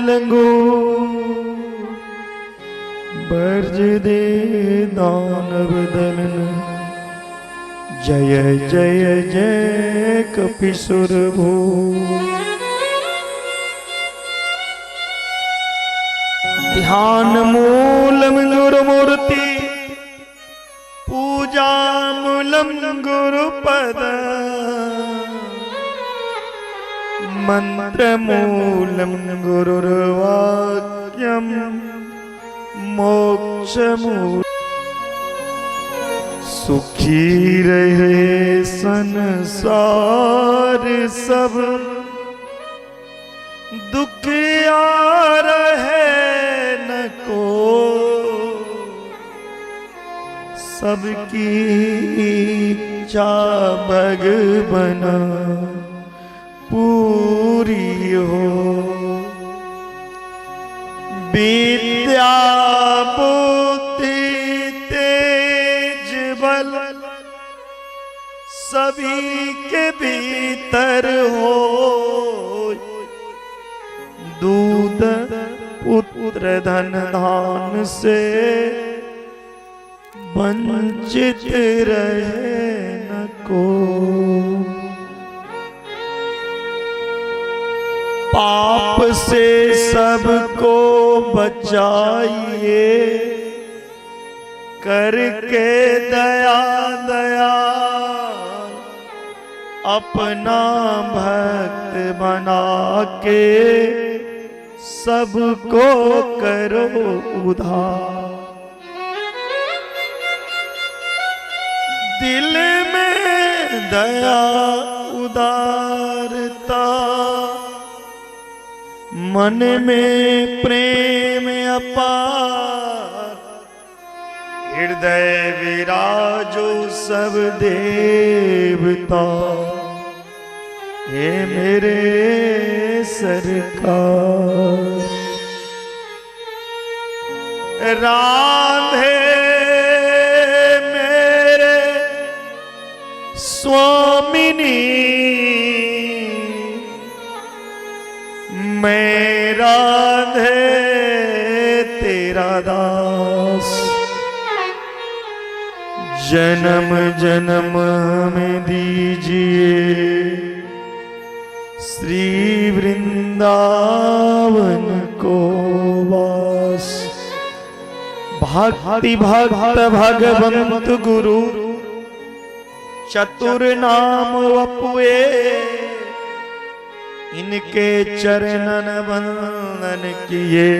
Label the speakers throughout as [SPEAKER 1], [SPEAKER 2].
[SPEAKER 1] लंगू बर्ज दे दानव दलन। जय जय जय कपिसुर भू। ध्यान मूलम गुरुमूर्ति पूजा मूलम गुरुपद मंत्र मूलम गुरुर्वाक्यम मोक्ष मूल। सुखी रहे संसार सब दुखिया रहे न को। सबकी इच्छा भगवन पूरी हो। विद्या बुद्धि तेज बल सभी के भीतर हो। दूध पुत्र धन धान से वंचित रहे न को। पाप से सबको बचाइए करके दया दया अपना भक्त बना के सबको करो उधार। दिल में दया उदारता मन में प्रेम अपार हृदय विराजो सब देवता हे मेरे सरकार। राधे मेरे स्वामिनी मैं राधे तेरा दास। जन्म जन्म में दीजिए श्री वृंदावन को वास। भक्ति भक्त भगवंत गुरु चतुर नाम वपुए इनके चरणन वंदन किए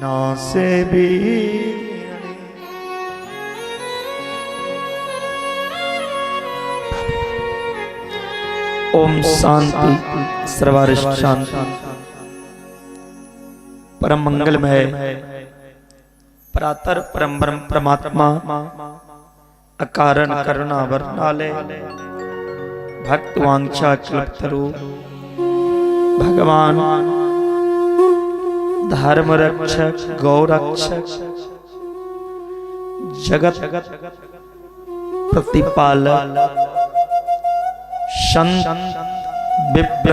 [SPEAKER 1] ना से भी। ओम शांति सर्वारिष्ट शांति परम मंगलमय परातर परम ब्रह्म परमात्मा अकारण करुणा वर्णाले भक्त वांछा कल्पतरु भगवान धर्म रक्षक गौरक्षक जगत प्रतिपालक संत विप्र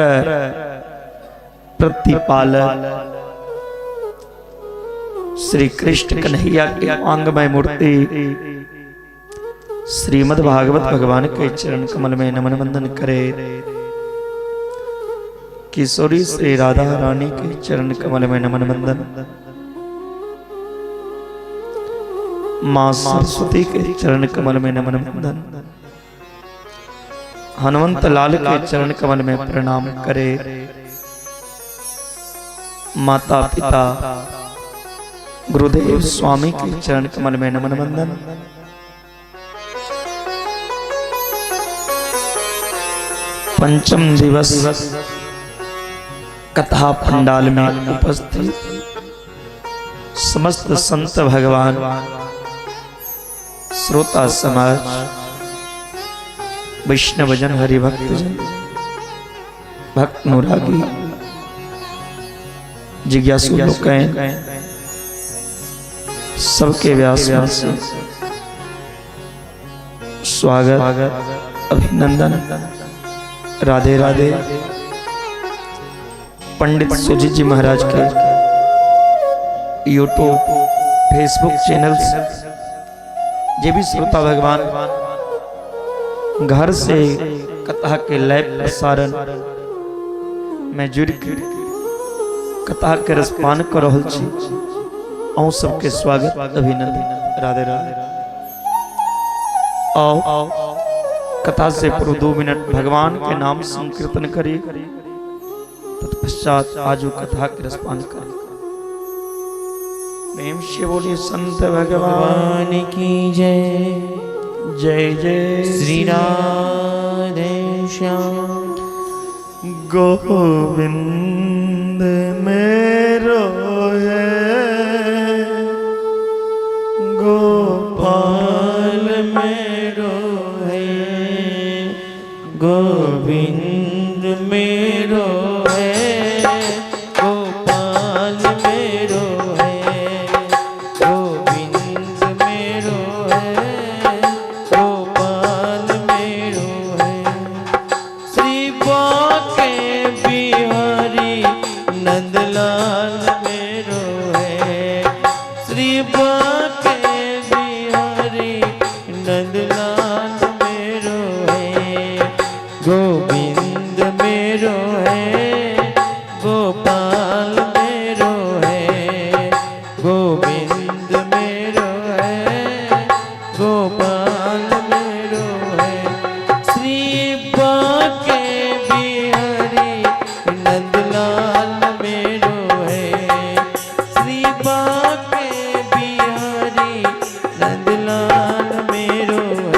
[SPEAKER 1] प्रतिपालक श्री कृष्ण कन्हैया के वांगमय मूर्ति श्रीमद् भागवत भगवान के चरण कमल में नमन वंदन करे। किशोरी श्री राधा रानी के चरण कमल में नमन वंदन। मां सरस्वती के चरण कमल में नमन वंदन। हनुमंत लाल के चरण कमल में प्रणाम करे। माता पिता गुरुदेव स्वामी के चरण कमल में नमन वंदन। पंचम दिवस कथा पंडाल में उपस्थित समस्त संत भगवान श्रोता समाज वैष्णवजन हरिभक्त जन भक्त अनुरागी जिज्ञासु लोग सबके व्यास से स्वागत अभिनंदन राधे राधे। पंडित सुजीत जी महाराज के यूट्यूब फेसबुक चैनल जे भी श्रोता भगवान घर से कथा के लाइव प्रसारण में जुड़ के कथा के रसपान कर रहल छी, अहूँ सबके स्वागत अभिनंदन। राधे राधे। आओ कथा से पूर्व 2 मिनट भगवान के नाम संकीर्तन करी, तत्पश्चात आजू कथा के रसपान करी। प्रेम से बोलिए संत भगवान
[SPEAKER 2] की जय।
[SPEAKER 1] जय जय
[SPEAKER 2] श्री राधे श्याम।
[SPEAKER 1] गोविंद मेरो है, गोपाल
[SPEAKER 2] मेरो है, गोविंद मेरो है, गोपाल मेरो है, गोविंद मेरो है, गोपाल मेरो है। श्री बाके बिहारी नंदलाल मेरो है, श्री बाके बिहारी नंदलाल मेरो है, गोविंद मेरो है, गोपाल मेरो है, गोविंद मेरो है, गोपाल मेरो है। श्री बाके बिहारी नंदलाल मेरो है, श्री बाके बिहारी नंदलाल मेरो है।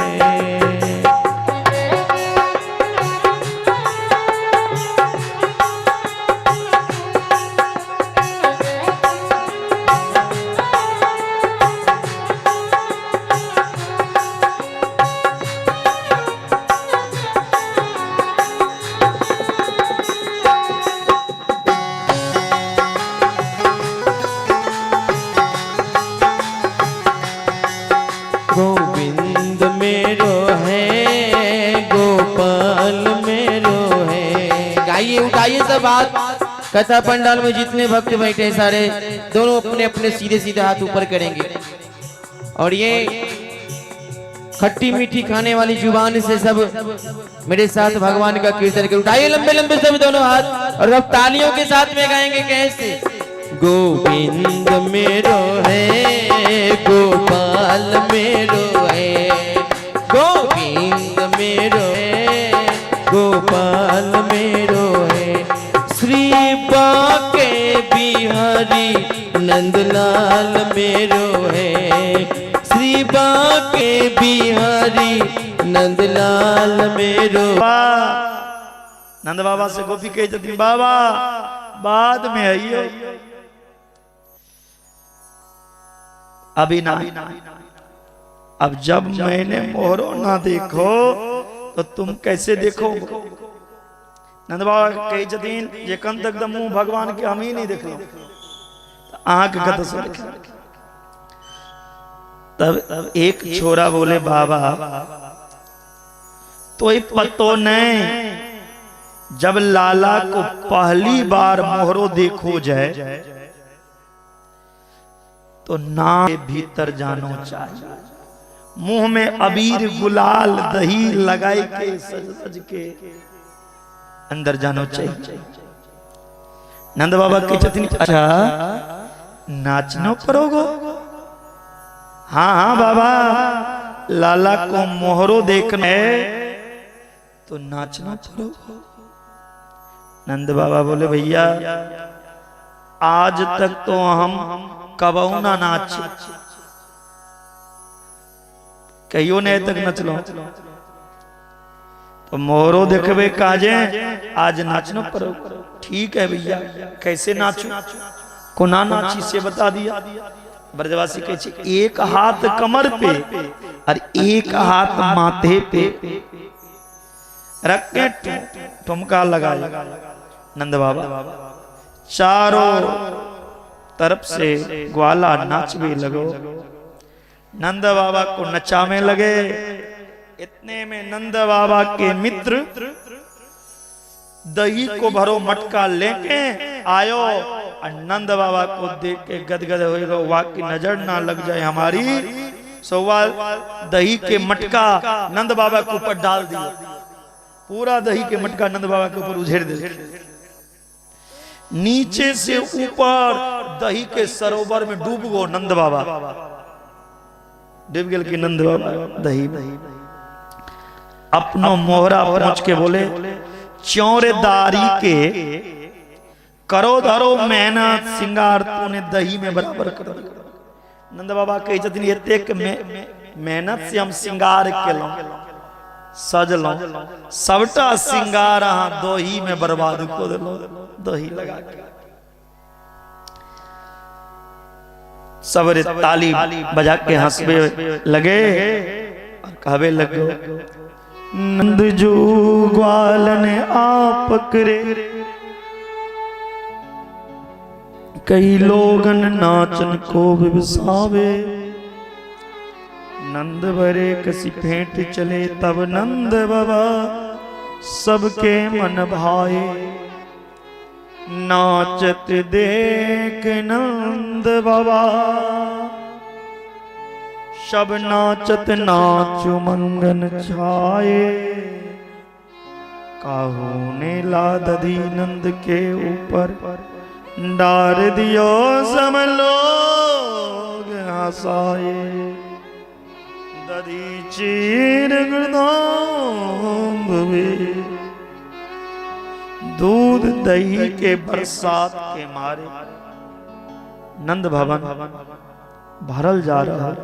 [SPEAKER 2] गोविंद मेरो है, गोपाल मेरो है। गाइए, उठाइए सब हाथ। कथा पंडाल में जितने भक्त बैठे हैं सारे दोनों अपने अपने सीधे सीधे हाथ ऊपर करेंगे और ये खट्टी मीठी खाने वाली जुबान से सब मेरे साथ भगवान का कीर्तन कर। उठाइए लंबे लंबे सब दोनों हाथ और अब तालियों के साथ में गाएंगे। कैसे? गोविंद मेरो है, गोपाल मेरो है, गोविंद मेरो है, गोपाल मेरो है। श्री बाके बिहारी नंदलाल मेरो है, श्री बाके बिहारी नंदलाल मेरो।
[SPEAKER 1] नंद बाबा से गोपी कहे छथिन, बाबा बाद में आइयो, अभी ना। अब जब मैंने मोहरो ना देखो तो तुम कैसे देखो? नंद बाबा कहे छथिन जे एखन तक तऽ मुंह भगवान के हम ही नहीं देखलो, अहाँके कतऽ से देखब? तब एक छोरा बोले, बाबा तो पतो नहीं, जब लाला को पहली बार मोहरो देखो जाए तो ना भीतर जानो चाहिए, मुंह में अबीर गुलाल दही लगाई के सज सज के अंदर जानो चाहिए। नंद बाबा के छथिन, अच्छा नाचनो पड़ोगो? हाँ हाँ बाबा, लाला को मोहरो देखने तो नाचना पड़ोगो। नंद बाबा बोले, भैया आज तक तो हम कबहू ना नाचे, कहियो नहीं तक नचलो, तो मोहरो देखबे काजे आज नाचनो पड़ो। ठीक है भैया, कैसे नाचो, कोना नाची से बता दिया। ब्रजवासी कहे छे, एक हाथ कमर पे और एक हाथ माथे पे रख के ठुमका लगा। नंद बाबा चारों तरफ से ग्वाला नाचवे लगो, नंद बाबा को नचाने लगे। इतने में नंद बाबा के मित्र दही को भरो मटका लेके आयो और नंद बाबा को देख के गदगद होएगा, वाह की नजर ना लग जाए हमारी। सो दही के मटका नंद बाबा के ऊपर डाल दिया, पूरा दही के मटका नंद बाबा के ऊपर उझेड़ दे। नीचे से ऊपर दही के सरोवर में डूब गो नंद बाबा, डूब गेल कि नंद बाबा दही अपनो मोहरा पहुंच के बोले, चौरेदारी के करो धरो मेहनत सिंगार तूने दही में बराबर कर दिया। नंद बाबा कहै छथिन एतेक मेहनत से हम सिंगार केलहुं, सजलहुं, सबटा सिंगार अहाँ दही में बर्बाद कऽ देलहुं, दही लगा के। सबरे ताली बजा के हंसबे लगे और कहबे लगो, नंद जू ग्वालन आप करे, कई लोगन नाचन को विवसावे, नंद भरे कसी फेंट चले तब नंद बाबा सबके मन भाए, नाचत देख नंद बाबा सब नाचत नाचु मंगन छाए, काहू ने ला दधी नंद के ऊपर डार दियो सब लोग हंसाए, दधी चीर गुरदाम दूध दही के बरसात के मारे नंद भवन भरल जा रहा है।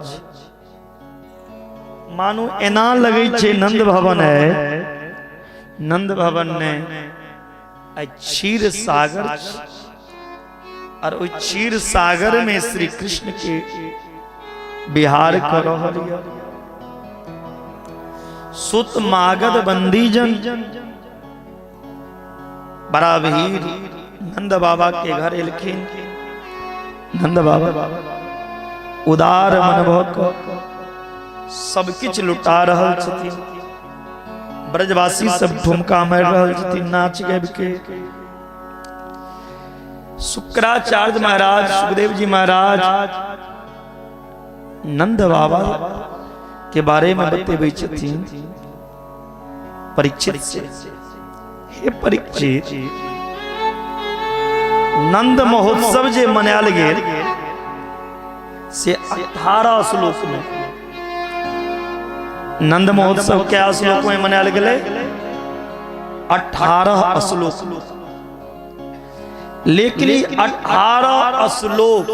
[SPEAKER 1] मानू एना लगे छे नंद भवन है, नंद भवन ने क्षीर सागर और ओहि क्षीर सागर में श्री कृष्ण के बिहार कर रहल। सुत मागध बंदी जन बड़ा भीड़ नंद बाबा के घर एलखिन। नंद बाबा उदार मन भऽ सब किछु लुटा रहल छथिन, ब्रजवासी सब ठुमका मारि रहल छथिन नाच गाबि के। शुक्राचार्य महाराज, सुखदेव जी महाराज नंद बाबा के बारे में बतेबै छथिन परीक्षित से, हे परीक्षित, नंद महोत्सव जे मनायल गेल से 18 श्लोक में, नंद महोत्सव क्या श्लोक में मनायल गेलै? 18 श्लोक। लेकिन 18 श्लोक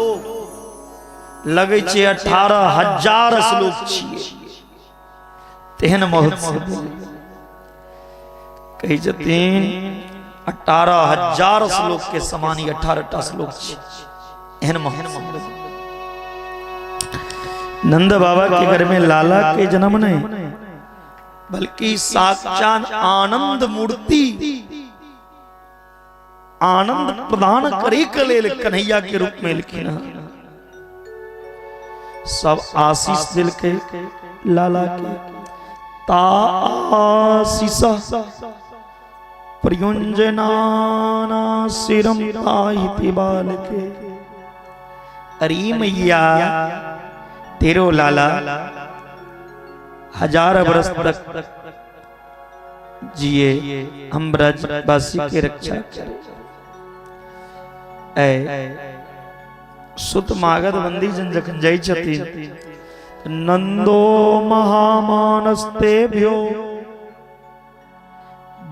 [SPEAKER 1] लगै छै 18,000 श्लोक छियै, तेहन महोत्सव कहै छथिन 18,000 श्लोक के समान ही 18 श्लोक छै, एहन महोत्सव। नंद बाबा के घर में लाला के जन्म नहीं, बल्कि साक्षात आनंद मूर्ति आनंद प्रदान करे के लेल कन्हैया के रूप में एलखिन। सब आशीष दिल के लाला के, ता आशीष प्रयुंजनाना सिरम ताहिति बालके। अरे मैया तेरो लाला 1000 वर्ष तक जिए, हम ब्रजवासी के रक्षा करे। ऐ सुत मागध बंदी जन जखन जाइ छथिन, नंदो महामानस्तेभ्यो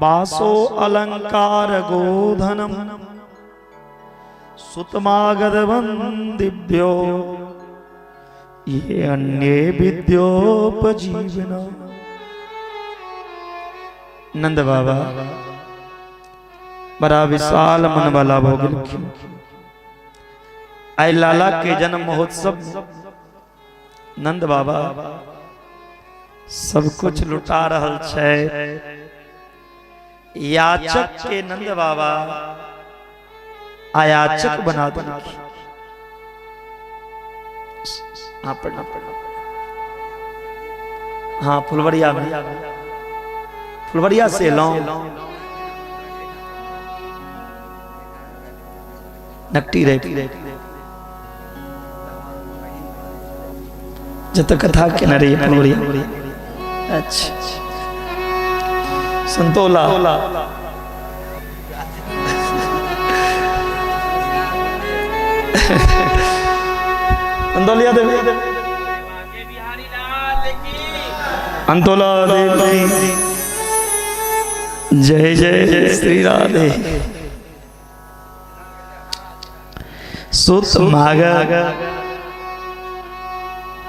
[SPEAKER 1] बासो अलंकार गोधनम सुत मागध बंदिभ्यो ये अन्य विद्योपजीवना। नंद बाबा बड़ा विशाल मन वाला भऽ गेलखिन। आइ लाला के जन्म महोत्सव नंद बाबा सब कुछ लुटा रहल छै। याचक के नंद बाबा आयाचक बना देलखिन। हाँ पढ़ना पढ़ना, हाँ फुलवरिया में, फुलवरिया से लो। नकटी रहे जत कथा केने रहियै फुलवरिया। अच्छा, संतोला। अंतोलिया देवी, अंतोला देवी, जय जय जय श्री राधे। सुत माग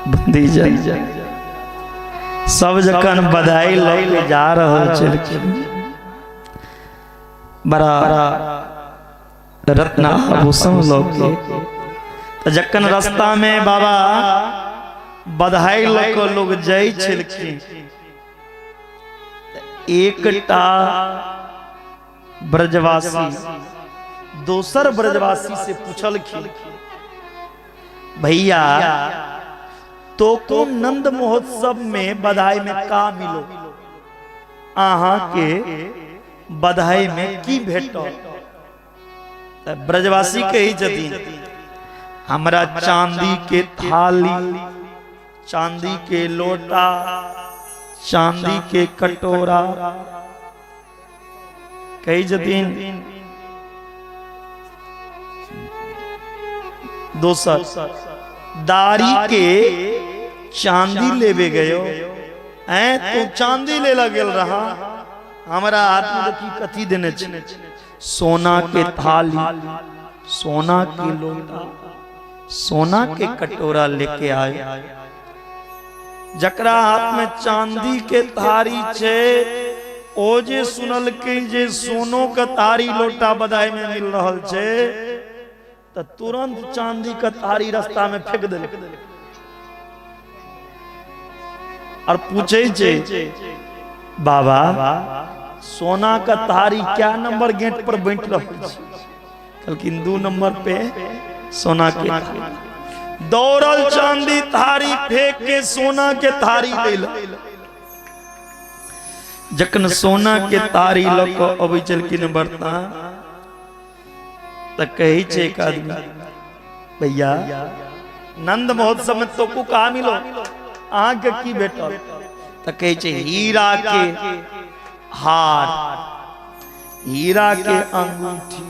[SPEAKER 1] बंदी जन सब जखन बधाई लऽ के जा रहल छलखिन, बड़ा रत्न आभूषण लऽ के, तऽ जखन रास्ता में बाबा बधाई लऽ कऽ लोग जाइ छलखिन, एकटा ब्रजवासी दोसर ब्रजवासी से पूछलखिन, भैया तो को नंद महोत्सव में बधाई में का मिलो, अहाँ के बधाई में की भेटल? तऽ ब्रजवासी कहै छथिन, हमरा चांदी के थाली, चांदी के लोटा, चांदी के कटोरा। कहै छथिन दोसर, दारी के चांदी लेबे गयो, ऐ तू चांदी ले गेल रहा, हमरा हाथ में देखी कथी देने छै, सोना के थाली, सोना के लोटा, सोना के कटोरा लेके आए। जकरा हाथ में चांदी के थारी छै, ओ जे सुनलकै जे सोनो के थारी लोटा बधाई में मिल रहल छै, तऽ तुरंत चांदी के थारी रास्ता में फेंक देलकै और पूछे छै, बाबा सोना के थारी क्या नंबर गेट पर बंट रहल छै? कहलखिन 2 नंबर पे सोना के थारी। दौड़ल चांदी थारी फेंक के सोना के थारी लेल। जखन सोना के थारी लऽ कऽ अबै छलखिन बर्ता, तऽ कहै छै एक आदमी, भैया नंद महोत्सव में तो को कहा मिलो, अहाँके की भेटल? तऽ कहै छै हीरा के हार, हीरा के अंगूठी।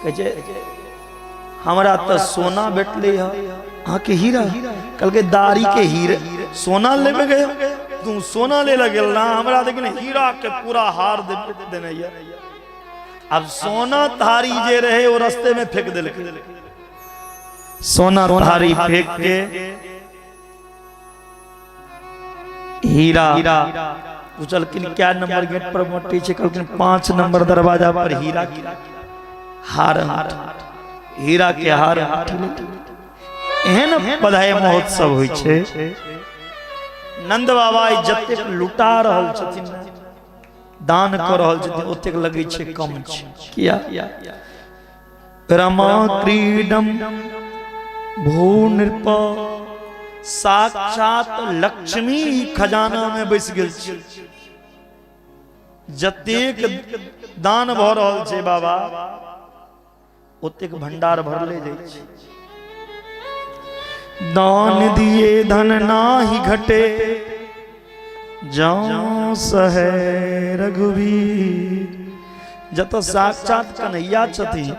[SPEAKER 1] कहै छै हमरा तऽ सोना भेटलै है, अहाँके हीरा। कहलकै दाढ़ी के हीरा सोना लेबे गए, तू सोना ले लग गेल ना, हमरा लेकिन हीरा के पूरा हार देने ये। अब सोना थारी जे रहे वो रास्ते में फेंक देलकै। सोना थारी फेंक के हीरा पूछलखिन क्या नंबर गेट पर मोटी छै? कहलखिन 5 नंबर दरवाजा पर हीरा के हार, हीरा के हार। एहन बधाई महोत्सव होइ छै। नंद बाबा जतेक लुटा रहल छथिन, दान कऽ रहल छथिन, ओतेक लगै छै कम छै। किया? रमा क्रीडम भू नृप, साक्षात लक्ष्मी खजाना में बैस गेल छै। जतेक दान भऽ रहल छै बाबा, ओतेक भंडार भरले जाइ छै। दान दिए धन नाही घटे, जौं सहे रघुवीर। जत साक्षात कन्हैया छथिन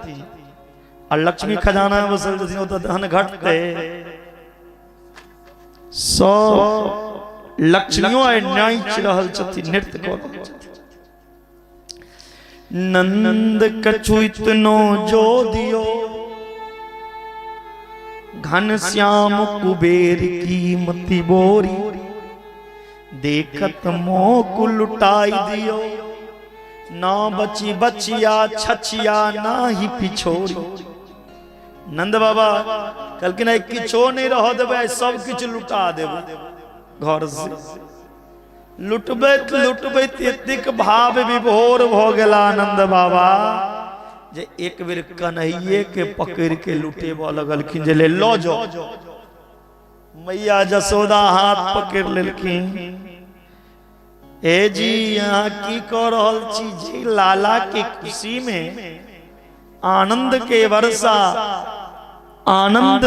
[SPEAKER 1] आ लक्ष्मी खजाना में बसल छथिन, ओतऽ धन घटते? सब लक्ष्मियों आइ नाचि रहल छथिन, नृत्य कऽ रहल छथिन। नंद कछु इतनो जो दियो, घन श्याम कुबेर की मति बोरी, देखत मोह लुटाई दियो, ना बची बचिया छछिया ना ही पिछोरी। नंद बाबा कहलखिन आइ किछो नहीं रह देबै, सब किछु लुटा देबै। घर से लुटबैत लुटबैत एतेक भाव विभोर भऽ गेला नंद बाबा जे एक बेर कन्हैये के पकड़ के लुटेबऽ लगलखिन जे ले लऽ जाओ। मैया जसोदा हाथ पकड़ लेलखिन, ए जी अहाँ की कऽ रहल छी? जी लाला के खुशी में आनंद के वर्षा, आनंद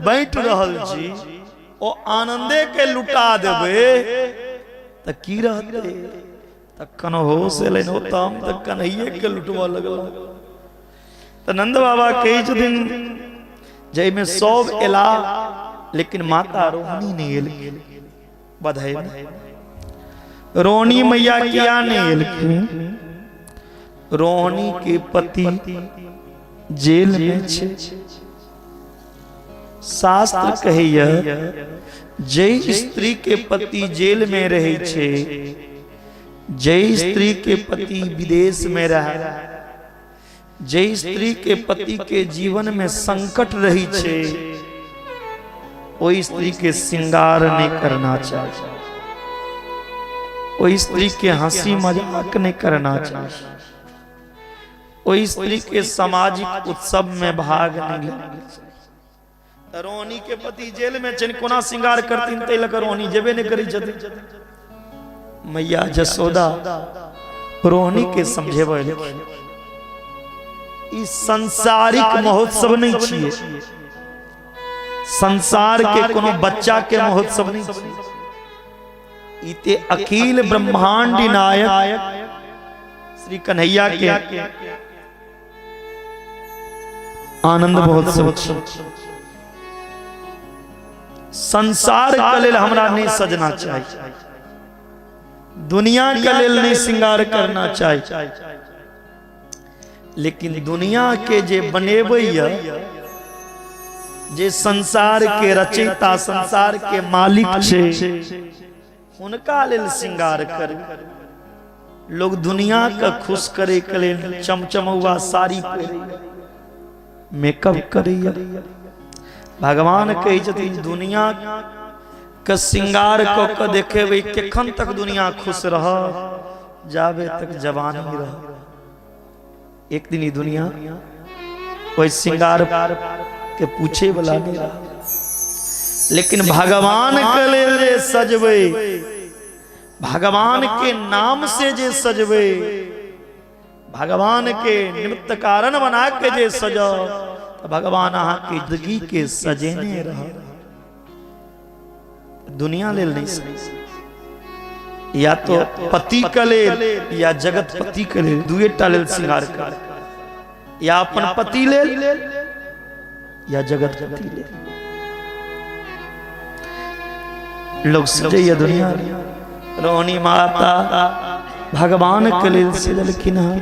[SPEAKER 1] बाँटि रहल छी, ओ आनंदे के लुटा देबै तऽ की रहतै? तखन होश एलनि, ओ तऽ हम तऽ कन्हैये के लुटबऽ लगलहुँ। तऽ नंद बाबा कहै छथिन जाहिमे सब एला लेकिन माता रोहिणी नहि एलखिन बधाई। रोहिणी मैया किया नहि एलखिन? रोहिणी के पति जेल में छै। शास्त्र कहैया जे स्त्री के पति जेल में रहै छै, जे स्त्री के पति विदेश में रहे, जे स्त्री के पति के जीवन में संकट रही छै, ओहि स्त्री के श्रृंगार नहीं करना चाहिए, ओहि स्त्री के हंसी मजाक नहीं करना चाहिए, ओहि स्त्री के सामाजिक उत्सव में भाग नहीं लेना चाहिए। तऽ रोहनी के पति जेल में छनि, कोना श्रृंगार करथिन? ताहि लऽ कऽ रोहनी जेबे नहि करै छथिन। मैया जसोदा रोहनी के समझेबै, ई संसारिक महोत्सव नहीं छियै, संसार के कोनो बच्चा के महोत्सव नहीं छियै, ई ते अखिल ब्रह्मांड नायक श्री कन्हैया के आनंद महोत्सव छी। संसार के लेल हमरा नहीं सजना चाहिए, दुनिया के लेल नहीं श्रृंगार करना चाहिए, लेकिन दुनिया के जे बनेबै, जे संसार के रचयिता, संसार के मालिक छै, हुनका लेल श्रृंगार कर। लोग दुनिया के खुश करे के लेल चमचमौआ साड़ी पहिरे, मेकअप करैया। भगवान कहै छथिन दुनिया के श्रृंगार कऽ के देखेबै, केखन तक दुनिया खुश रह? जाबे तक जवानी रह। एक दिन ई दुनिया ओहि श्रृंगार के पूछे वाला नहीं रह। लेकिन भगवान के लेल जे सजबै, भगवान के नाम से जे सजबै, भगवान के निमित्त कारण बना के जे सजो, तो भगवान अहाँ के जिंदगी के सजेने रह। दुनिया लेल नहीं सज, या तो पति के लेल या जगत पति के लेल, दुएटा लेल श्रृंगार कर, या अपन पति लेल या जगत पति लेल। लोग सजैया दुनिया, रोहनी माता भगवान के लेल सजलखिन हन।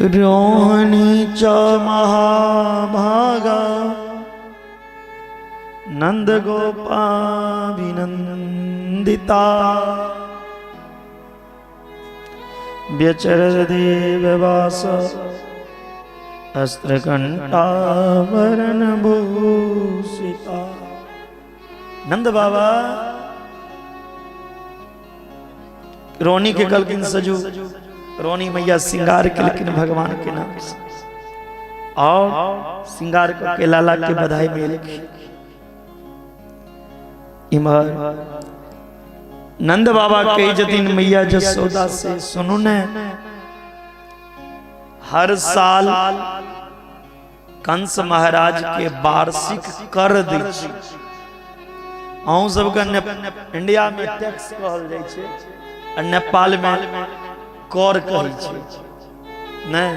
[SPEAKER 1] रोहनी च महाभागा नंद गोपाभिनंदिता व्यचर देववास अस्त्रकंठाभरण भूषिता। नंद बाबा रोनी के कहलखिन सजू। रोनी मैया श्रृंगार केलखिन भगवान के नाम से और श्रृंगार के लाला के बधाई में एलखिन। इम्हर नंद बाबा कहै छथिन मैया जसोदा से, सुनू ने, हर साल कंस महाराज के वार्षिक कर दै छै। अहूँ सबके इंडिया में टैक्स कहल जाइ छै आ नेपाल में कर कहै छै। नहि,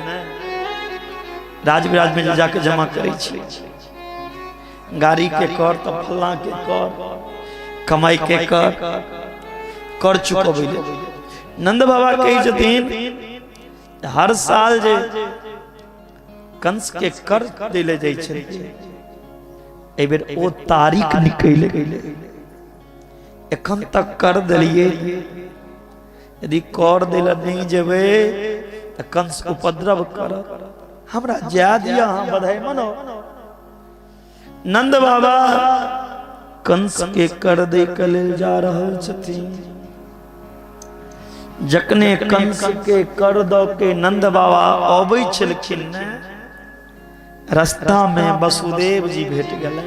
[SPEAKER 1] राज विराज में जे जाके जमा करै छै गाड़ी के कर, तऽ फल्लाँ के कर, कमाई के कर, कर चुकबै लेल। नंद बाबा कहै छथिन हर साल जे कंस के कर दै लए जाइ छलियै, एहि बेर ओ तारीख निकलि गेलै, एखन तक कर देलियै, यदि कर दै लए नहि जेबै तऽ कंस उपद्रव करत, हमरा जाय दिअ, अहाँ बधाई मनाउ। नंद बाबा कंस के कर दै के लेल जा रहल छथिन। जखने कंस के कर दऽ के नंद बाबा अबै छलखिन ने, रास्ता में वसुदेव जी भेट गेलै।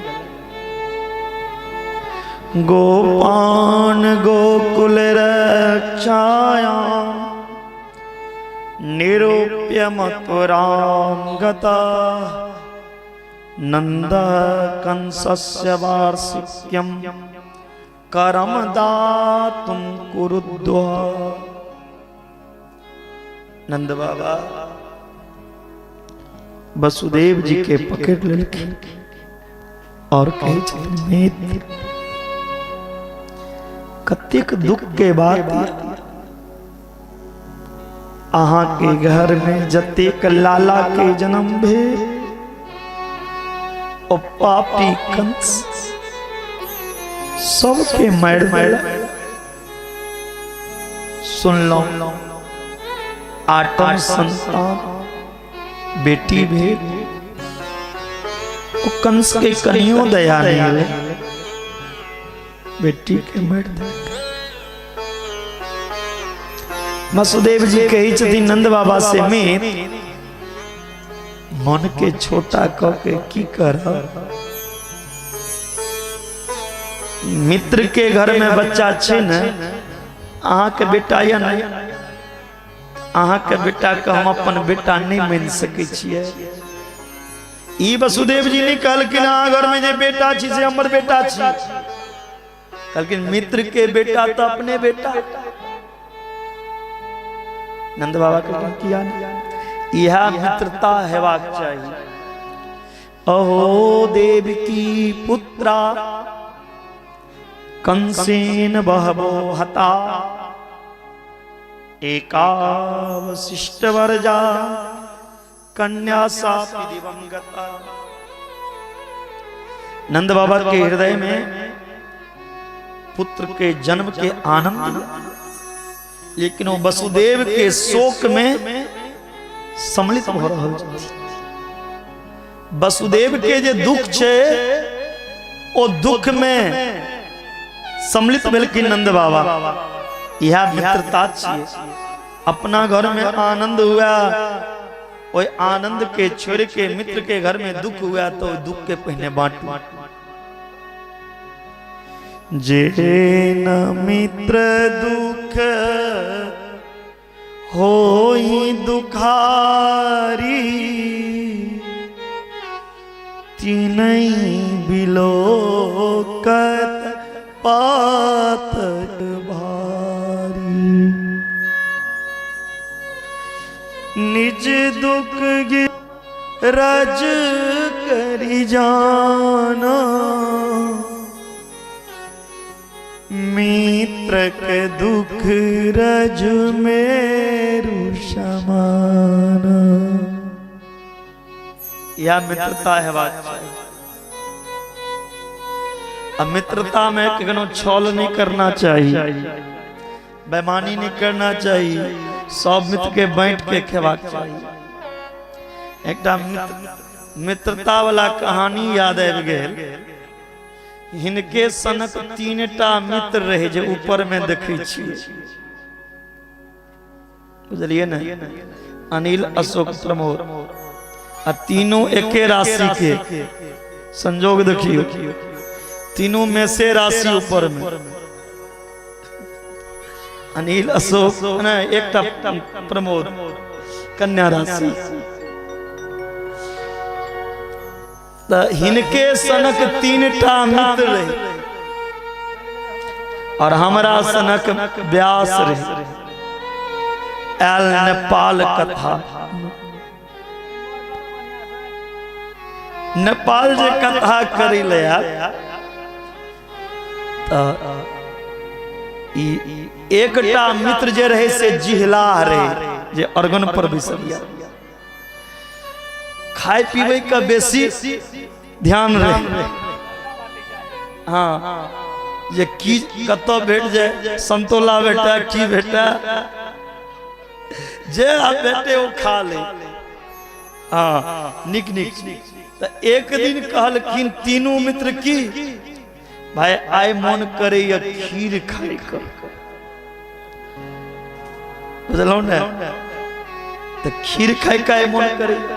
[SPEAKER 1] गोपान गोकुल रक्षाया निरूप्य मथुरां गता नंद कंसस्य वार्षिक्यम करम दातुम कुरुद्वा। नंद बाबा वसुदेव जी के पकड़ लेलखिन और कहै छथिन, मित्र कतेक दुख के बात, अहाँ के घर में जतेक लाला के जन्म भेल ओ पापी कंस सबके मारि देलक। सुनलहुं आठम संतान बेटी भेल, ओ कंस के कनियो दया नहीं एलै, बेटी के मारि देलक। वसुदेव जी कहै छथिन नंद बाबा से, मित मन के छोटा क के की करब, मित्र के घर में बच्चा छै ने, अहाँ के बेटा या नहीं, अहाँ के बेटा के हम अपन बेटा नहीं मान सकै छियै। ई वसुदेव जी नहीं कहलखिन अहाँ घर में जे बेटा छी से हमर बेटा छी, कहलखिन मित्र के बेटा तो अपने बेटा। नंद बाबा कहलखिन किया नहीं, इहा मित्रता हेबाक चाही। अहो देवकी पुत्रा कंसेन बहवो हता एकावशिष्ट वर्जा कन्या सा दिवंगता। नंद बाबा के हृदय में पुत्र के जन्म के आनंद, लेकिन वो वसुदेव के शोक में सम्मिलित हो रहल छथिन। वसुदेव के जे दुख छै ओ दुख में सम्मिलित भेलखिन नंद बाबा। यह मित्रता छियै। अपना घर में आनंद हुआ, ओहि आनंद के छोड़ के मित्र के घर में दुख हुआ तो दुख के पहिने बांटू। जे न मित्र दुख होई दुखारी, तिनई बिलोकत पातक भारी। निज दुख रज करी जाना, मित्र के दुख रज मेरु समाना। यह मित्रता है बात। अब मित्रता में कखनो छल नहीं करना चाहिए, बेमानी नहीं करना चाहिए, सब मित्र के बांट के खेबाक चाहिए। एकटा मित्रता वाला कहानी याद आबि गेल। हिनके सनक तीनटा मित्र रहे जे ऊपर में देखै छियै, बुझलिए ने, अनिल अशोक प्रमोद, आ तीनों एके राशि के संजोग देखियो, तीनों में से राशि ऊपर में अनिल अशोक नहीं, एकटा प्रमोद कन्या राशि। त हिनके सनक तीनटा मित्र रहे और हमरा सनक व्यास रहे। आयल नेपाल कथा, नेपाल जे कथा करै ले आयल त ई एकटा मित्र जे रहे से जिहला रहे, जे अर्गन पर बैसल या, खाय पीबै के बेसी ध्यान रहे। हाँ, जे की कतऽ भेट जाए, संतोला भेटा की भेटा, जे आब भेटे ओ खा ले। हाँ, निक निक। तऽ एक दिन कहलखिन तीनू मित्र की, भाई आइ मन करैया खीर खाय के, बुझलहुँ ने, तऽ खीर खाय के आइ मन करैया,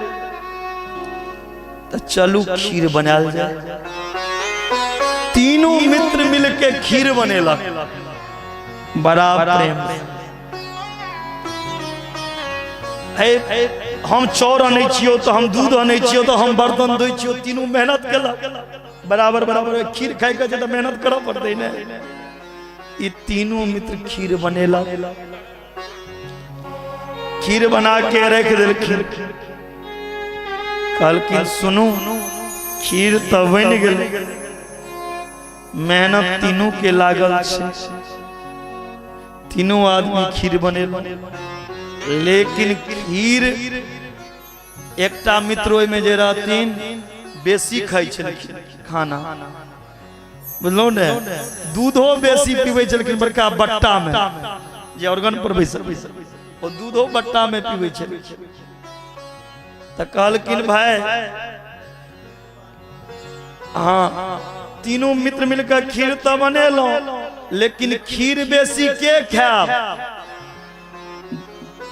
[SPEAKER 1] तऽ चलू खीर बनायल जाय। तीनू मित्र मिलके खीर बनेलक बड़ा प्रेम से। हे, हम चाउर अनै छियौ तऽ हम दूध अनै छियौ तऽ हम बर्तन धोइ छियौ। तीनू मेहनत केलक बराबर बराबर। खीर खाइके छै तऽ मेहनत करऽ पड़तै ने। ई तीनू मित्र खीर बनेलक, खीर बना के रख देलखिन। कहलखिन सुनू, खीर तऽ बनि गेलै, मेहनत तीनू के लागल छै, तीनू आदमी खीर बनेलहुँ, लेकिन खीर एकटा मित्र ओहिमे जे रहथिन बेसी खाइ छलखिन खाना, बुझलहुँ ने? दूधो बेसी पीबै छलखिन, बड़का बट्टा मे जे ऑर्गन पर बैसल ओ दूधो बट्टा मे पीबै छलखिन। तऽ कहलखिन भाय, हाँ, तीनू मित्र मिलकर खीर तऽ बनेलहुँ, लेकिन खीर बेसी के खायब?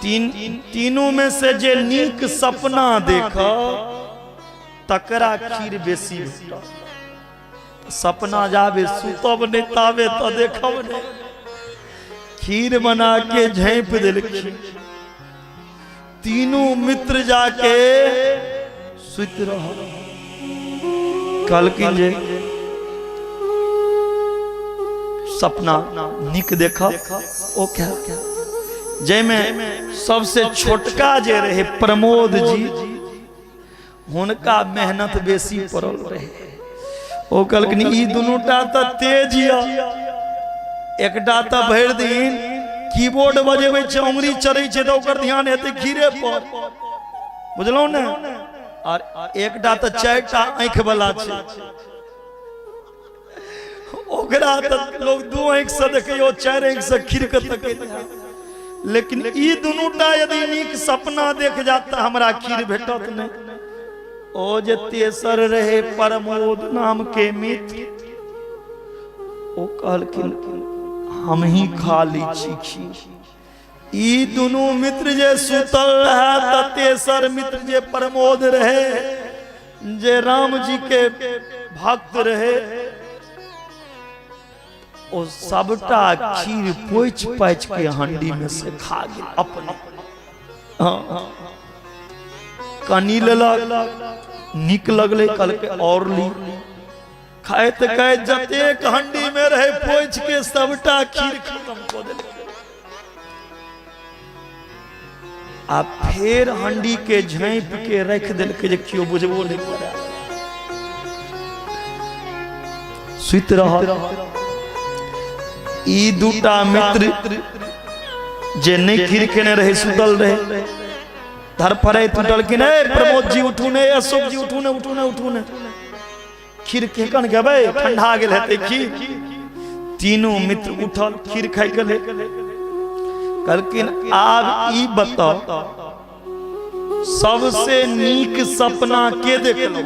[SPEAKER 1] तीनू में से जे नीक सपना देख तकरा खीर बेसी भेटत। सपना जाबे सुतब नहि ताबे तऽ देखब नहि। खीर बना के झाँपि देलखिन, तीनू मित्र जाके सुति रहल। कहलखिन जे सपना नीक देखब ओ क्या, जाहिमे सबसे छोटका जे रहे प्रमोद जी, हुनका मेहनत बेसी पड़ल रहे। ओ कहलखिन ई दुनूटा तऽ तेज यऽ, एकटा तऽ भरि दिन कीबोर्ड बजेबै छै, उंगली चढ़ै छै तऽ ओकर ध्यान हेतै खीरे पर, बुझलहुँ ने? और एकटा तऽ 4टा आँखि वाला छै, ओकरा तऽ लोग 2 आँखि से देखै, ओ 4 आँखि से खीर के तकै। लेकिन ई दुनूटा यदि नीक सपना देख जात तऽ हमरा खीर भेटत नहि। ओ जे तेसर रहे प्रमोद नाम के मित्र, ओ कहलखिन हम ही खा ली छी खीर। ई दुनू मित्र जे सुतल रहे तऽ तेसर मित्र जे प्रमोद रहे, जे राम जी के भक्त रहे, ओ सबटा खीर पोछि पाछि के हंडी में से खा गेल अपने। हाँ, कनी लेलक, नीक लगलै, कहलकै और ली। खाइत खाइत जतेक हंडी में रहे पोछि के सबटा खीर खत्म कऽ देलकै। आ फेर हंडी के झाँपि के राखि देलकै जे केओ बुझबो नहि करे। सुति रहल। ई दूटा मित्र जे नहि खीर खेने रहे सुतल रहे, धरफड़ैत उठलखिन, ए प्रमोद जी उठू ने, अशोक जी उठू ने, उठू ने, उठू ने, खीर केकन खेबै, ठंडा गेल हेतै खीर। तीनू मित्र उठल, खीर खाइ के लेल। कहलखिन आब ई बताओ, सबसे नीक सपना के देखलहुँ,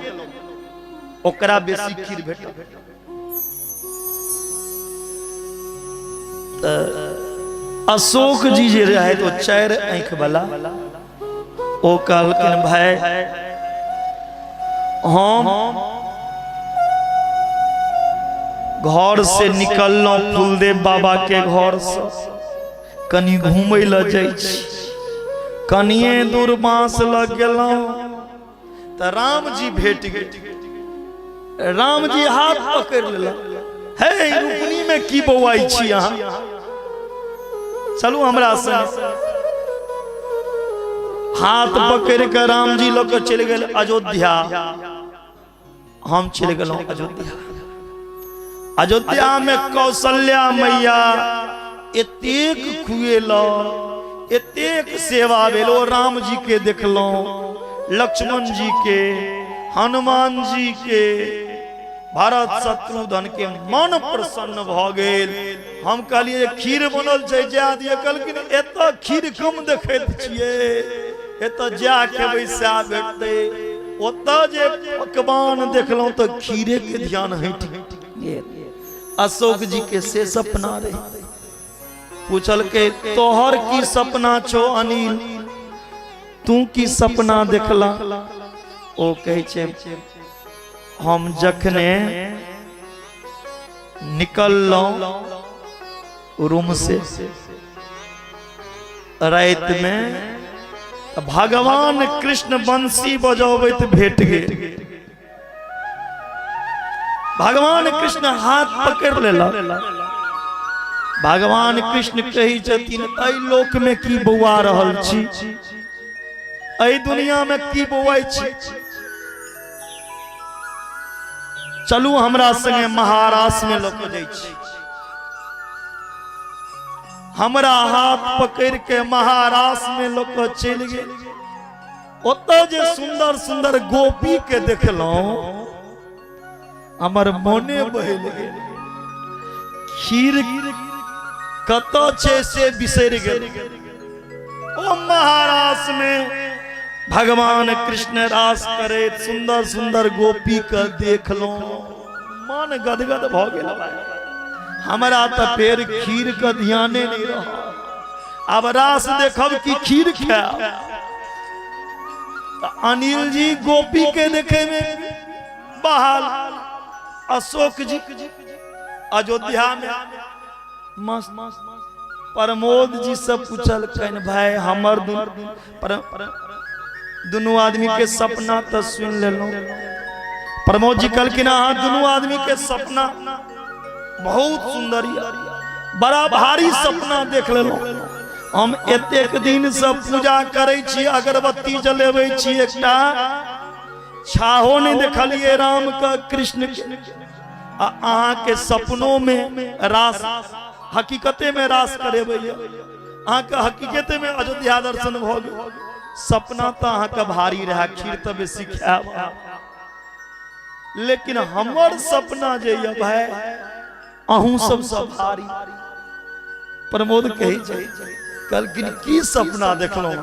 [SPEAKER 1] ओकरा बेसी खीर भेटल। अशोक जी जे रहे तो 4 आँखि वाला, ओ कहलखिन भाई हम घर से निकललहुँ फूलदेव बाबा के घर से, कनि घूमै लए जाइ छी, कनिए दूर बांस लग गेलहुँ तऽ राम जी भेट गेल। राम जी हाथ पकड़ लेलक, हे रुपनी में की बौआई छी अहाँ, चलू हमरा संग। हाथ पकड़ के राम जी लऽ के चलि गेल अयोध्या। हम चलि गेलहुँ अयोध्या। अयोध्या में कौशल्या मैया एतेक खुएलक, एतेक सेवा भेल। ओ राम जी के देखलहुँ, लक्ष्मण जी के, हनुमान जी के, भरत शत्रुघ्न के, मन प्रसन्न भऽ गेल। हम कहलियै जे खीर बनल छै, जा दिअ। कहलखिन एतऽ खीर कम देखैत छियै, एतऽ जा खेबै सएह भेटतै। ओतऽ जे पकवान देखलहुँ तऽ खीरे के ध्यान हटि गेल। अशोक जी के से सपना रहे। पूछलकै तोहर की सपना छौ अनिल, तू की सपना देखला? ओ कहै छै हम जखने निकललहुँ रूम से राति में तऽ भगवान कृष्ण बंसी बजबैत भेट गेल। भगवान कृष्ण हाथ पकड़ लेलक। भगवान कृष्ण कहै छथिन, एहि लोक में की बौआ रहल छी, एहि दुनिया में की बौआइ छी, चलू हमरा संगे महारास में लऽ के जाइ छी। हमरा हाथ पकड़ के महारास में लऽ के चलि गेल। ओतऽ जे सुंदर सुंदर गोपी के देखलहुं, हमर मोने बहल गेल। खीर कतऽ छै से बिसरि गेल। ओ महारास में भगवान कृष्ण रास करैत सुंदर सुंदर गोपी के देखलहुं, मन गदगद भऽ गेल। भाई, हमरा तऽ फेर खीर के ध्याने नहीं रहल। आब रास देखब कि खीर खायब? तऽ अनिल जी गोपी के देखे में बहाल, अशोक जी अयोध्या में मस्त। प्रमोद जी सब पूछल कन, भाई, हमर दुनू आदमी के सपना तऽ सुन लेलहुँ। प्रमोद जी कहलखिन, अहाँ दुनू आदमी के सपना बहुत सुंदर यऽ, बड़ा भारी सपना देख लेलहुँ। हम एतेक दिन से पूजा करै छी, अगरबत्ती जलेबै छी, एकटा छाहो नहि देखलियै राम के, कृष्ण के, आ अहाँके सपनों में रास हकीकते में रास करेबै। अहाँके हकीकते में अयोध्या दर्शन भऽ गेल। सपना तऽ अहाँके भारी रहए, खीर तऽ बेसी खायब, लेकिन हमर सपना जे यऽ भाई, अहूँ सबसँ भारी। प्रमोद कहै छै, कहलखिन, की सपना देखलहुँ?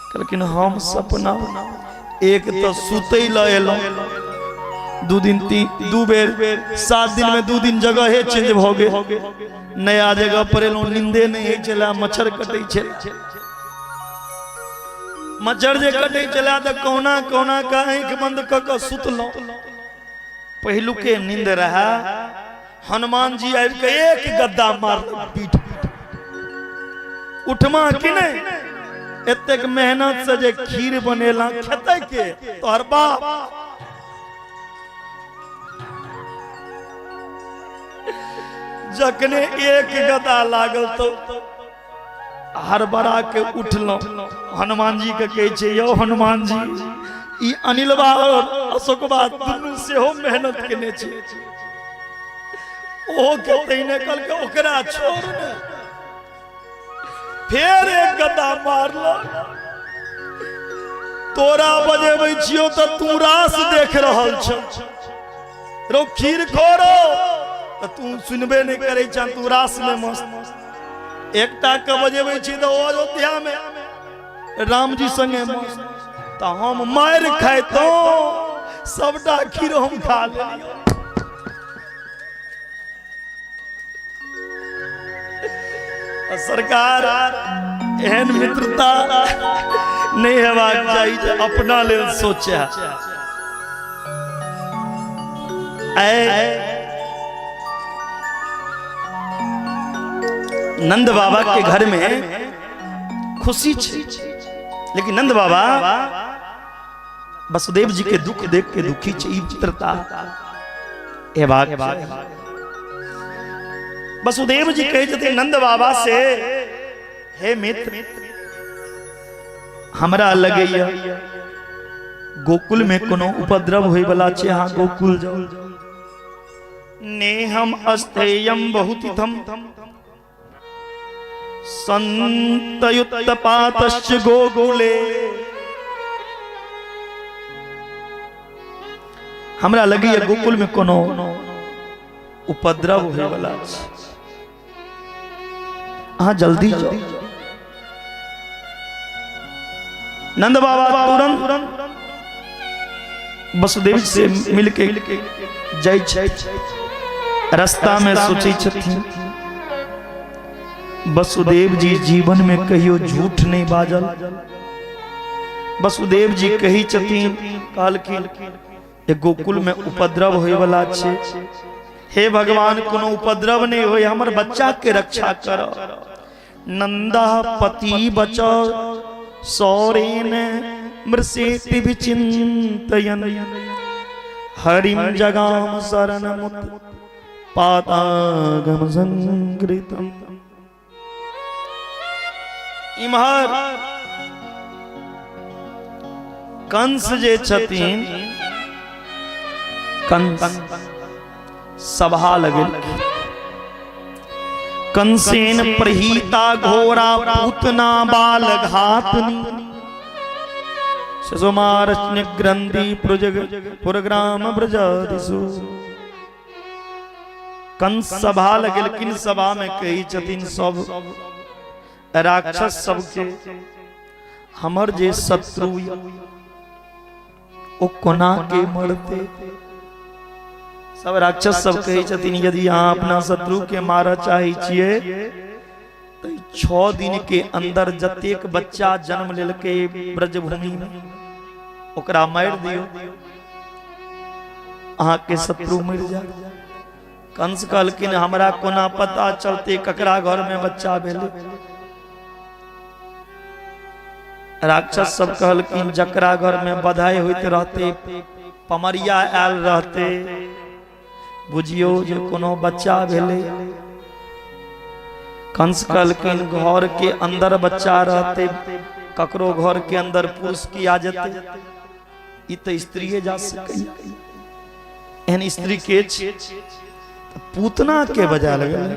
[SPEAKER 1] कहलखिन, हम सपना एक तऽ सुतै लए एलहुँ, 2 दिन तीन 2 बेर, 7 दिन में 2 दिन जगहे चेंज भऽ गेल। नया जगह पर एलहुँ, नींदे नहि होइ छलै, मच्छर कटै छलै। मच्छर जे कटै छलै तऽ कहुना कहुना कऽ आँखि बंद कऽ कऽ सुतलहुँ। पहिलुके नींद रहए, हनुमान जी आबि कऽ एक गद्दा मारलक पीठ। उठमा कि नहि? एतेक मेहनत से जे खीर बनेला, खेतै के? तोहर बाप? जखने एक गदा लागल तो हड़बड़ा के उठलहुँ। हनुमान जी के कहै छै, यौ हनुमान जी, ई अनिलबा और अशोकबा दुनू सेहो मेहनत केने छै, ओहो के तहिने। कहलकै, ओकरा छोड़ ने। फेर एक गदा मारलक। तोरा बजेबै छियौ तऽ तू रास देख रहल छ, रो खीर खोरो तऽ तू सुनबे नहि करै छ, तू रास में मस्त। एकटा के बजेबै छी तऽ ओ अयोध्या में राम जी संगे मस्त, तऽ हम मारि खाइतहुँ, सबटा खीर हम खा लेलियौ। सरकार, एहन मित्रता नहि हेबाक चाही जे अपना लेल सोचे। नंद बाबा के घर में खुशी छे, लेकिन नंद बाबा वसुदेव जी के दुख देख के दुखी छे। ई मित्रता हेबाक चाही। वसुदेव जी कहै छथिन नंद बाबा से, हे मित्र, हमरा लगैया गोकुल में कोनो उपद्रव होय वाला छै, अहाँ गोकुल जाउ। नेहम अस्थेयम बहुतिथम संतयुत्पातश्च गोकुले। हमरा लगैया गोकुल में कोनो उपद्रव होय वाला छै, अहाँ जल्दी जाउ। नंद बाबा तुरंत वसुदेव से मिलके जाइ छै। रास्ता में सोचै छथिन, वसुदेव जी जीवन में कहियो झूठ नहीं बाजल। वसुदेव जी कहै छथिन, कहलखिन जे गोकुल में उपद्रव होय वाला छै। हे भगवान, कोनो उपद्रव नहीं होय, हमर बच्चा के रक्षा कर। नंदा पति बच सौरेन मृषेति विचिंतयन हरिम जगाम शरणमुत पातागम संकृतम। इम्हर कंस जे छथिन, कंस सभा लगल। कंसेन प्रहीता घोरा पूतना बाल घातनी शिशुमारण्य ग्रंथि पुरग्राम ब्रजादिषु। कंस सभा लगेलखिन। सभा में कहै छथिन सब राक्षस सबके, हमर जे शत्रु यऽ ओ कोना के मरते? सब राक्षस सब कहै छथिन, यदि अहाँ अपना शत्रु के मारऽ चाहै छियै तऽ 6 दिन के अंदर जतेक बच्चा जन्म लेलकै ब्रजभूमि में ओकरा मारि दियौ, अहाँके शत्रु मरि जायत। कंस कहलखिन, हमरा कोना पता चलते ककरा घर में बच्चा भेलै? राक्षस सब कहलखिन, जकरा घर में बधाई होइत रहते, पमरिया आयल रहते, बुझियौ जे कोनो बच्चा भेलै। कंस कहलखिन, घर के अंदर बच्चा रहते, ककरो घर के अंदर पुरुष किया जेतै? ई तऽ स्त्रीए जा सकैया। एहन स्त्री के छै? पूतना के बजा लगल,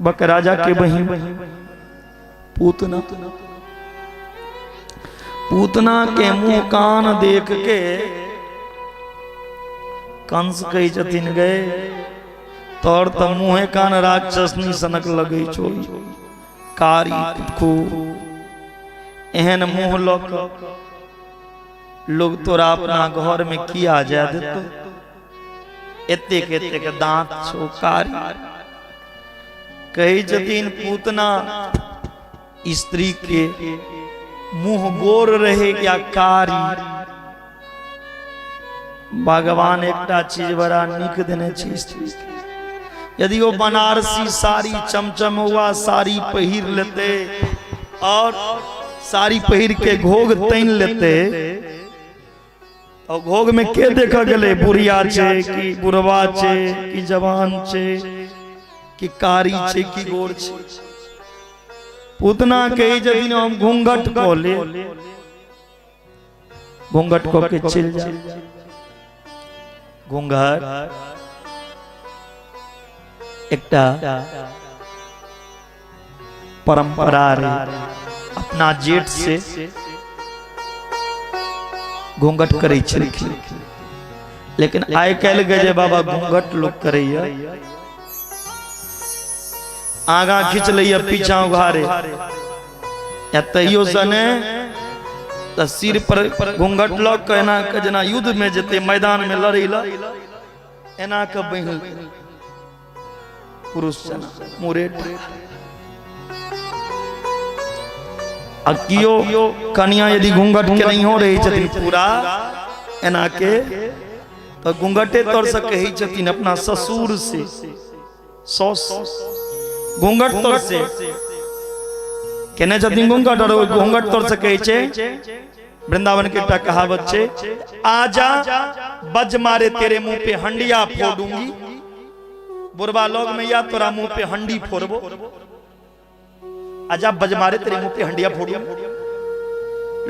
[SPEAKER 1] बक राजा के बहिन पूतना। पूतना के मुंह कान देख के कंस कहै छथिन, गए तोर तऽ मुँहे कान राक्षसनी सनक लगै छौ, कारी कुटकू, एहन मुँह लऽ कऽ लोग तोरा अपना घर में किया जाय देतो? एतेक एतेक दांत छौ, कारी। कहै छथिन पूतना, स्त्री के मुंह गोर रहे या कारी, भगवान एकटा चीज बड़ा नीक देने छै स्त्री के। यदि ओ बनारसी साड़ी, चमचमौआ साड़ी पहिर लेते और साड़ी पहिर के घोघ तैन लेते, और घोघ में के देख गेलै बुढ़िया छै कि बुढ़वा छै कि जवान छै कि कारी छै कि गोर छै? पूतना कहै छथिन, हम घूंघट कऽ ले, घूंघट कऽ के चलि जा। घूंघट एकटा परंपरा रे, अपना जेठ से घूंघट करै छलखिन। लेकिन आइ काल्हि के जे बाबा घूंघट लोक करैया, आगा खींच लैया, पीछा उघारे, या तैयो से ने तऽ सिर पर घूंघट लऽ कऽ एना के जेना युद्ध में जेतै मैदान में लड़ै लए, एना के बहिन पुरुष जना मुरेट। आ कियो कनिया यदि घूंघट के नहियो रहै छथिन पूरा एना के, तऽ घूंघटे तर से कहै छथिन अपना ससुर से, सौस घूंघट तर से केने छथिन घूंघट, और घूंघट तर से कहै छै, वृंदावन के एकटा कहावत छै, आजा बज मारे तेरे मुंह पे हंडिया फोड़ूंगी। बुढ़वा लोग में या तोरा मुंह पे हंडी फोड़बो, आजा बज मारे तेरे मुंह पे हंडिया फोड़ूंगी।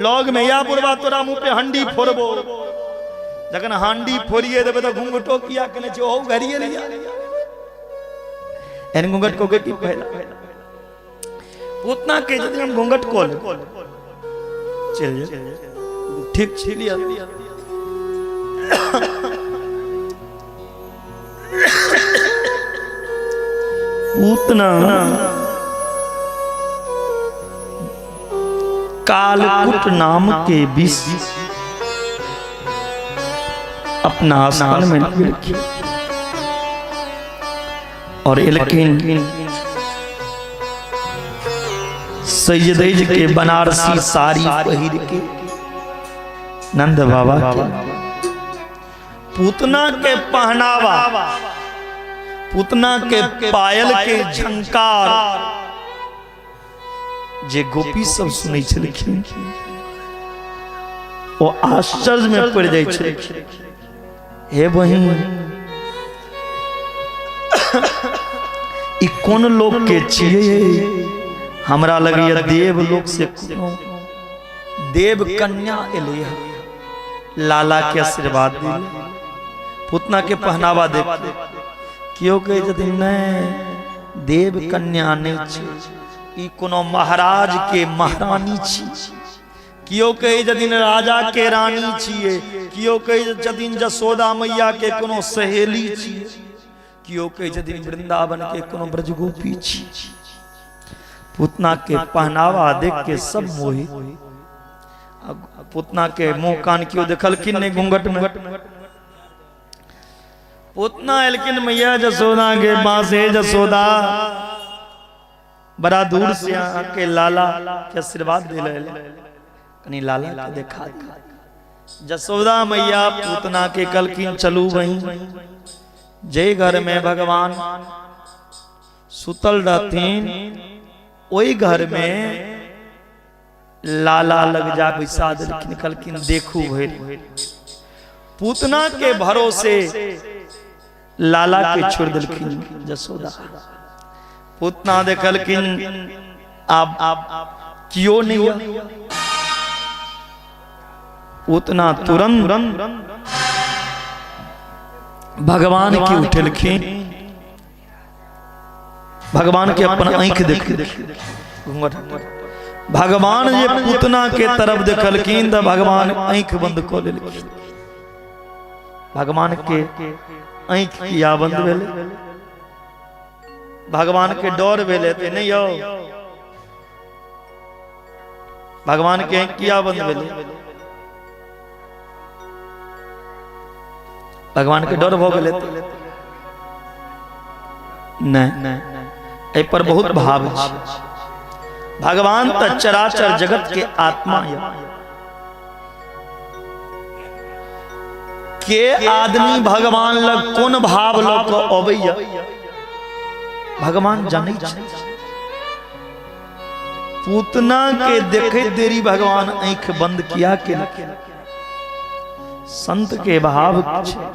[SPEAKER 1] लोग में या बुढ़वा तोरा मुंह पे हंडी फोड़बो। जखन हांडी फोड़िए देबै तऽ घूंघटो किया केने छै? ओहो घरिए लिया। एहन घूंघट को के की फायदा? उतना के यदि हम घूंघट को ले चल जा, ठीक छी लिया। पूतना कालकूट नाम के विष अपना स्थान में रखी और एलखिन सैयदैज के बनारसी साड़ी पहिर के नंद बाबा के। पूतना के पहनावा, पूतना के पायल के झंकार। जे गोपी सब सुनै छलखिन ओ आश्चर्य में पड़ जाइ छलखिन। हे बहिन, ई कोन लोक के छियै? हमरा लगैया देव लोक से कोनो देव कन्या एलै हन, लाला के आशीर्वाद दिले, पुतना के पहनावा देख केओ कहै छथिन नहि, देव कन्या नहि छै, ई कोनो महाराज के महारानी छी। केओ कहै छथिन राजा के रानी छियै, केओ कहै छथिन जसोदा मैया के कोनो सहेली छियै, केओ कहै छथिन वृंदावन के कोनो ब्रजगोपी छी। पूतना के पहनावा देख के सब मोहित। पूतना के मुंह कान केओ देखलखिन नहि घूंघट में। पूतना एलखिन मैया जसोदा के पास, हे जसोदा, बड़ा दूर से आके लाला के आशीर्वाद दिले, कनी लाला के देखा दे। जसोदा मैया पूतना के कहलखिन चलू वहीं जे घर में भगवान सुतल रहथिन ओहि घर में लाला लग जा बैसा देलखिन, कहलखिन देखू भरि। पूतना के भरोसे लाला के छोड़ देलखिन जसोदा। पूतना देखलखिन आब कियो नहीं, पूतना तुरंत भगवान के उठेलखिन, भगवान के अपन आँखि देख घूंघट। भगवान जे पूतना के तरफ देखलखिन तऽ भगवान आँखि बंद कऽ लेलखिन। भगवान के आँखि किया बंद भेलै? भगवान के डर भेलै ते नहीं यौ? भगवान के आँखि किया बंद भेलै? भगवान के डर भऽ गेलै नहीं? एहि पर बहुत भाव छै। भगवान तऽ चराचर जगत के आत्मा यऽ। के आदमी भगवान लग कोन भाव लऽ कऽ अबैया भगवान जानै छै। पूतना के देखैत देरी भगवान आँखि बंद किया केलखिन? संत के भाव छै,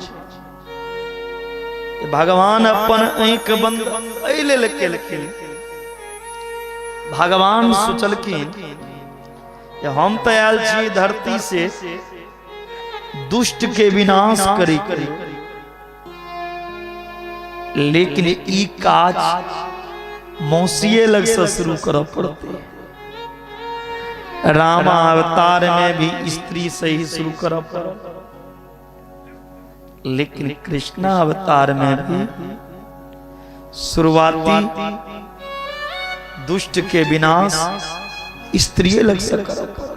[SPEAKER 1] भगवान अपन आँखि बंद एहि लेल केलखिन। भगवान सोचलखिन जे हम तऽ आयल छी धरती से दुष्ट के विनाश करे के, लेकिन ई काज मौसिए लग से शुरू करऽ पड़तै। रामा अवतार में भी स्त्री से ही शुरू करऽ पड़ल, लेकिन कृष्णा अवतार में भी शुरुआती दुष्ट के विनाश स्त्री लग से करऽ पड़ल,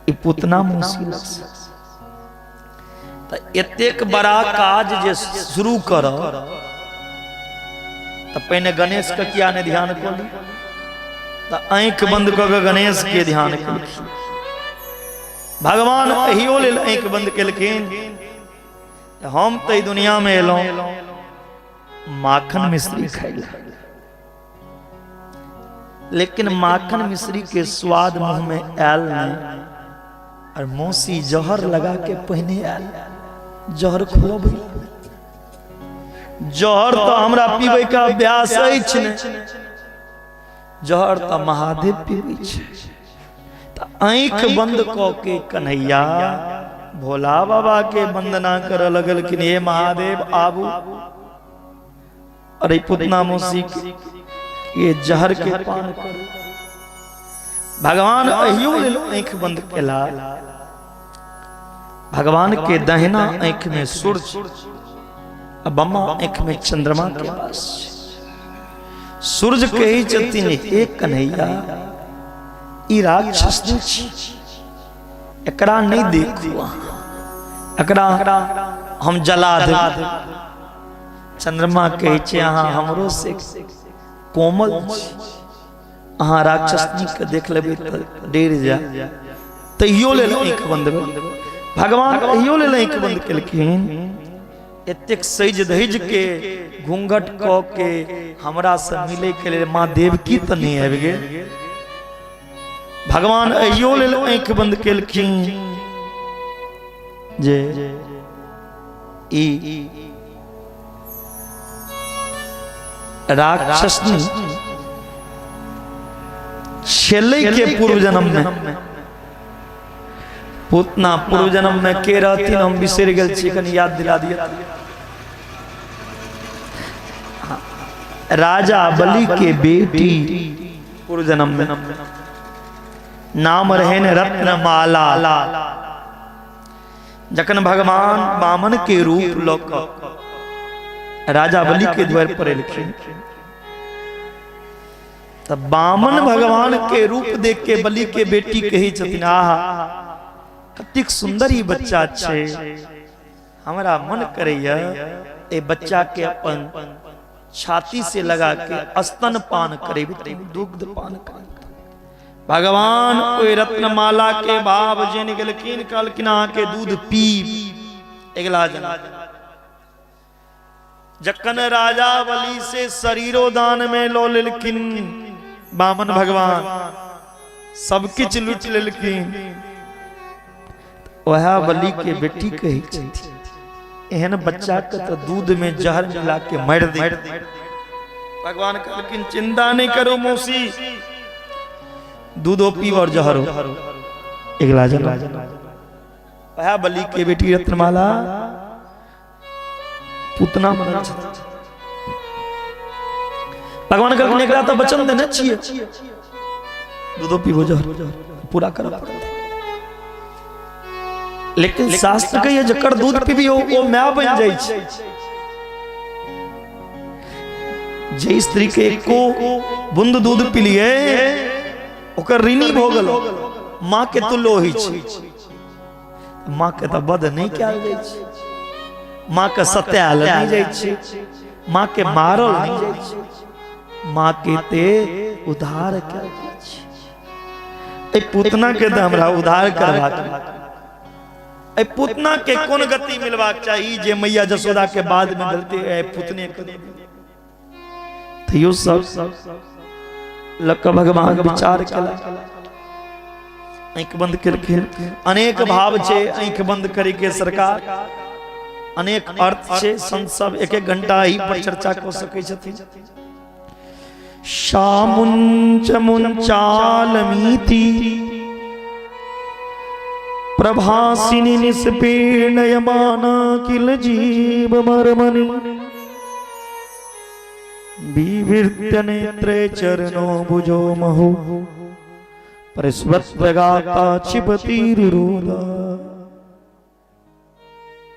[SPEAKER 1] ई पुतना मौसी लग से। तऽ एतेक बड़ा काज जे शुरू करब तऽ पहिने गणेश के किया नहि ध्यान कऽ ली? तऽ आँखि बंद कऽ के गणेश के ध्यान केलखिन। भगवान एहियो लेल आँखि बंद केलखिन, हम तऽ दुनिया में एलहुँ माखन मिश्री खाइ लए, लेकिन माखन मिश्री के स्वाद मुंह में आयल नहीं और मौसी जहर लगा के पहिने आयल, जहर खुअबै। जहर तो हमरा पीबै के अभ्यास अछि नहि, जहर तऽ महादेव पीबै छै। तऽ आँखि बंद कऽ के कन्हैया भोला बाबा के वंदना करऽ लगलखिन, हे महादेव आबू, अरे पुतना मौसी के जहर के पान करू। भगवान अहियो लेल आँखि बंद केला। भगवान के दहिना आँखि में सूर्य आ बम्मा आँखि में चंद्रमा के वास। सूर्य कहै छथिन, हे कन्हैया, ई राक्षस नहि छी, एकरा नहि देखू अहाँ, एकरा हम जला देब। चंद्रमा कहै छै, अहाँ हमरो से कोमल छी, अहाँ राक्षसनी के देख लेबै तऽ डरि जाय। तैयो लेल आँखि बंद भेल। भगवान एहियो लेल आँखि बंद केलखिन। एतेक सजि धजि के घूंघट कऽ के हमरा से मिलै के लेल माँ देवकी तऽ नहि आबि गेल? भगवान अहियो लेल आँखि बंद केलखिन जे ई राक्षस छेलै के पूर्व जन्म में पूतना पूर्व जन्म में के रहथिन हम बिसरि गेल छी कनि याद दिला दिअ। राजा बलि के बेटी पूर्व जन्म में नाम रहन रत्नमाला। जखन भगवान वामन के रूप लऽ कऽ राजा बलि के द्वार पर एलखिन तऽ वामन भगवान के रूप देख के बलि के बेटी कहै छथिन, आहा कतेक सुंदर ई बच्चा छै, हमरा मन करैया ए बच्चा के अपन छाती से लगा के स्तन पान करेबी, दुग्ध पान करेबी। भगवान ओहि रत्नमाला के भाव जानि गेलखिन, कहलखिन अहाँ के दूध पीब अगिला जन्म। जखन राजा बलि से शरीरो दान में लो लेलखिन वामन भगवान, सब किछु लूटि लेलखिन, वएह बलि के बेटी कहै छथिन एहन बच्चा के तो दूध में जहर मिला के मारि दे। भगवान कहलखिन चिंता नहीं करो मौसी, दूधो पीब और जहरो अगिला जन्म। वएह बलि के बेटी रत्नमाला पूतना बनल छथिन। भगवान कहलखिन एकरा तऽ वचन देने छियै, दूधो पीबो जहर पूरा करऽ पड़त। लेकिन शास्त्र कहिए जकर दूध पीबी ओ my बनि जाइ छै। जे स्त्री के एको बूंद दूध पिलिए ओकर ऋणी भऽ गेल, माँ के तुल्य होइ छै। माँ के तऽ वध नहि कयल जाइ छै, माँ के सतायल नहि जाइ छै, माँ के मारल नहि जाइ छै, माँ के ते उद्धार कयल जाइ छै। एहि पूतना के तऽ हमरा उद्धार करबाक, एहि पूतना के कोन गति मिलबाक चाही जे मैया जसोदा के बाद में गलती एहि पूतने के। तैयो सब लग भगवान विचार केला, आँखि बंद केलखिन। अनेक भाव छै आँखि बंद करे के सरकार, अनेक अर्थ छै। संत सब एक एक घंटा एहि पर चर्चा कऽ सकै छथिन। शामुंच मुंचालमीति प्रभासिनी निष्पीडयमाना किल जीव मर्मणि विवृत्य नेत्रे चरणो भुजो महो परिस्वत्वगाता क्षिपतिरुरोधा।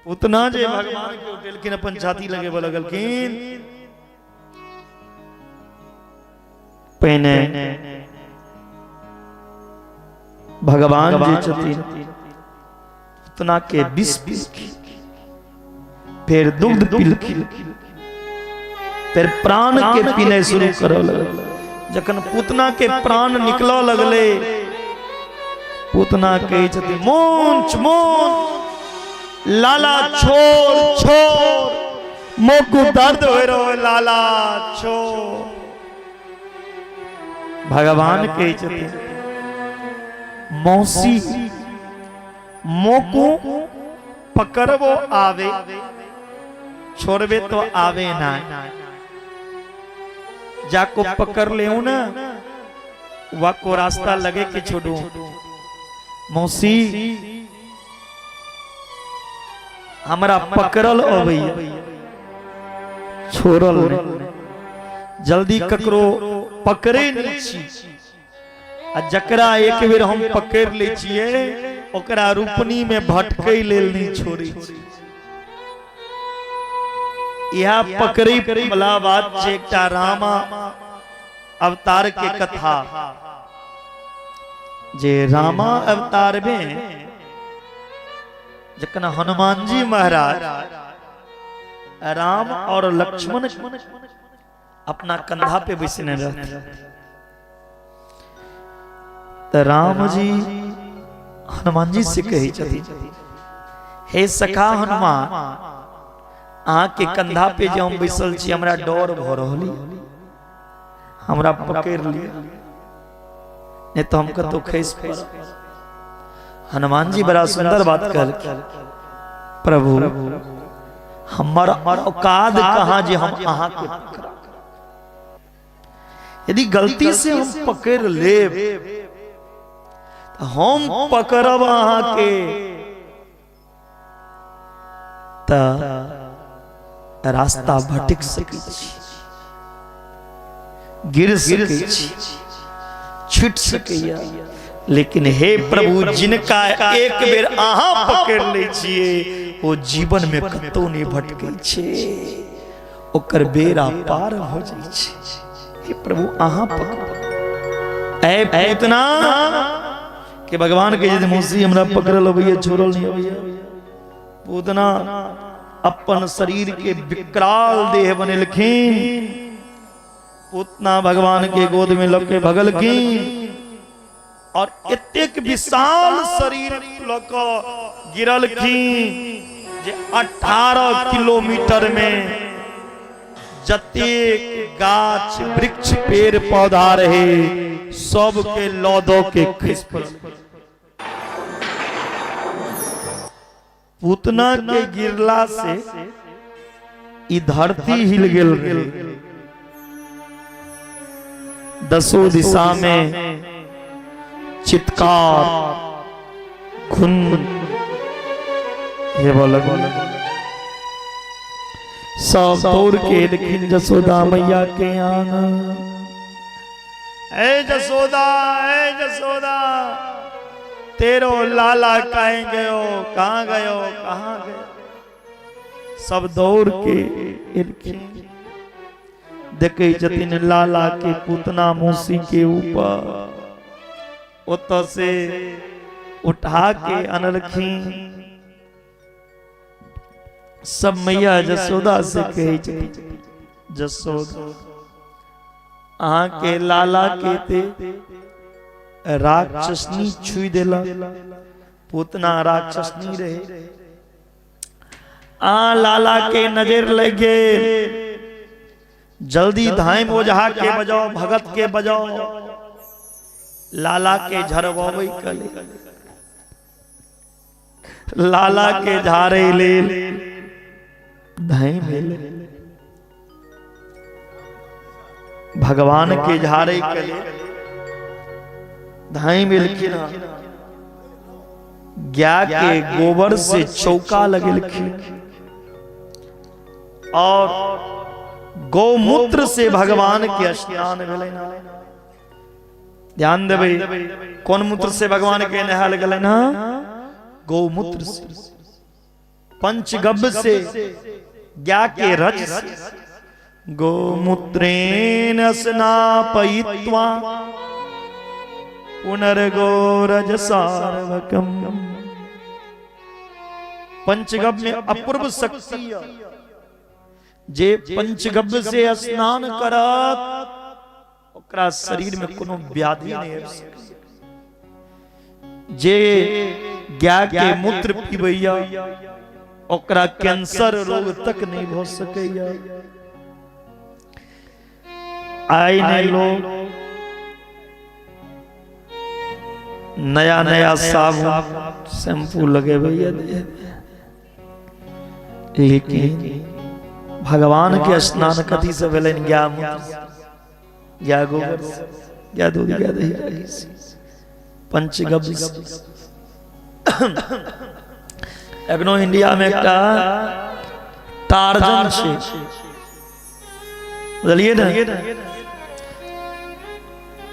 [SPEAKER 1] उतना जे भगवान के उठेलखिन अपन छाती लगेबऽ लगलखिन, पहिने भगवान जे छथिन उतना के विष पीलखिन, फेर दुग्ध पीलखिन, फेर प्राण के पीने शुरू करऽ लगल। जखन पूतना के प्राण निकलऽ लगले, पूतना कहै छथिन मोंच मोंच लाला छोड़ छोड़, मोकू दर्द हो रहो लाला छोड़। भगवान कहै छथिन मौसी मोकू पकड़बो आवे, छोड़बे तो आवे ना, जाको पकड़ ले ना वाको रास्ता लगे कि छोड़ू। मौसी हमरा पकड़ल अबैया, छोड़ल नहीं। जल्दी ककरो पकड़े नहीं छी, आ जकरा एक बेर हम पकड़ लै छियै ओकरा रूपनी में भटकै लेल नहीं छोड़ै छी। इएह पकड़ै वाला बात छै। एकटा रामा अवतार के कथा, जे रामा अवतार में जखन हनुमान जी महाराज राम और लक्ष्मण अपना कंधा पे बैसने रहते, तो राम जी हनुमान जी से कहै छथिन, हे सखा हनुमान, अहाँ के कंधा पे जे हम बैसल छी हमरा डर भऽ रहल, हमरा पकड़ लिअ। नहीं तो हम कतौ खसि पड़ब। हनुमान जी बड़ा सुंदर बात कहलखिन, प्रभु हमर औकात कहाँ जे हम अहाँ के पकड़ब। यदि गलती से हम पकड़ लेब तऽ हम पकड़ब अहाँ के तऽ रास्ता भटक सकै छी, गिर सकै छी, छूट सकैया। लेकिन हे प्रभु, जिनका एक बेर अहाँ पकड़ लै छियै ओ जीवन में कतौ नहीं भटकै छै, ओकर बेड़ा पार हो जाइ छै। हे प्रभु अहाँ पकड़ू। ऐ पूतना के भगवान के जे मौसी हमरा पकड़ल अबैया, छोड़ल नहीं अबैया। पूतना अपन शरीर के विकराल देह बनेलखिन। पूतना भगवान के गोद में लऽ के भगलखिन और एतेक विशाल शरीर लऽ कऽ गिरलखिन जे 18 किलोमीटर में जतेक गाछ वृक्ष पेड़ पौधा रहे सबके लऽ दऽ के खसि पड़ल। पूतना के गिरला से ई धरती हिल गेल रहे। दसों दिशा में चित्कार खुन हेबऽ लगल। सब दौड़ के एलखिन जसोदा मैया के आंगन। ए जसोदा, ए जसोदा, तेरो लाला कहीं गयो, कहाँ गयो, कहाँ गयो। सब दौड़ के एलखिन, देखे छथिन लाला के पूतना मौसी के ऊपर। ओतऽ से उठा के अनलखिन। सब मैया जसोदा से कहै छथिन, जसोदा अहाँ के लाला के ते राक्षसनी छुई देलक, पूतना राक्षसनी रहे, आ लाला के नजर लग गेल। जल्दी धाम ओझा के बजाओ, भगत के बजाओ, लाला के झरबबै के लेल, लाला के झाड़े लेल धाम एलै। भगवान के झाड़े के लेल धाम एलखिन। गाय के गोबर से चौका लगेलखिन और गौमूत्र से भगवान के स्नान भेलनि। ध्यान देबै, कोन मूत्र से भगवान के नहायल गेलनि? गौमूत्र से, पंचगव्य से, गाय के रज से। गोमूत्रेण स्नापयित्वा पुनर्गोरज सार्वकम। पंचगव्य में अपूर्व शक्ति, जे पंचगव्य से स्नान करत ओकरा शरीर में कोनो व्याधि नहीं आबि सकै। जे गाय के मूत्र पीबैया ओकरा कैंसर रोग तक नहीं भ सकैया। आइ नहीं लोग नया नया साबुन शैम्पू लगेबैया देह में, लेकिन भगवान के स्नान कथी से भेलनि? गाय मूत्र, गाय गोबर, गाय दूध, गाय दही, गाय घी से, पंचगव्य से। एखनो इंडिया में एकटा टार्जन छै, बुझलियै ने?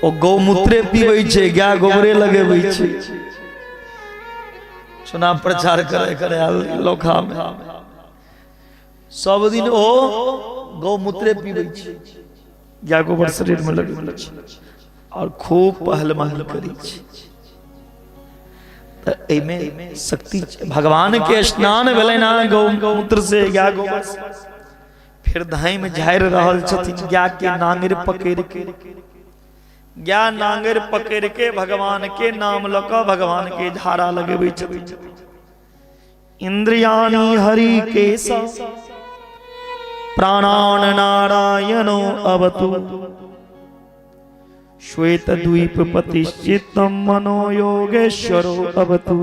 [SPEAKER 1] ओ गौमूत्रे पीबै छै, गाय गोबरे लगेबै छै। चुनाव प्रचार करे करे आयल लोखा में सब दिन ओ गौमूत्रे पीबै छै, गाय गोबर शरीर में लगेबै छै और खूब पहलवानी करै छै। तऽ एहिमे शक्ति छै। भगवान के स्नान भेलै ना गौमूत्र से, गाय गोबर से। फिर धाई में झाड़ि रहल छथिन गाय के नांगरि पकड़ि के, गाय नांगरि पकड़ि के भगवान के नाम लऽ कऽ भगवान के झाड़ा लगेबै छथिन। इंद्रियाणि हरि केश प्राणान नारायणो अवतु। श्वेत द्वीप पतिश्चित्तम मनो योगेश्वरो अवतु।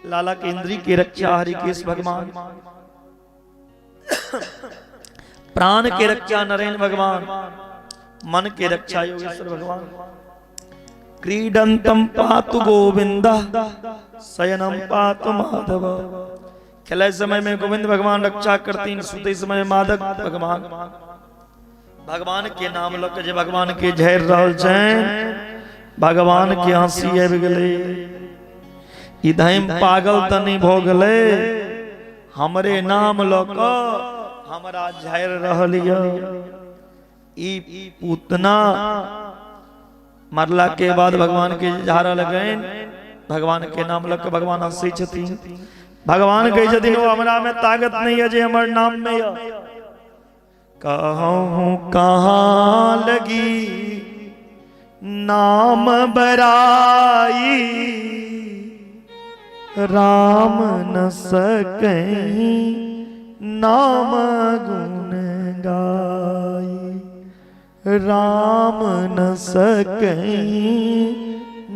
[SPEAKER 1] लाला के इंद्री के रक्षा हरिकेश भगवान, प्राण के रक्षा नरेंद्र भगवान, मन के रक्षा योगेश्वर भगवान। क्रीडंतम पातु गोविंद, शयनम पातु माधव। खेले समय में गोविंद भगवान रक्षा करते हैं, सुते समय माधव भगवान। भगवान के नाम लऽ के जे भगवान के झाड़ि रहल छनि, भगवान के हंसी आबि गेलै, ई धैम पागल तऽ नहि भऽ गेलै, हमरे नाम लऽ कऽ हमरा झाड़ि रहल यऽ। ई पूतना मरला के बाद भगवान के झाड़ऽ लगनि, भगवान के नाम लऽ कऽ भगवान हंसै छथिन। भगवान कहै छथिन ओ हमरा में ताकत नहीं है जे हमर नाम में यऽ। कहूँ कहाँ लगी नाम बराई, राम न सकहीं नाम गुण गाई, राम न सकहीं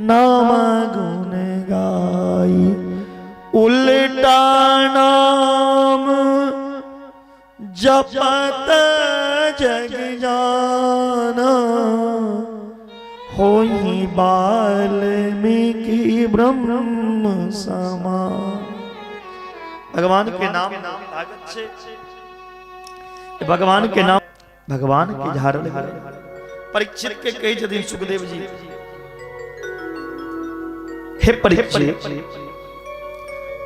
[SPEAKER 1] नाम गुण गाई। उल्टा नाम जपत जग जाना, होई वाल्मीकि ब्रह्म समान। भगवान के नाम ताकत छै, भगवान के नाम भगवान के झाड़ल गेलै। परीक्षित के कहै छथिन सुखदेव जी, हे परीक्षित,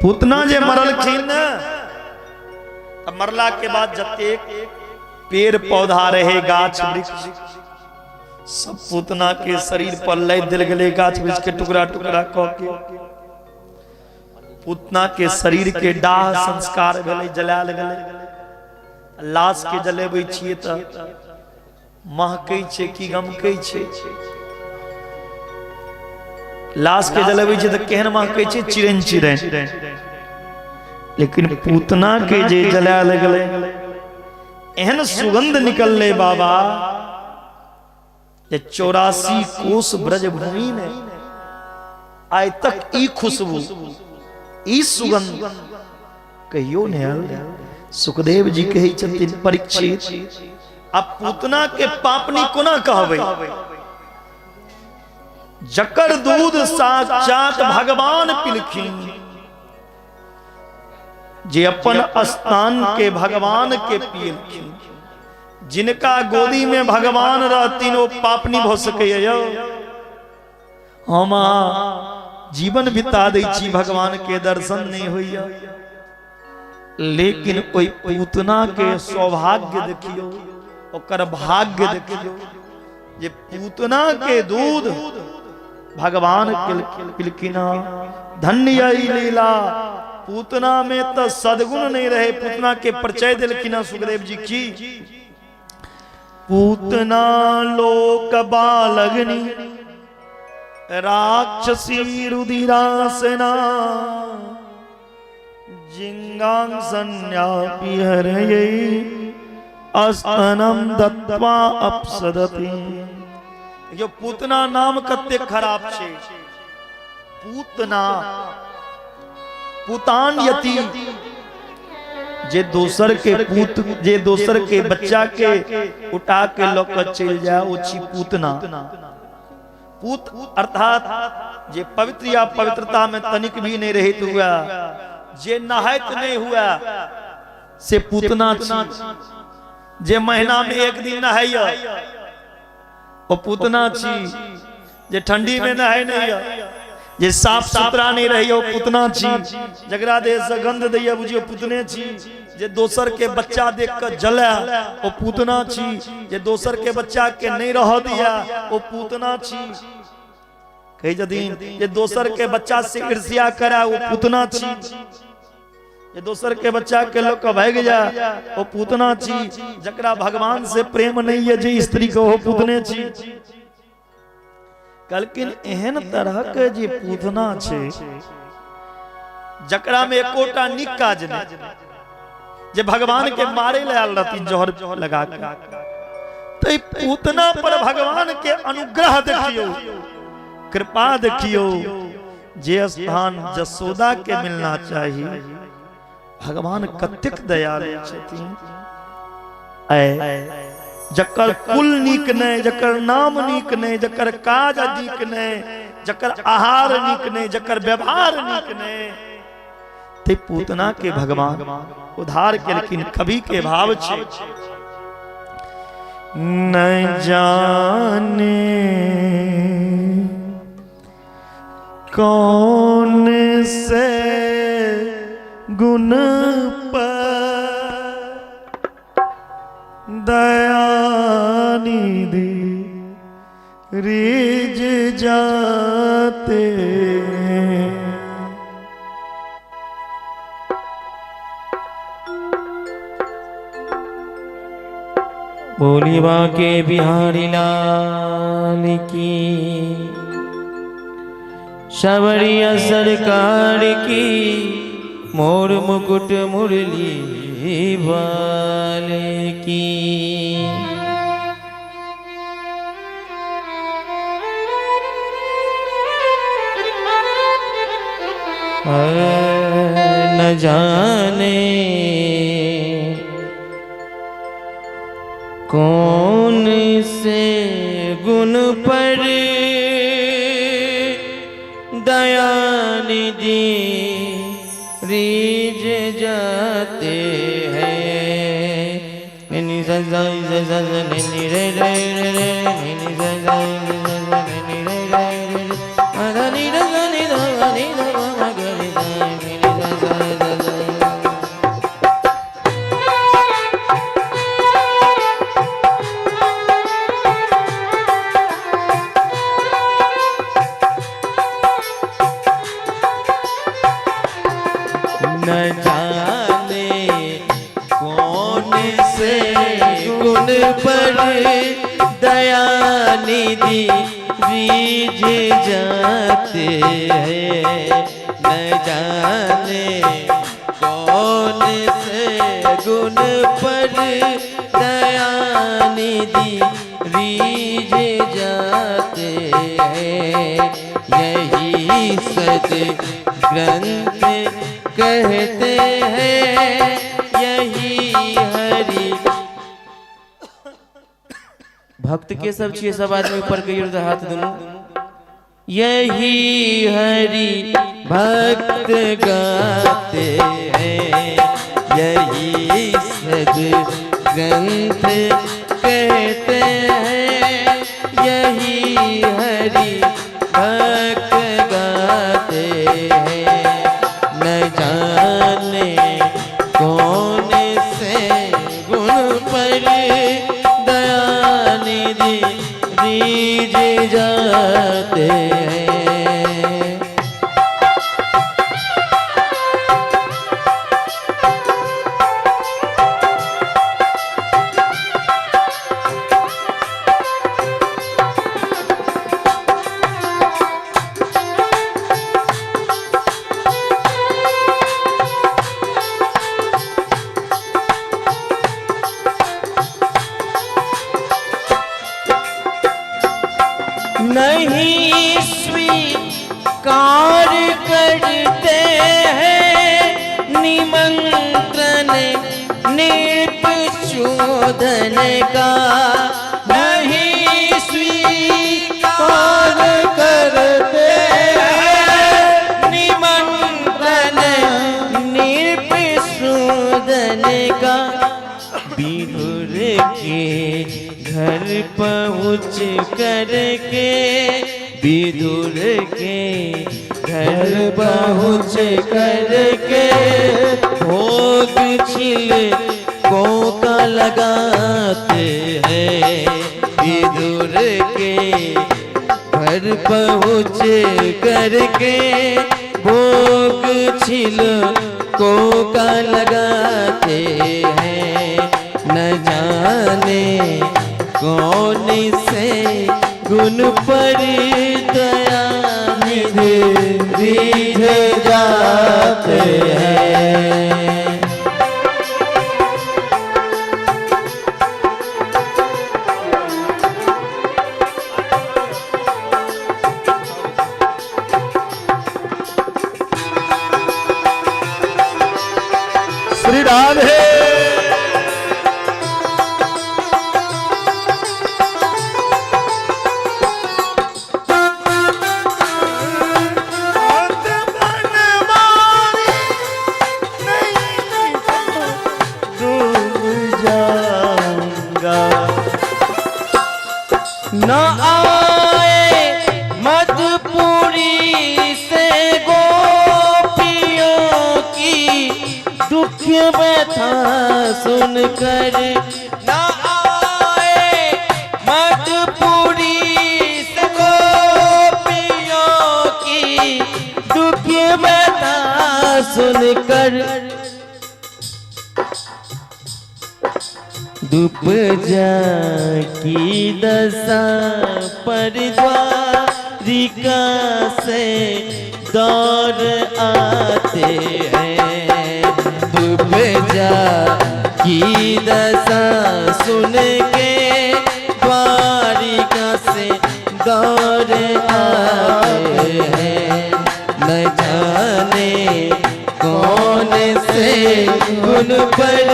[SPEAKER 1] पूतना जे मरलखिन ने, तऽ मरला के बाद जतेक पेड़ पौधा रहे, गाछ वृक्ष सब पूतना के शरीर पर लादि देल गेलै, गाछ वृक्ष के टुकड़ा टुकड़ा कऽ के पूतना के शरीर के दाह संस्कार भेलै, जलायल गेलै। लाश के जलेबै छियै तऽ महकै छै कि गमकै छै? लाश के जलबै छै तऽ केहन महकै छै? चिरैन चिरैन। लेकिन पूतना के जे जलायल गेलै, एहन सुगंध निकललै बाबा जे 84 कोस ब्रज भूमि में आइ तक ई खुशबू ई सुगंध कहियो नहि आयल। सुखदेव जी कहै छथिन परीक्षित, आ पूतना के पापनी कोना कहबै, जकर दूध साक्षात भगवान पिलखिन, जे अपन स्थान के भगवान के पियलखिन, जिनका गोदी में भगवान रहतीन ओ पापनी भऽ सकैए यौ? हम जीवन बिता दै छी, भगवान के दर्शन नहीं होइए, लेकिन ओहि पूतना के सौभाग्य देखियौ, ओकर भाग्य देखियौ जे पूतना के दूध भगवान पिलखिन। धन्य ई लीला। पूतना में तो सदगुण नहीं रहे, पूतना के परिचय दिलखिन सुखदेव जी की पूतना लोक बालगनी राक्षसी रुधिरासना जिंगांग संन्यापि हरयै अस्तनम दत्वा अपसदति। यो पूतना नाम कते खराब छे, पूतना पुतान यति, जे दोसर के पूत, जे दोसर के बच्चा के उठा के लऽ के चलि जाय ओ छी पूतना। पूत अर्थात जे पवित्र या पवित्रता में तनिक भी नहीं रहते हुआ, जे नहाइत नहीं हुआ से पूतना छी। जे महीना में एक दिन नहाइय ओ पूतना छी। जे ठंडी में नहाय नहीं है, जे साफ सुथरा नहीं रही ओ पूतना छी। जकरा देह से गंध दैया बुझियो पूतने छी। जे दोसर के बच्चा देख के जले ओ पूतना छी। जे दोसर के बच्चा के नहीं रह दिया ओ पूतना छी। कहै छथिन जे दोसर के बच्चा से ईर्ष्या करे ओ पूतना छी। जे दोसर के बच्चा के लोग के भागि जाए ओ पूतना छी। जकरा भगवान से प्रेम नहीं है जे स्त्री के ओ पूतने छी। कहलखिन एहन तरह के जे पूतना छै जकरा में एकोटा नीक काज नहि, जे भगवान के मारे ले आयल रहथिन जहर लगा के, तै पूतना पर भगवान के अनुग्रह देखियो, कृपा देखियो। जे स्थान जसोदा के मिलना चाहिए, भगवान कतेक दयालु छथिन। जकर कुल नीक नहीं, जकर नाम नीक नहीं, जकर काज नीक नहीं, जकर आहार नीक नहीं, जकर व्यवहार नीक नहीं, ते पूतना के भगवान उधार केलखिन। कवि के भाव छे, न जाने कौन से गुण पर दयानिधि रिझ जाते हैं।
[SPEAKER 2] बोली बाके बिहारी लाल की, शबरिया सरकार की, मोर मुकुट मुरली वाले की। न जाने कौन से गुण पर दयानिधि रीझ जाते हैं। नि सा सा सा सा सा नि नि रे रे रे रे नि नि सा सा सा सा नि नि रे रे रे रे मा धा नि धा सा नि धा मा नि धा मा मा ग रे सा नि नि सा सा सा सा। न जाने कौन से गुण पर दयानिधि रीझ जाते हैं। न जाने कौन से गुण पर दयानिधि रीझ जाते हैं। यही सद ग्रंथ कहते हैं, यही हरि भक्त के सब छिए, सब आदमी ऊपर के हाथ दोनों। यही हरि भक्त गाते हैं, यही सद ग्रंथ कहते हैं, यही हरि भक्त गाते हैं। न जाने कौन से गुण पर दयानिधि रीझ जाते हैं। नहीं स्वीकार करते हैं निमंत्रण नृप शोधन का, नहीं स्वीकार करते हैं निमंत्रण नृप शोधन का। विदुर के घर पहुँच करके, विदुर के घर पहुँच करके भोग छिल कोका लगाते हैं। विदुर के घर पहुँच करके भोग छिल कोका लगाते हैं। न जाने कौन से गुण पर दयानिधि रीझ जाते हैं।
[SPEAKER 1] श्री राधे।
[SPEAKER 2] न आए मधुपुरी से गोपियों की दुख व्यथा सुनकर, न आए मधुपुरी से गोपियों की दुख व्यथा सुनकर, दुपजा की दशा पर द्वारिका से दौड़ आते हैं। दुपजा की दशा सुन के द्वारिका से दौड़ आते हैं। न जाने कौन से गुण पर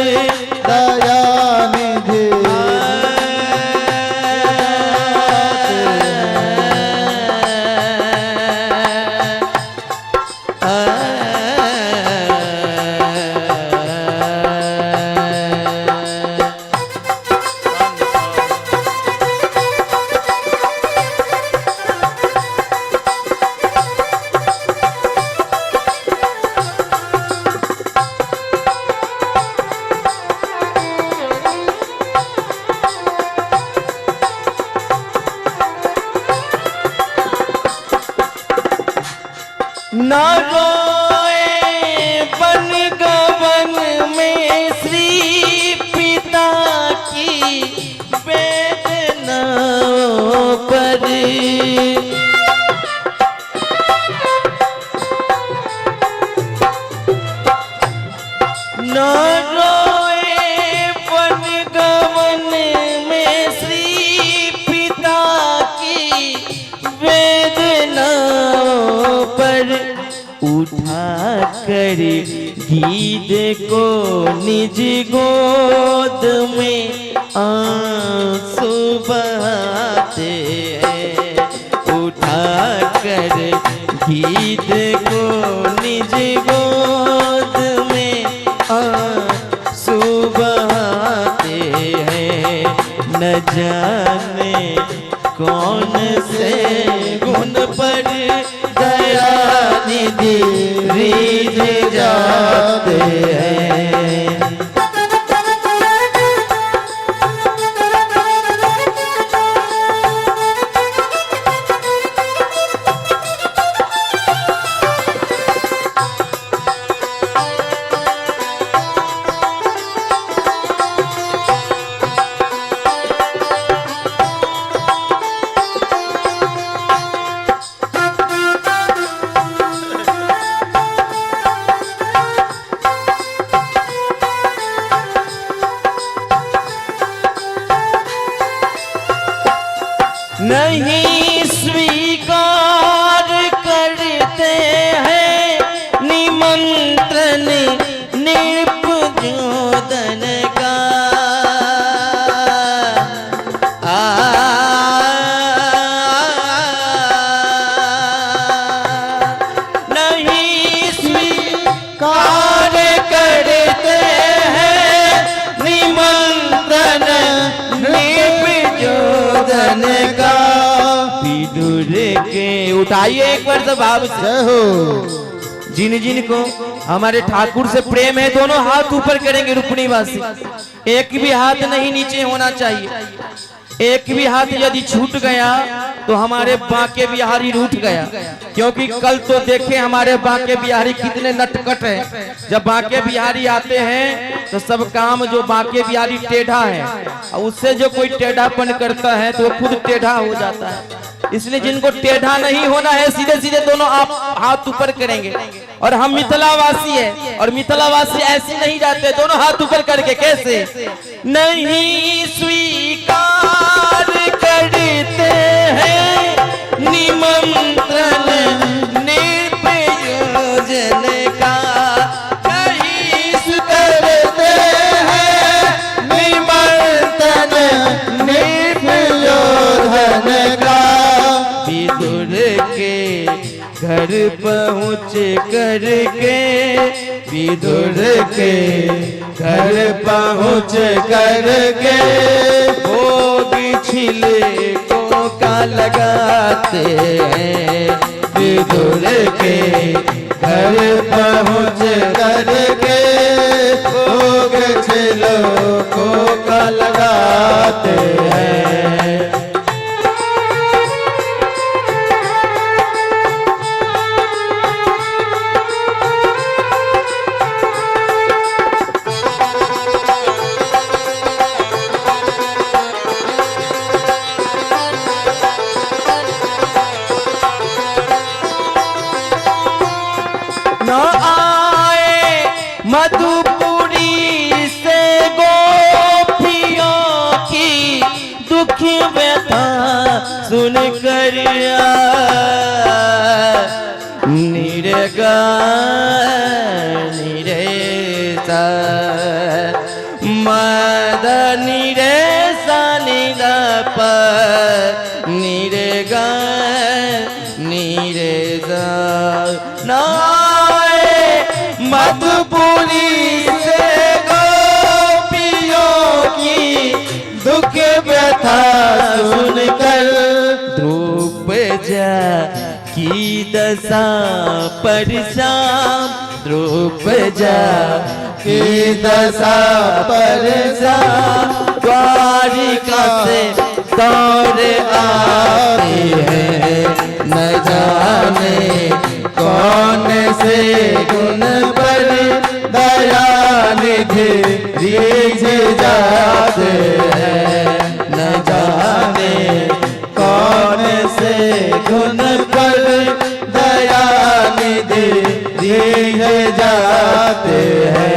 [SPEAKER 3] दया निधि
[SPEAKER 2] न रोए बन गवन में श्री पिता की वेदनाओं पर, न रोए वन गवन में श्री पिता की वेदनाओं पर, उठा कर गीत को निज गोद में आंसू बहाते हैं। उठा कर गीत को निज गोद में आंसू बहाते हैं। न जाने कौन से गुण पर दया निधि रीझ जाते हैं। नहीं स्वीकार करते हैं निमंत्रण नृपद्योतन का, आ, नहीं स्वीकार करते हैं निमंत्रण नृपद्योतन का। विदुर के उठाइए एक बार सब भाव से।
[SPEAKER 3] जय हो।
[SPEAKER 2] जिन जिन को हमारे ठाकुर से प्रेम है दोनों हाथ ऊपर करेंगे। रुपनीवासी एक भी हाथ नहीं नीचे होना चाहिए। एक भी हाथ यदि छूट गया तो हमारे बांके बिहारी रूठ गया। क्योंकि कल तो देखे हमारे बांके बिहारी कितने नटखट हैं। जब बांके बिहारी आते हैं तो सब काम जो बांके बिहारी टेढ़ा है और उससे जो कोई टेढ़ापन करता है तो वो खुद टेढ़ा हो जाता है। इसलिए जिनको टेढ़ा नहीं होना है सीधे सीधे दोनों आप हाथ ऊपर करेंगे। और हम मिथिलावासी है और मिथिलावासी ऐसे नहीं जाते दोनों हाथ ऊपर करके। कैसे नहीं स्वीकार करते हैं निमंत्रण निप्रयोजन का, नहीं स्वीकार पहुँच करके, विदुर के घर पहुँच करके, भोग छिलकों का लगाते हैं। विदुर के घर पहुँच
[SPEAKER 3] करके, भोग छिलकों का लगाते हैं।
[SPEAKER 2] न आए मधुपुरी से गोपियों की दुख व्यथा सुन कर, निरगा निरे सा मद निरे सा निद प निरगा निरे सा। न आए मधुपुरी से गोपियों की
[SPEAKER 3] दुख व्यथा सुनकर,
[SPEAKER 2] द्रुपजा की दशा पर श्याम, द्रुपजा
[SPEAKER 3] की दशा पर
[SPEAKER 2] श्याम द्वारिका से दौड़ आते हैं। न जाने
[SPEAKER 3] कौन से गुण पर दया निधि रीझ जाते हैं।
[SPEAKER 2] न जाने
[SPEAKER 3] कौन से गुण पर दया निधि रीझ जाते हैं।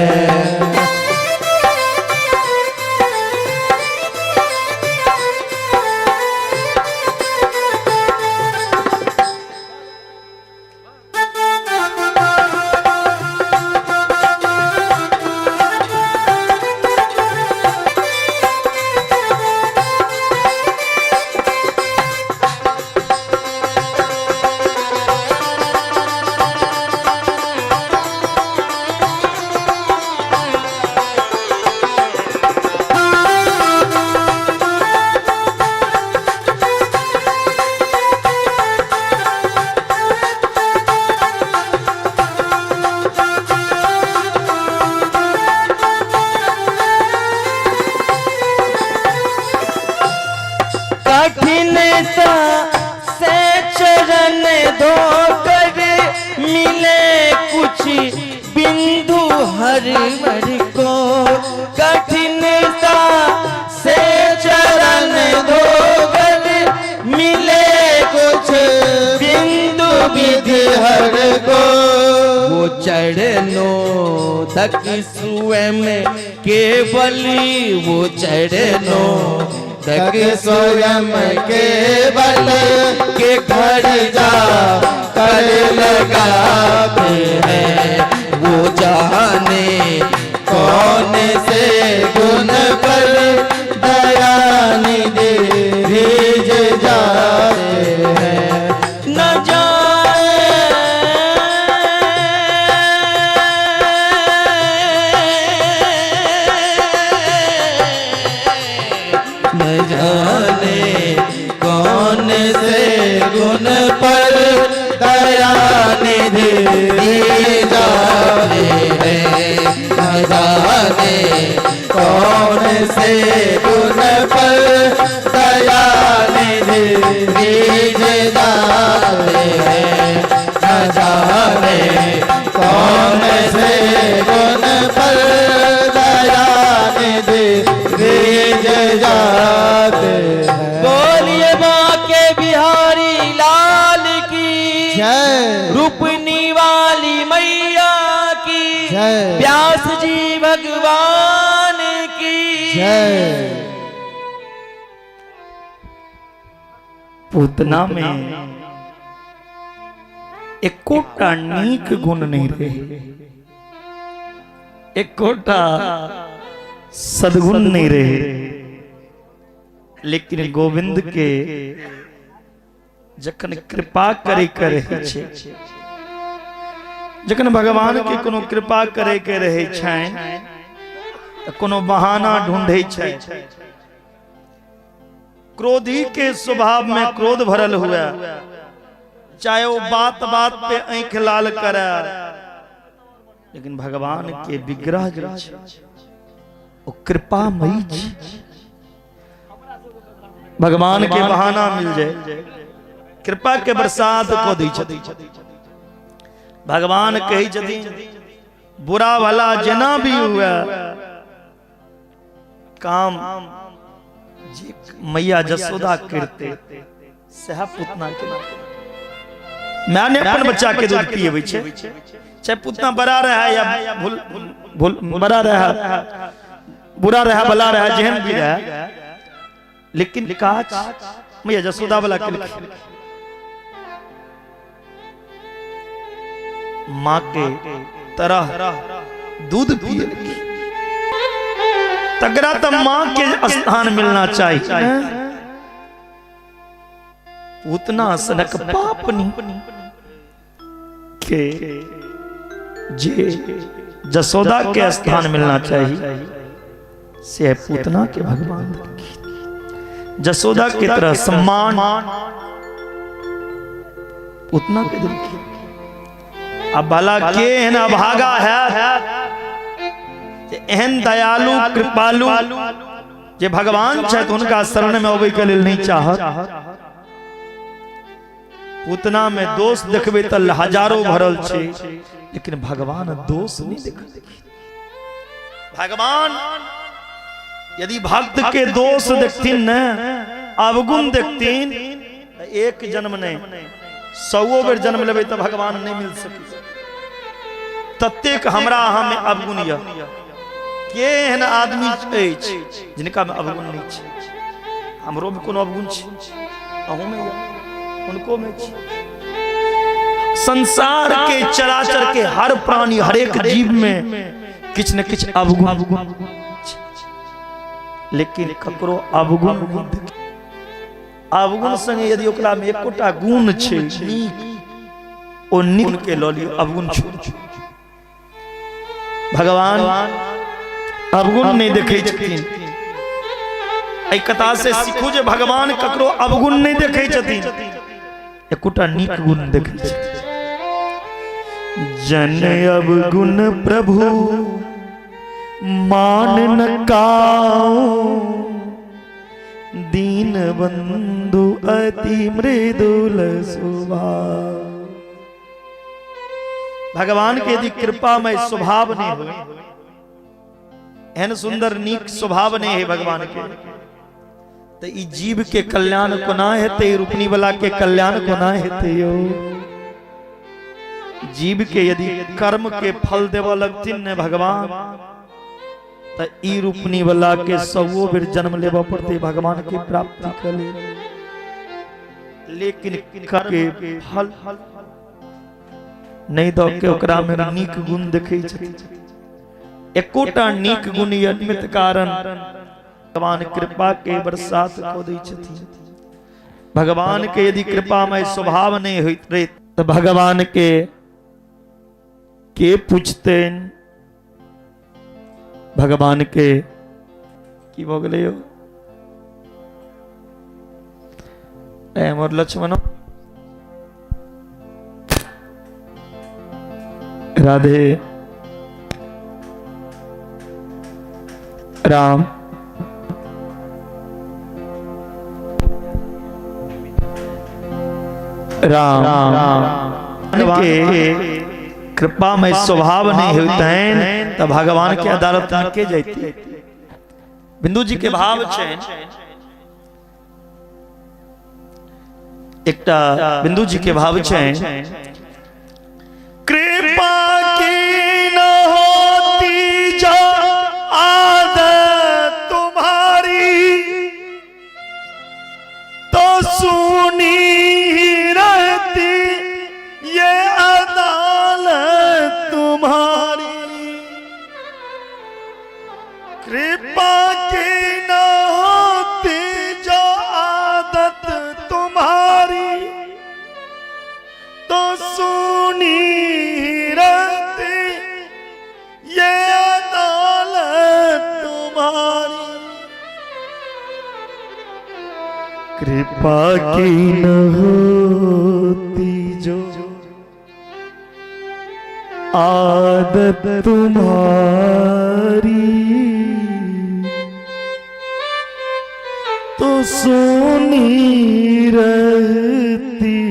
[SPEAKER 2] कठिनता से चरण धोकर मिले कुछ बिंदु हर मर को, कठिनता से चरण धोकर मिले
[SPEAKER 3] कुछ
[SPEAKER 2] बिंदु
[SPEAKER 3] विधि हर को,
[SPEAKER 2] वो चरणों तक स्वयं केवल, वो चरणों तक
[SPEAKER 3] तक स्वयं केवल
[SPEAKER 2] के घर
[SPEAKER 3] जा कर
[SPEAKER 2] लगाते हैं। वो जाने
[SPEAKER 3] कौन से गुण पर दया निधि रीझ जाते हैं।
[SPEAKER 2] न जाए न जाने
[SPEAKER 3] कौन से गुण पर दया निधि रीझ जाते हैं।
[SPEAKER 2] न जाने
[SPEAKER 3] कौन से गुण पर दया निधि रीझ जाते हैं। न जाने कौन से गुण पर दया निधि रीझ जाते हैं।
[SPEAKER 2] बोलिए बाके बिहारी लाल की
[SPEAKER 3] जय,
[SPEAKER 2] रूपनी वाली मैया की
[SPEAKER 3] जय,
[SPEAKER 2] व्यास जी भगवान की
[SPEAKER 3] जय।
[SPEAKER 1] पूतना में एकोटा नीक गुण नहीं रहे, एकोटा सद्गुण नहीं रहे, लेकिन गोविंद के जखन कृपा करे करे छै जखन भगवान के कोनो कृपा करे के रहे छनि तऽ कोनो बहाना ढूंढै छै। क्रोधी के स्वभाव में क्रोध भरल हुए, चाहे वो बात बात पे आँखि लाल करे, लेकिन भगवान के विग्रह जे छै ओ कृपामयी छै। भगवान के बहाना मिल जाए, कृपा के बरसात को दै छथिन। भगवान कहै छथिन बुरा भला जेना भी हुए काम जे मैया जसोदा करते सएह पुतना के माय ने अपन बच्चा के दूध पियबै छै, चाहे पुतना बड़ा रहे या भूल भूल बड़ा रहे, बुरा रहे भला रहे, जेहन भी रहे, लेकिन काज मैया जसोदा वाला के माँ के तरह दूध पिए तगड़ा तो माँ के स्थान मिलना चाहिए। पूतना सनक पापनी के जे जसोदा के स्थान मिलना चाहिए से पूतना के भगवान जसोदा के तरह सम्मान पूतना के दिलखिन। अब भला के एहन अभागा है एहन दयालु कृपालु जे भगवान छथि हुनका शरण में अबै के लेल नहीं चाहत। पूतना में दोष देखबै तऽ हजारों भरल छै, लेकिन भगवान दोष नहीं देखै। भगवान यदि भक्त के दोष देखथिन ने, अवगुण देखथिन, तऽ एक जन्म नहीं सौ बेर जन्म लेबै तऽ भगवान नहीं मिल सकी। ततेक हमरा अहाँ में अवगुण यऽ। के एहन आदमी अछि जिनका में अवगुण नहीं छै? हमरो में कोनो अवगुण छै, अहूँ में यऽ, उनको में छै। संसार के चराचर के हर प्राणी हरेक जीव में किछु ने किछु अवगुण, लेकिन ककरो अवगुण नहि देख। अवगुण संगे यदि ओकरा में एकोटा गुण छै नीक, ओ नीक के लऽ लियौ, अवगुण छोड़। भगवान अवगुण नहीं देखै छथिन। एहि कथा से सीखू जे भगवान ककरो अवगुण नहीं देखै छथिन, एकोटा नीक गुण देखै छथिन। जन अवगुण प्रभु मान न काऊ, दीन बंधु अति मृदुल स्वभाव। भगवान के यदि कृपा में स्वभाव नहीं हो, एहन सुंदर नीक स्वभाव नहीं है भगवान के, तो ई जीव के कल्याण कोना हेतै, रूपनी वाला के कल्याण कोना हेतै यो? जीव के यदि कर्म के फल देवऽ लगथिन ने भगवान, तो ई रूपनी वाला के सौ बेर जन्म लेबऽ पड़तै भगवान के प्राप्ति के लेल। लेकिन कर्म के फल नहीं दऽ के ओकरा में नीक गुण देखै छथिन। एकोटा नीक गुण निमित्त कारण भगवान कृपा के बरसात कऽ दै छथिन। भगवान के यदि कृपामय स्वभाव नहीं होइत रहे तो भगवान के पूछतेन? भगवान के की भऽ गेलै यौ? ए हमर लक्ष्मण राधे राम राम के कृपा में स्वभाव नहीं होते तो भगवान के अदालत में के जैती? बिंदु जी के भाव छनि एकटा, बिंदु जी के भाव छनि, कृपा की न होती जो आदत तुम्हारी, तो सुनी ही रहती ये अदालत तुम्हारी। कृपा की न होती जो आदत तुम्हारी, तो सुनी रहती कृपा की न होती जो आदत तुम्हारी, तो सुनी रहती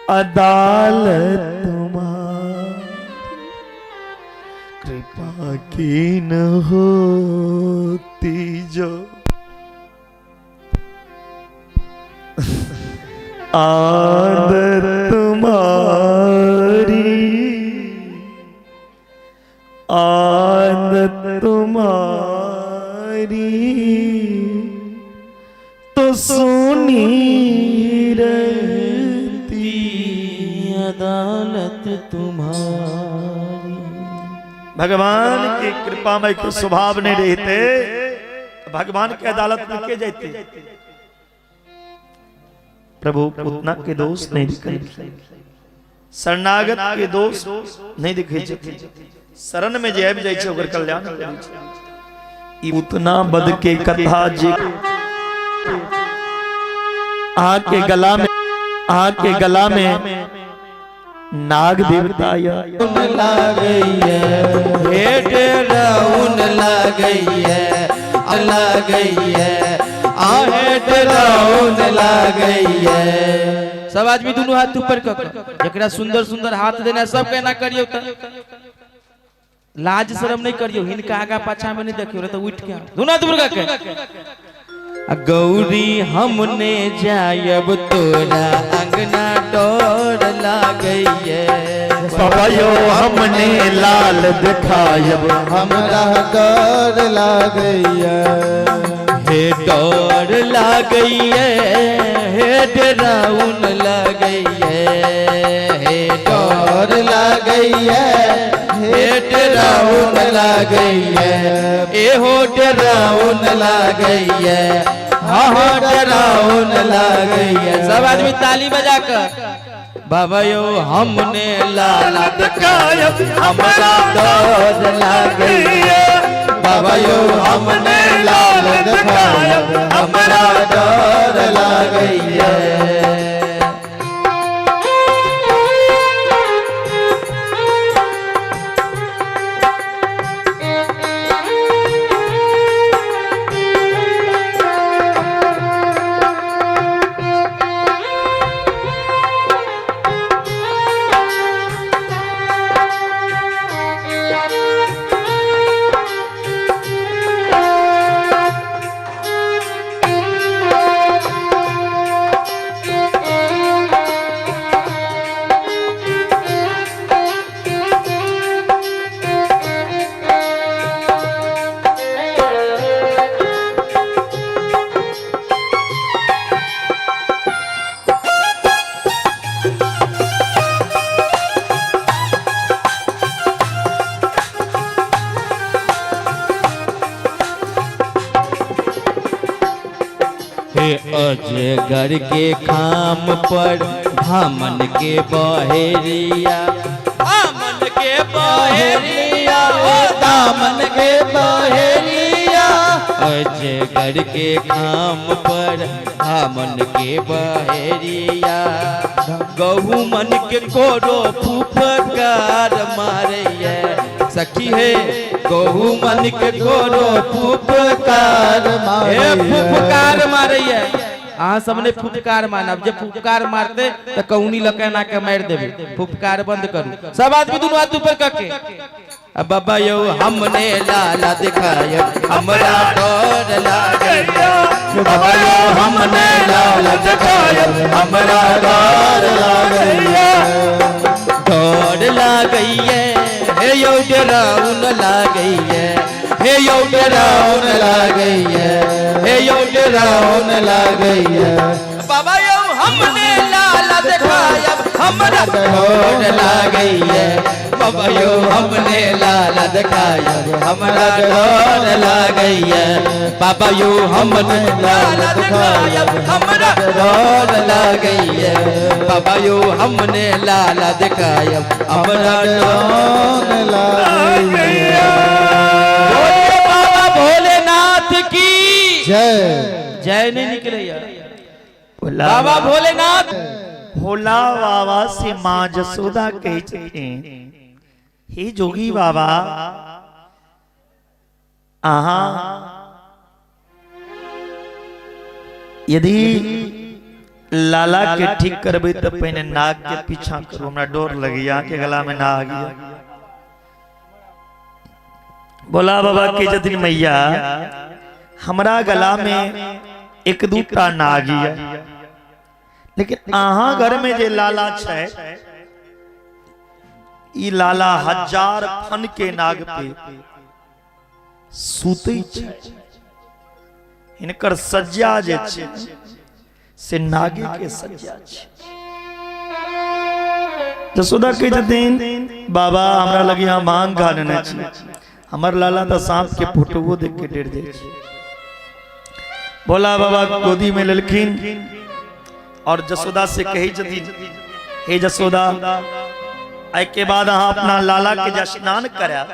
[SPEAKER 1] अदालत तुम्हारी। कृपा की न होती जो आदत तुम्हारी, आदत तुम्हारी, तो सुनी रहती
[SPEAKER 2] अदालत तुम्हारी।
[SPEAKER 1] भगवान की कृपा में के स्वभाव नहीं रहते, भगवान के अदालत में के जाते? प्रभु उतना के दोष नहीं दिखे, शरणागत के दोष नहीं दिखे, शरण में जे आबि जाइ छै ओकर कल्याण करै छै। ई उतना बद के कथा जे अहाँ के गला में, अहाँ के गला में नाग देवता या
[SPEAKER 3] लागैया, हे डराउन लागैया, लागैया, आहे डराउन लागैया।
[SPEAKER 2] सब आदमी दोनों हाथ ऊपर क जकरा सुंदर सुंदर हाथ देना सब कहना करियो, त लाज शर्म नहीं करियो, हिनका आगा पाछा में नहीं देखियो, तो उठ के दोनों हाथ ऊपर क के। गौरी हमने जायब तोरा अंगना डोर लागैया,
[SPEAKER 1] बाबा यो हमने लाल दिखायब
[SPEAKER 3] हमरा डर लागैया,
[SPEAKER 2] हे डर लागैया, हे डराउन लागैया, हे
[SPEAKER 3] डर लागैया,
[SPEAKER 2] हे डराउन लागैया, एहो डराउन लागैया, हाँ हाँ डराउन लागैया। सब आदमी ताली बजा कर बाबा यो हमने लाला
[SPEAKER 1] दिखायब
[SPEAKER 2] हमरा डर लागैया,
[SPEAKER 3] बाबा यो हमने लाल दिखायब हमरा डर लागैया।
[SPEAKER 2] हे अजगर के खाम पर धामन के बहेरिया, धामन के बहेरिया, ओ
[SPEAKER 3] दामन के बहेरिया,
[SPEAKER 2] अजगर के खाम पर धामन के बहेरिया, गहूमन के कोरो फुफकार मारैया, सखी हे गहूमन के कोरो फुफकार हे फुफकार मारैया। अहाँ सबने फुफकार मानब, जे फुफकार मारते तो कौनी लकेना के मार देबे। फुफकार बंद करू, सब आदमी दोनों हाथ ऊपर करके। अब बाबा यो हमने लाला दिखाया हमरा डर लागैया,
[SPEAKER 3] बाबा यो हमने लाल दिखायब हमरा डर लागैया,
[SPEAKER 2] डर लागैया, हे यो डराउन लागैया, हे यो डराउन
[SPEAKER 3] लागैया,
[SPEAKER 2] हे यो डराउन
[SPEAKER 3] लागैया।
[SPEAKER 2] बाबा यो हमने लाला दिखाया हमरा डर लागैया, बाबा यो हमने लाला दिखाया हमरा डर लागैया, बाबा यो हमने लाला दिखाया हमरा डर लागैया, बाबा यो हमने लाला दिखाया हमरा डर
[SPEAKER 3] लागैया।
[SPEAKER 2] बोले बाबा भोलेनाथ की
[SPEAKER 3] जय।
[SPEAKER 2] जय नहीं निकले
[SPEAKER 1] भोला
[SPEAKER 2] बाबा भोलेनाथ।
[SPEAKER 1] भोला बाबा से माँ जसोदा कहै छथिन, हे जोगी बाबा, अहाँ यदि लाला के ठीक करबै तऽ पहिने नाग के पीछा करू, हमरा डर लगैया अहाँके गला में नाग यऽ। भोला बाबा के छथिन, मैया हमरा गला में एक दूटा नाग यऽ, लेकिन अहाँ घर में जे लाला छै, ई लाला हजार फन के नाग पे सुतै छै, हिनकर सज्जा जे छै से नागे के सज्जा छै। जसोदा कहै छथिन, बाबा हमरा लग यहाँ भांग खा लेने छी, हमर लाला तऽ सांप के फोटोओ देख के डर जाइ छै। भोला बाबा गोदी में लेलखिन और जसोदा से कहै छथिन, हे जसोदा, एहि के बाद अहाँ अपना लाला के जे स्नान करायब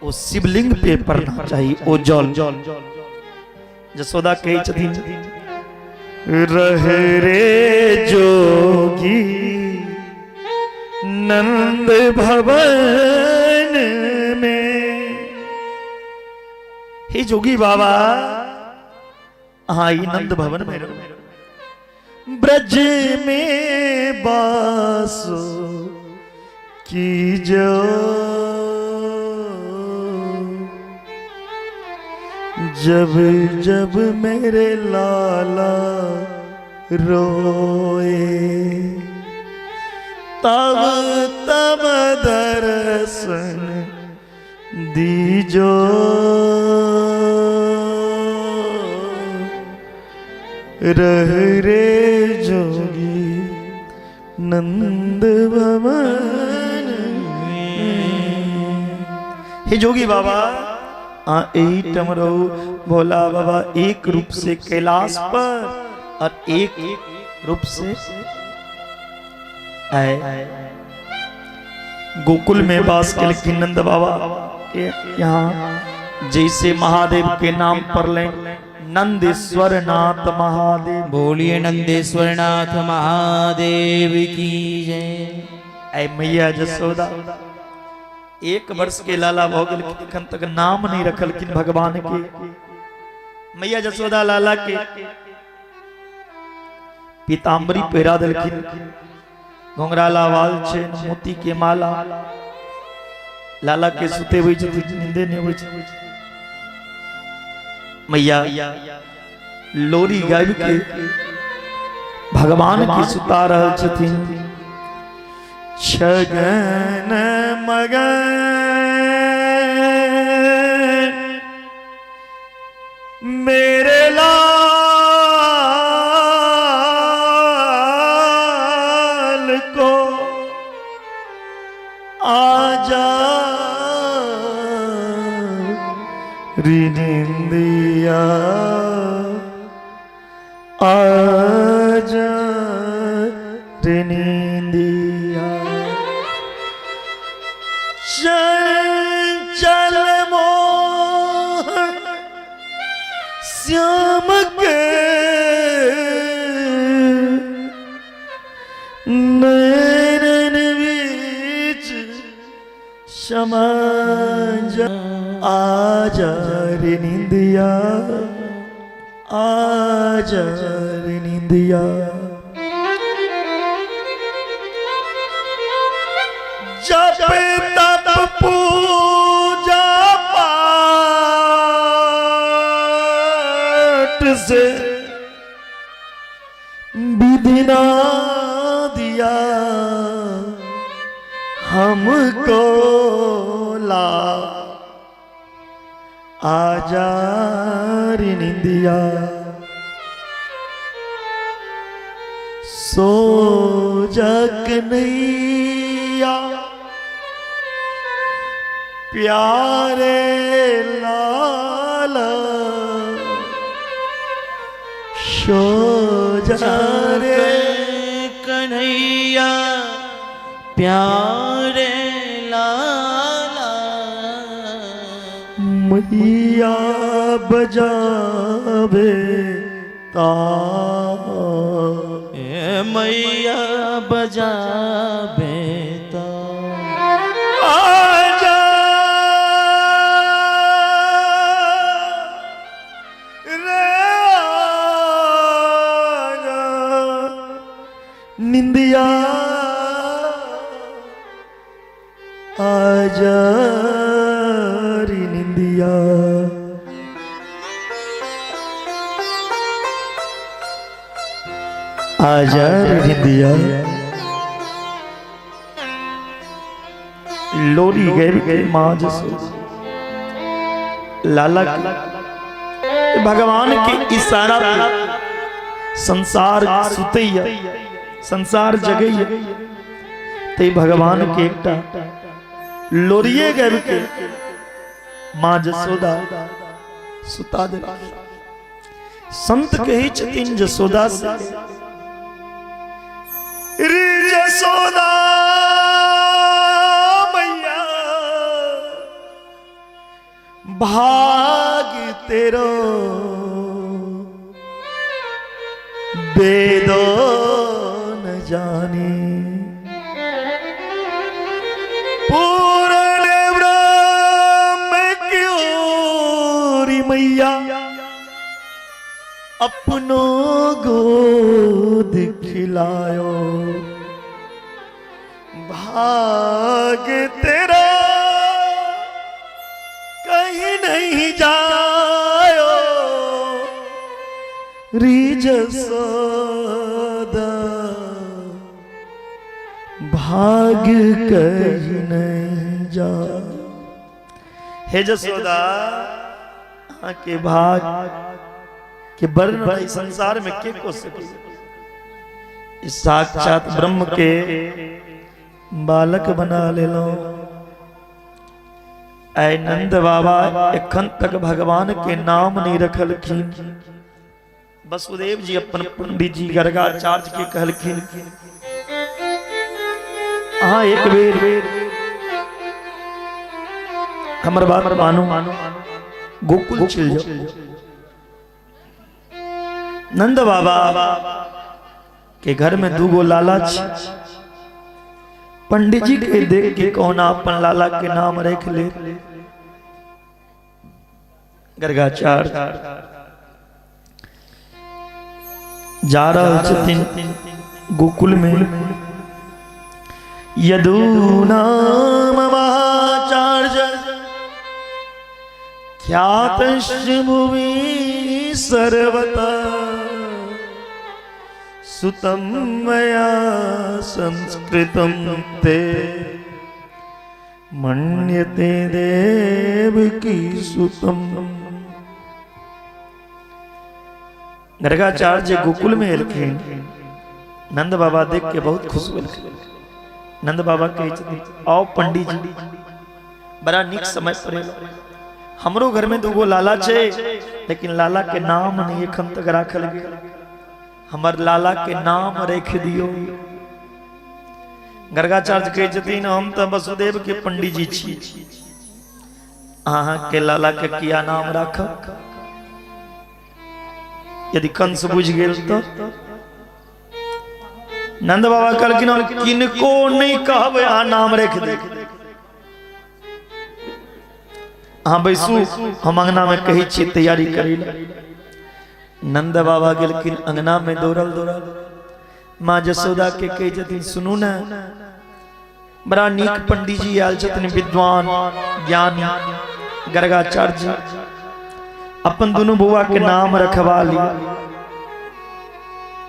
[SPEAKER 1] ओ शिवलिंग पे पड़ना चाहिए ओ जल। जसोदा कहै छथिन, रह रे जोगी नंद भवन में। हे जोगी बाबा, अहाँ ई नंद भवन में रहू, ब्रज में बासो कीजो, जब जब मेरे लाला रोए तब तब दर्शन दीजो। रह रे जोगी नंद भवन में। हे जोगी बाबा, आ एहिठाम रहू। भोला बाबा एक रूप से कैलाश पर और एक रूप से आए गोकुल में वास केलखिन नंद बाबा के यहाँ, जैसे महादेव के नाम पर ले नंदेश्वर नाथ महादेव।
[SPEAKER 2] बोलिए नंदेश्वर नाथ महादेव की जय।
[SPEAKER 1] ऐ मैया जसोदा एक वर्ष के लाला भऽ गेलखिन, एखन तक नाम नहीं रखलखिन भगवान के। मैया जसोदा लाला के पीताम्बरी पहिरा देलखिन, घुंघराला बाल छै, मोती के माला। लाला के सुतेबै छथिन, नींदे नहि अबै छै। मैया लोरी गाबि के भगवान के सुता रहल छथिन। छगन मगन मेरे लाल को आजा री निंदिया, आजा रे निंदिया। चंचल मोह श्याम के नैनन बीच समा जा, आजा रे निंदिया, आजा रे निंदिया। जप तप पूजा पाठ से विधि ना दिया हमको ला, आजा रे निंदिया। सो जा कन्हैया प्यारे लाला, सो जा रे
[SPEAKER 2] कन्हैया प्यारे लाला।
[SPEAKER 1] मैया बजावे ताल।
[SPEAKER 2] ए मैया बजावे ताल।
[SPEAKER 1] आजा रे आजा निंदिया आजा री निंदिया। आजा रे निंदिया। लोरी गए के माँ जसो लाला के भगवान के इशारा पे संसार सुतैया, संसार जगैया, ते भगवान के एकटा लोरिये गए के माँ जसोदा सुता दे। संत कही छथिन जसोदा से, रे जसोदा मैया भाग तेरो वेदो न जाने, पूर्ण ब्रह्म क्यों मैया अपनो गोद खिलायो, भाग तेरा कहीं नहीं जायो री जसोदा भाग कहीं नहीं जा। हे जसोदा के भाग के वर्ण इस संसार में के को सके, इस साक्षात ब्रह्म के बालक बना ले लो। ऐ नंद बाबा एखन तक भगवान के नाम नहीं रखलखिन। वसुदेव जी अपन पंडित जी गर्गाचार्य के कहलखिन, अहाँ एक बेर हमर बात मानू, गोकुल चल जाओ। नंद बाबा के घर में दूगो लाला छी, पंडित जी के देख के कोना अपन लाला के नाम रख ले। गर्गाचार्य जा रहल छथिन गोकुल में। यदु नाम आचार्य ख्यातश्च भुवि सर्वतः सुतं मया संस्कृतं ते मन्यते देवकी सुतम। गर्गाचार्य गोकुल में एलखिन, नंद बाबा देख के बहुत खुश भेलखिन। नंद बाबा कहै छथिन, आओ पंडित जी, बड़ा नीक समय पर एलहुँ। हमरो घर में दूगो लाला छै, लेकिन लाला के नाम नहीं एखन तक राखल गेल, हमर लाला के नाम रख दियो। गर्गाचार्य कहै छथिन, हम तऽ वसुदेव के पंडित जी छी, अहाँ के लाला के किया नाम राखब? यदि कंस बुझ गेल तो? नंद बाबा कहलखिन, हम किनको नहीं कहबै अहाँ नाम रख दे, अहाँ बैसू, हम अंगना में कहै छियै तैयारी करै लए। नंद बाबा गेलखिन अंगना में दौड़ल दौड़ल, माँ जसोदा के कहै छथिन, सुनू ने, बड़ा नीक पंडित जी आयल छथिन, विद्वान ज्ञानी गर्गाचार्य, अपन दुनू बौआ के नाम रखवा ली।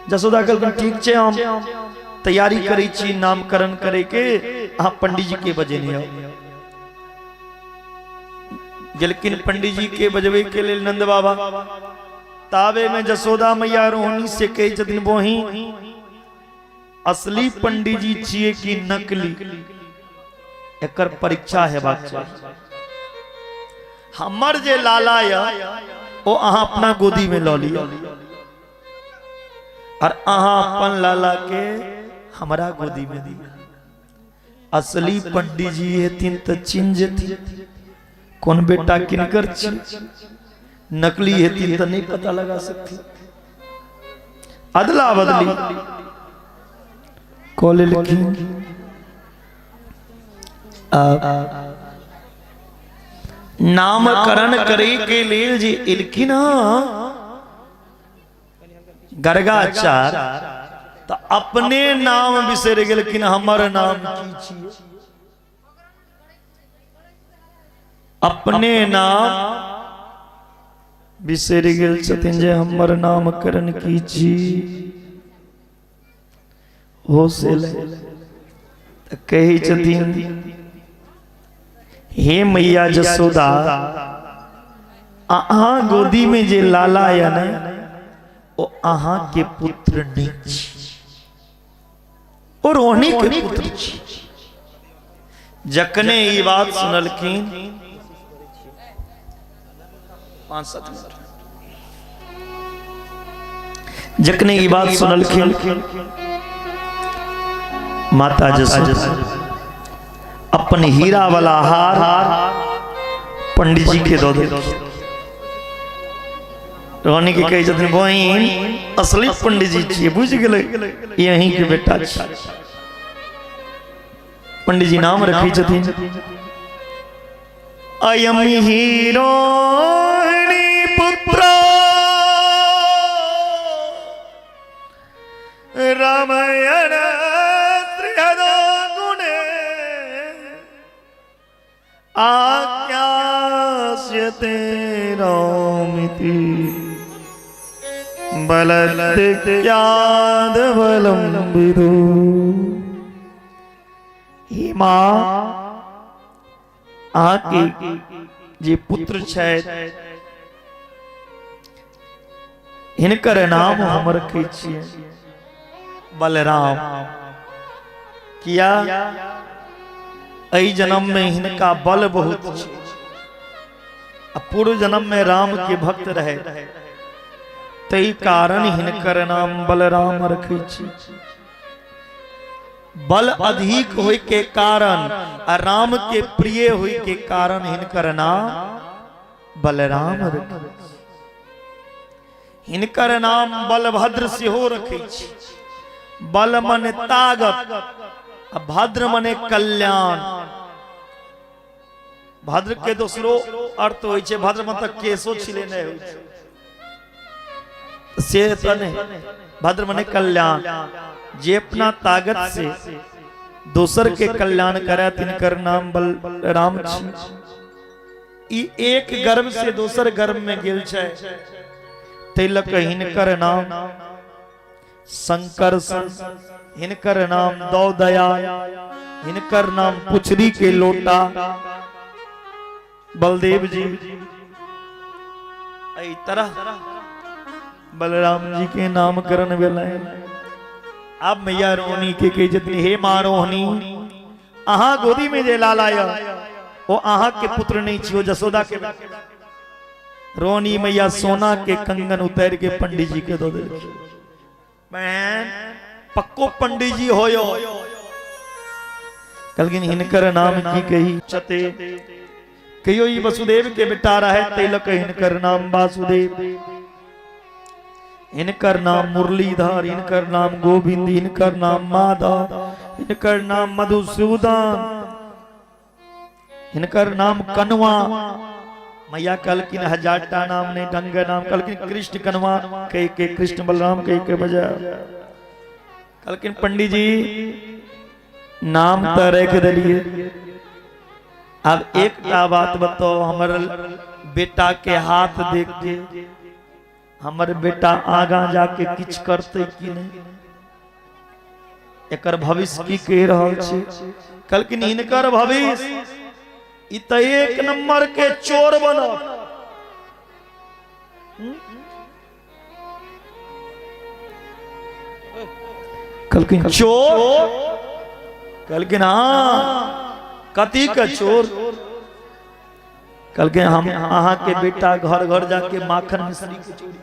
[SPEAKER 1] जसोदा कहलखिन, ठीक छै, हम तैयारी करै छी नामकरण करे के, अहाँ पंडित जी के बजेने आउ। गेलखिन पंडित जी के बजबै के लेल नंद बाबा। ताबे में जसोदा मैया रोहिणी से कहै छथिन, बोही असली पंडित जी छियै कि नकली, एकर परीक्षा हेबाक चाही। हमर जे लाला य ओ अहाँ अपना गोदी में लऽ लिअ और अहाँ अपन लाला के हमरा गोदी में दिअ। असली पंडित जी हेथिन तऽ चिन्ह जेथिन, कोन बेटा किनकर छी, नकली हेती तऽ नहीं पता लगा सकती। अदला बदली कऽ लेलखिन। नामकरण करे के लेल जे एलखिन गर्गाचार्य, तऽ अपने नाम बिसरि गेलखिन, हमर नाम की छियै, अपने नाम बिसरि गेल छथिन जे हमर नामकरण की छी। होश एलै तऽ कहै छथिन, हे मैया जसोदा, अहाँ गोदी में जे लाला या ने ओ अहाँ के पुत्र नहीं छी, ओ रोहिणी के पुत्र छी। जखने ई बात सुनलखिन, 5-7 मिनट, जखने ई बात सुनलखिन माता जसोदा अपन हीरा वाला हार पंडित जी के दऽ देलखिन। रोहिणी के कहै छथिन, बहिन असली पंडित जी छियै, बुझि गेलै ई अहीं के बेटा छी। पंडित जी नाम रखै छथिन अयम हीरोहिणी पुत्र रामायण त्रिहद गुणे आज्ञास्यते रामिति बलत्याद बलम विदु। हे माँ, अहाँके जे पुत्र छथि हिनकर नाम हम रखै छियै बलराम। किया एहि जन्म में हिनका बल बहुत छै, आ पूर्व जन्म में राम के भक्त रहे, ताहि कारण हिनकर नाम बलराम रखै छी। बल अधिक होय के कारण आ राम के प्रिय होय के कारण हिनकर नाम बलराम रखै छी। हिनकर नाम बलभद्र सेहो रखै छी। बल मने ताकत आ भद्र मने कल्याण। भद्र के दोसरो अर्थ होइ छै, भद्र मतलब केशो छिले नहि होइ छै, से तऽ नहि, भद्र मने कल्याण। जे अपना ताकत से दोसर के कल्याण करे तिनकर नाम बलराम छी। ई एक गर्भ से दोसर गर्भ में गेल छै, ताहि लऽ कऽ हिनकर नाम शंकर, हिनकर नाम दौदया, हिनकर नाम पुछरी के लोटा बलदेव जी। एहि तरह बलराम जी के नामकरण भेलै। आब मैया रोहिणी के कहै छथिन, हे माँ रोहिणी, अहाँ गोदी में जे लाल आया ओ अहाँ के पुत्र नहीं छी, ओ जसोदा के। रोहिणी मैया सोना के कंगन उतार के पंडित जी के दऽ देलखिन। बहन पक्को पंडित जी होयो। कहलखिन हिनकर नाम की कही छते, कहियो ई वसुदेव के बेटा रहे तै लऽ कऽ हिनकर नाम वासुदेव, हिनकर नाम मुरलीधर, हिनकर नाम गोविंद, हिनकर नाम माधव, हिनकर नाम मधुसूदन, हिनकर नाम कनवा। मैया कहलखिन हजार टा नाम नहीं, ढंग नाम। कहलखिन कृष्ण कनवा कह के, कृष्ण बलराम कह के बजा। कहलखिन पंडित जी नाम तो रख दिलिए, अब एकटा बात बताओ, हमर बेटा के हाथ देख के हमर बेटा आगा जाके किछ करते कि नहीं, एकर भविष्य की कह रहल छै? कहलखिन हिनकर भविष्य ई तऽ एक नंबर के चोर बनत। कहलखिन चोर? कहलखिन हाँ। कथी के चोर? कहलखिन हम अहाँ के बेटा घर घर जाके माखन मिश्री के चोरी।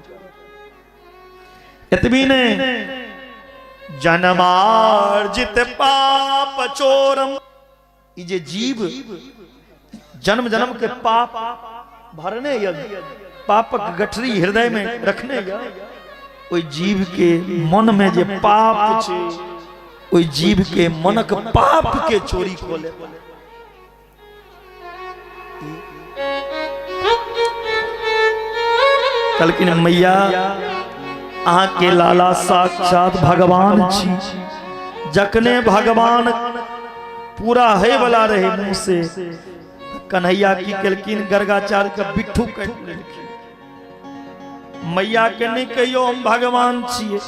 [SPEAKER 1] एतबी नहीं, जन्मार्जित पाप चोरम, ई जे जीव जन्म जन्म के पाप भरने यज्ञ, पापक गठरी हृदय में रखने यज्ञ, ओहि जीव के मन में जे पाप छै ओहि जीव के मनक पाप के चोरी कऽ ले। कहलखिन मैया अहाँ के लाला साक्षात भगवान छी। जखने भगवान पूरा है वाला रहे मुंह से, कन्हैया की केलखिन गर्गाचार्य के बिट्ठू काटि लेलखिन। मैया के नहीं कहियो हम भगवान छियै,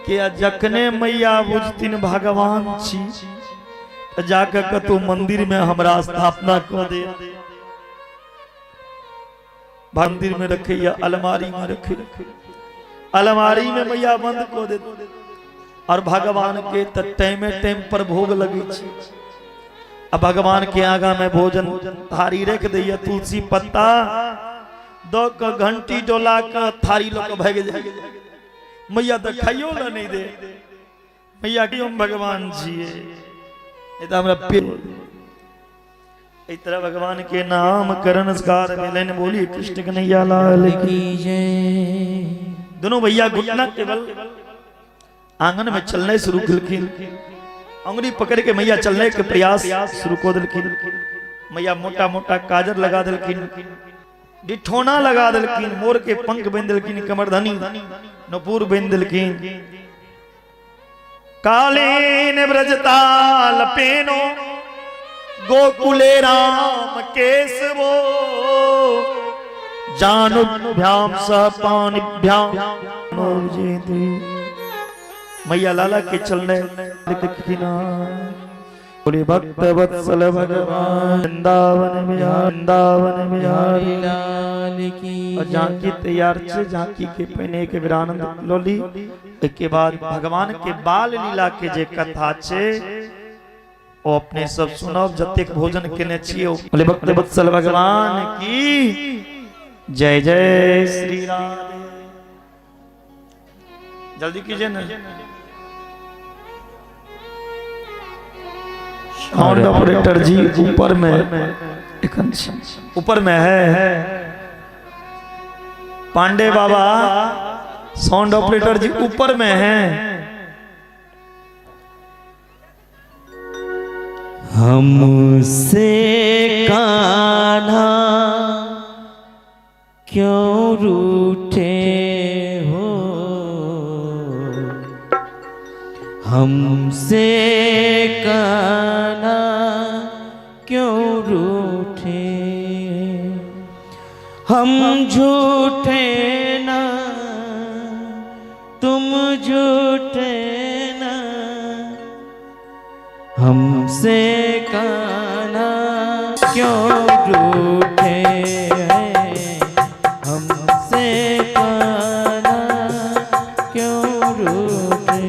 [SPEAKER 1] के जखने मैया बुझथिन भगवान छी त जाके कतौ मंदिर में हमरा स्थापना कऽ दे। मंदिर में रखे या अलमारी में रखे, अलमारी में मैया बंद कऽ दे। और भगवान के त टाइमे टाइम पर भोग लगे छै। आ भगवान के आगा में भोजन थारी रख दैया, तुलसी पत्ता द के घंटी डोला के थारी लऽ के भागि जाय। मैया तऽ खाइयो ला नहीं दे। मैया के हम भगवान छियै, नहीं तऽ हमरा पेट। एहि तरह भगवान के नाम करण संस्कार भेलनि। बोली कृष्ण कन्हैया लाल की
[SPEAKER 2] जय।
[SPEAKER 1] दोनों भैया घुटना केवल आंगन में चलने शुरू केलखिन। अंगुरी पकड़ के मैया चलने के प्रयास शुरू कऽ देलखिन। मैया मोटा मोटा काजर लगा देलखिन, डिठोना लगा देलखिन, मोर के पंख बांधि देलखिन, कमरधनी नूपुर बांधि देलखिन। कालीन ब्रजताल पेनो गोकुले राम केशवो जानुभ्याम सह पाणिभ्याम। मैया लाला के चलने बोले भक्त वत्सल भगवान वृंदावन वृंदावन बिहारी
[SPEAKER 2] लाल की।
[SPEAKER 1] और झांकी तैयार छे, झांकी के पहने के वीरानंद लोली। के बाद भगवान के बाल लीला के जे कथा छे ओ अपने सब सुनब। जतेक भोजन केने छियै। बोले भक्त वत्सल भगवान की जय। जय श्री राधे। जल्दी कीजिए ना साउंड ऑपरेटर जी। ऊपर में ऊपर में है पांडे बाबा, साउंड ऑपरेटर जी ऊपर में है।
[SPEAKER 2] हमसे कान्हा क्यों रूठे हो, हमसे कान्हा क्यों रूठे, हम झूठे ना तुम झूठे ना, हमसे कान्हा क्यों रूठे हैं, हमसे कान्हा क्यों रूठे।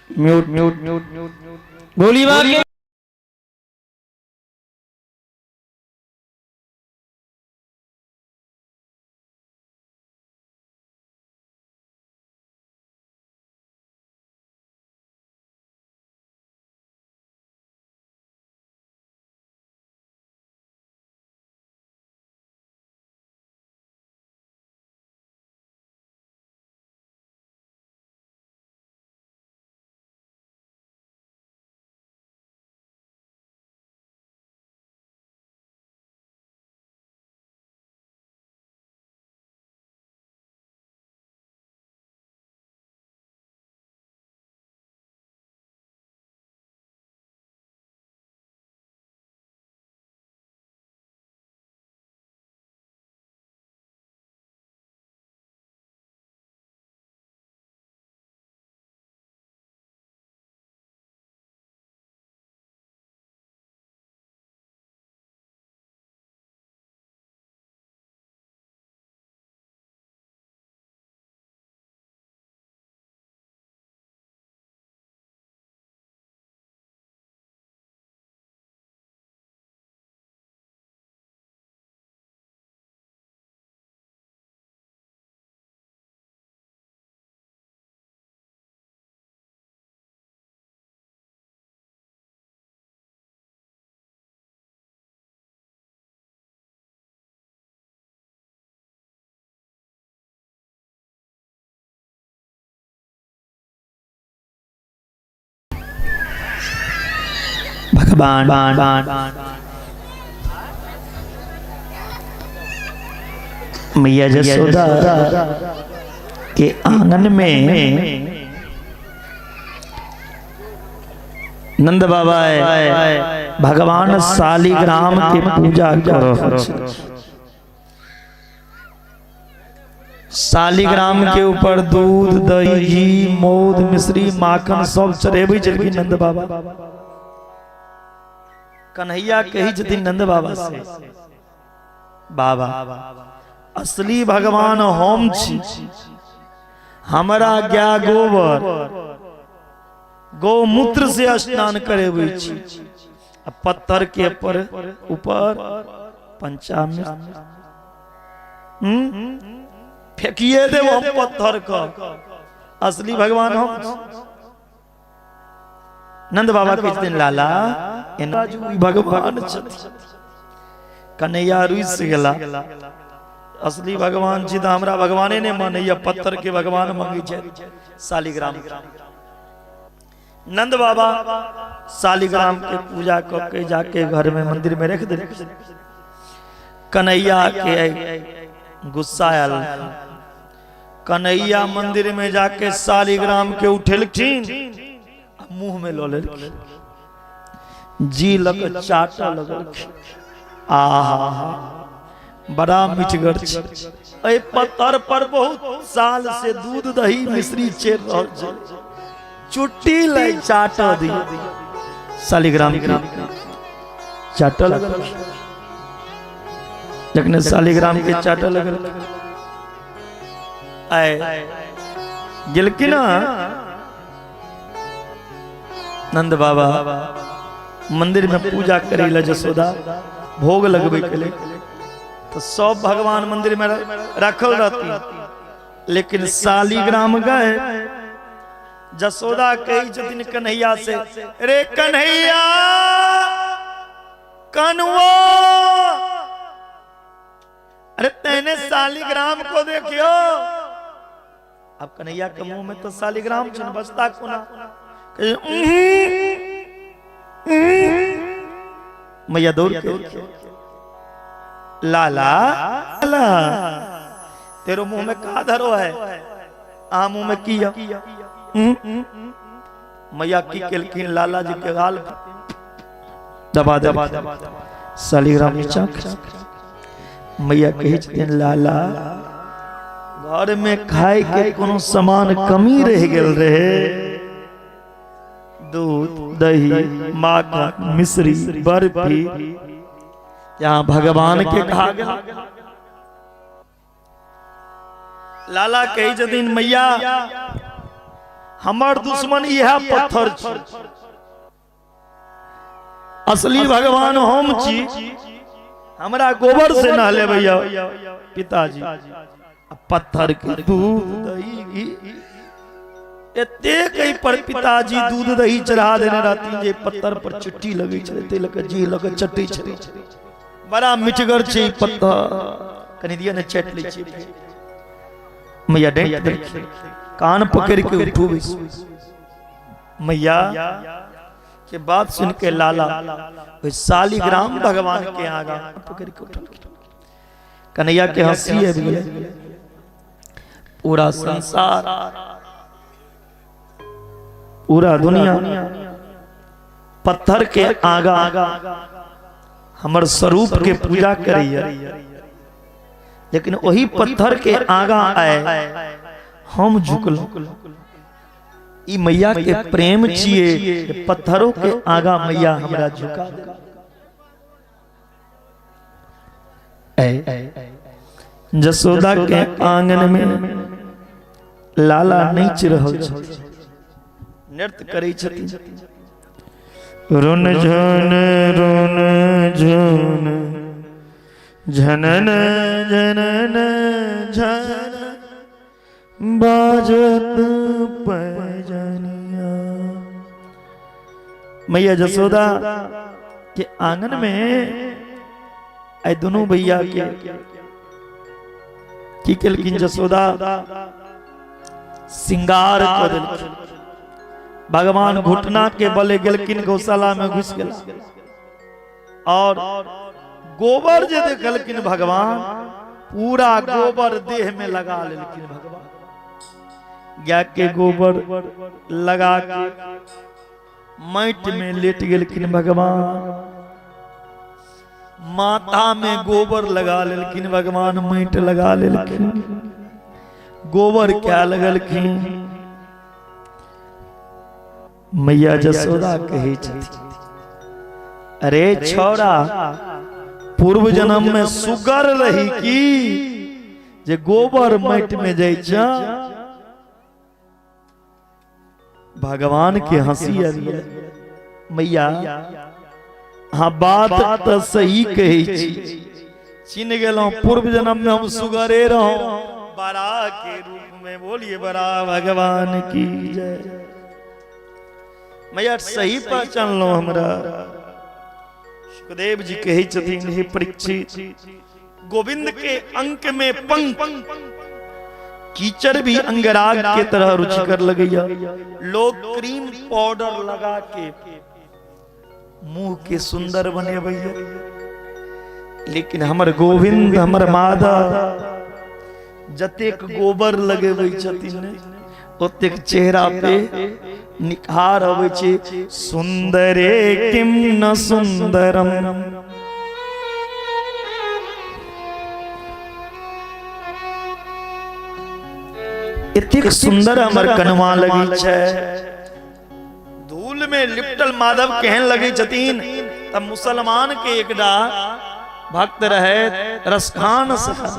[SPEAKER 1] Mute mute mute mute.
[SPEAKER 2] बोली बात।
[SPEAKER 1] भगवान मैया जसोदा के आंगन में नंद बाबा है भगवान शालिग्राम के पूजा करो। शालिग्राम के ऊपर दूध दही घी मौध मिश्री माखन सब चढ़ेबै छलखिन नंद बाबा। कन्हैया कही छथिन नंद बाबा से, बाबा असली भगवान हम छी, हमरा गाय गोबर गौमूत्र से स्नान करेबै छी, आ पत्थर के पर ऊपर पंचामृत फेंकिए देब हम पत्थर का, असली भगवान हम। नंद बाबा कहै छथिन लाला एना भगवान छथिन। कन्हैया रुसि गेला, असली भगवान छी तऽ हमरा भगवाने नहि मानैया, पत्थर के भगवान मंगै छै शालिग्राम। नंद बाबा शालिग्राम के पूजा कऽ के जाके घर में मंदिर में रख देलखिन। कन्हैया के गुस्सा आयल, कन्हैया मंदिर में जाके शालिग्राम के उठेलखिन, मुंह में लऽ लेलखिन, जी लग चाटऽ लगलखिन। आहा बड़ा मिठगर छै, एहि पत्थर पर बहुत साल से दूध दही मिश्री चढ़ि रहल छै, चुट्टी लै चाटऽ दियौ। शालिग्राम के चाटऽ लगल, जखने शालिग्राम के चाटऽ लगल आए गेलखिन नंद बाबा मंदिर में पूजा करे ला जसोदा भोग लगबे के लिए, तो सब भगवान मंदिर में रखल रहती, लेकिन शालिग्राम गए। जसोदा कही छथिन कन्हैया से, रे कन्हैया कनुआ, अरे तेने शालिग्राम को देखियो। अब कन्हैया के मुंह में तो शालिग्राम छन, बचता कोना? मैया दौड़ के, लाला लाला तेरे मुंह में का धरो है, आ मुंह में किया? मैया की केलखिन, लाला जी के गाल दबा दबा, शालिग्राम नीचा। मैया कहै छथिन लाला घर में खाए के कोनो सामान कमी रह गेल रहे, दूध दही माखन मिश्री बर्फी यहाँ भगवान के खा गेल। लाला कहै छथिन मैया हमर दुश्मन इएह पत्थर छी, असली भगवान हम छी, हमरा गोबर से नहलेबै पिताजी, पत्थर के दूध दही एतेक एहि पर पिताजी दूध दही चढ़ा देने रहथिन जे पत्थर पर चिट्ठी लगै छलै, ताहि लऽ कऽ जी लऽ कऽ चट्टी छलै, बड़ा मिठगर छै ई पत्थर, कनि दिअ ने चाटि लै छियै। मैया डाँटि देलखिन, कान पकड़ि के उठू बैसू। मैया के बात सुन के लाला ओहि शालिग्राम भगवान के आगा पकड़ के उठलखिन। कन्हैया के हंसी आबि गेलै, पूरा संसार पूरा दुनिया पत्थर के आगा हमर स्वरूप के पूजा करैया, लेकिन वही पत्थर के आगा आए हम झुकलहुँ। ई मैया के प्रेम छिए, पत्थरों के आगा मैया हमरा झुका दे। जसोदा के आंगन में लाला नाचि रहल छथि, नृत्य करै छथिन। रुन झुन रुन झुन झनन झनन झन बाजत पैजनिया। मैया जसोदा के आंगन में आइ दुनू भैया के की केलखिन जसोदा, सिंगार कऽ देलखिन। भगवान घुटना के बले गेलखिन, गौशाला में घुस गेला और गोबर जे देखलखिन भगवान, पूरा गोबर देह में लगा लेलखिन भगवान। गाय के गोबर लगा के माटि में लेट गेलखिन भगवान, माथा में गोबर लगा लेलखिन भगवान, माटि लगा लेलखिन, गोबर क्या लगलखिन। मैया जसोदा कहै छथिन, अरे छौड़ा, पूर्व जन्म में सुगर रही की जे गोबर माटि में जाइ छ? भगवान के हंसी आबि, मैया हाँ बात तो सही कहै छी, चिन्ह गेलहुं पूर्व जन्म में हम सुगरे रहूं बड़ा के रूप में। बोलिए बड़ा भगवान की जय। मैया सही पहचानलहुं हमरा। सुखदेव जी कहै छथिन, हे परीक्षित, गोविंद के अंक में पंख कीचड़ भी अंगराग के तरह रुचिकर लगैया। लोग क्रीम पाउडर लगा के मुंह के सुंदर बनेबैया, लेकिन हमर गोविंद, हमर माधव जतेक गोबर लगेबै छथिन ओतेक चेहरा पे निखार अबै छै। सुंदरे किम न सुंदरम। एतेक सुंदर हमर कनवा लगै छै। धूल में लिपटल माधव केहन लगै छथिन? तब मुसलमान के एकटा भक्त रहे रसखान साहब,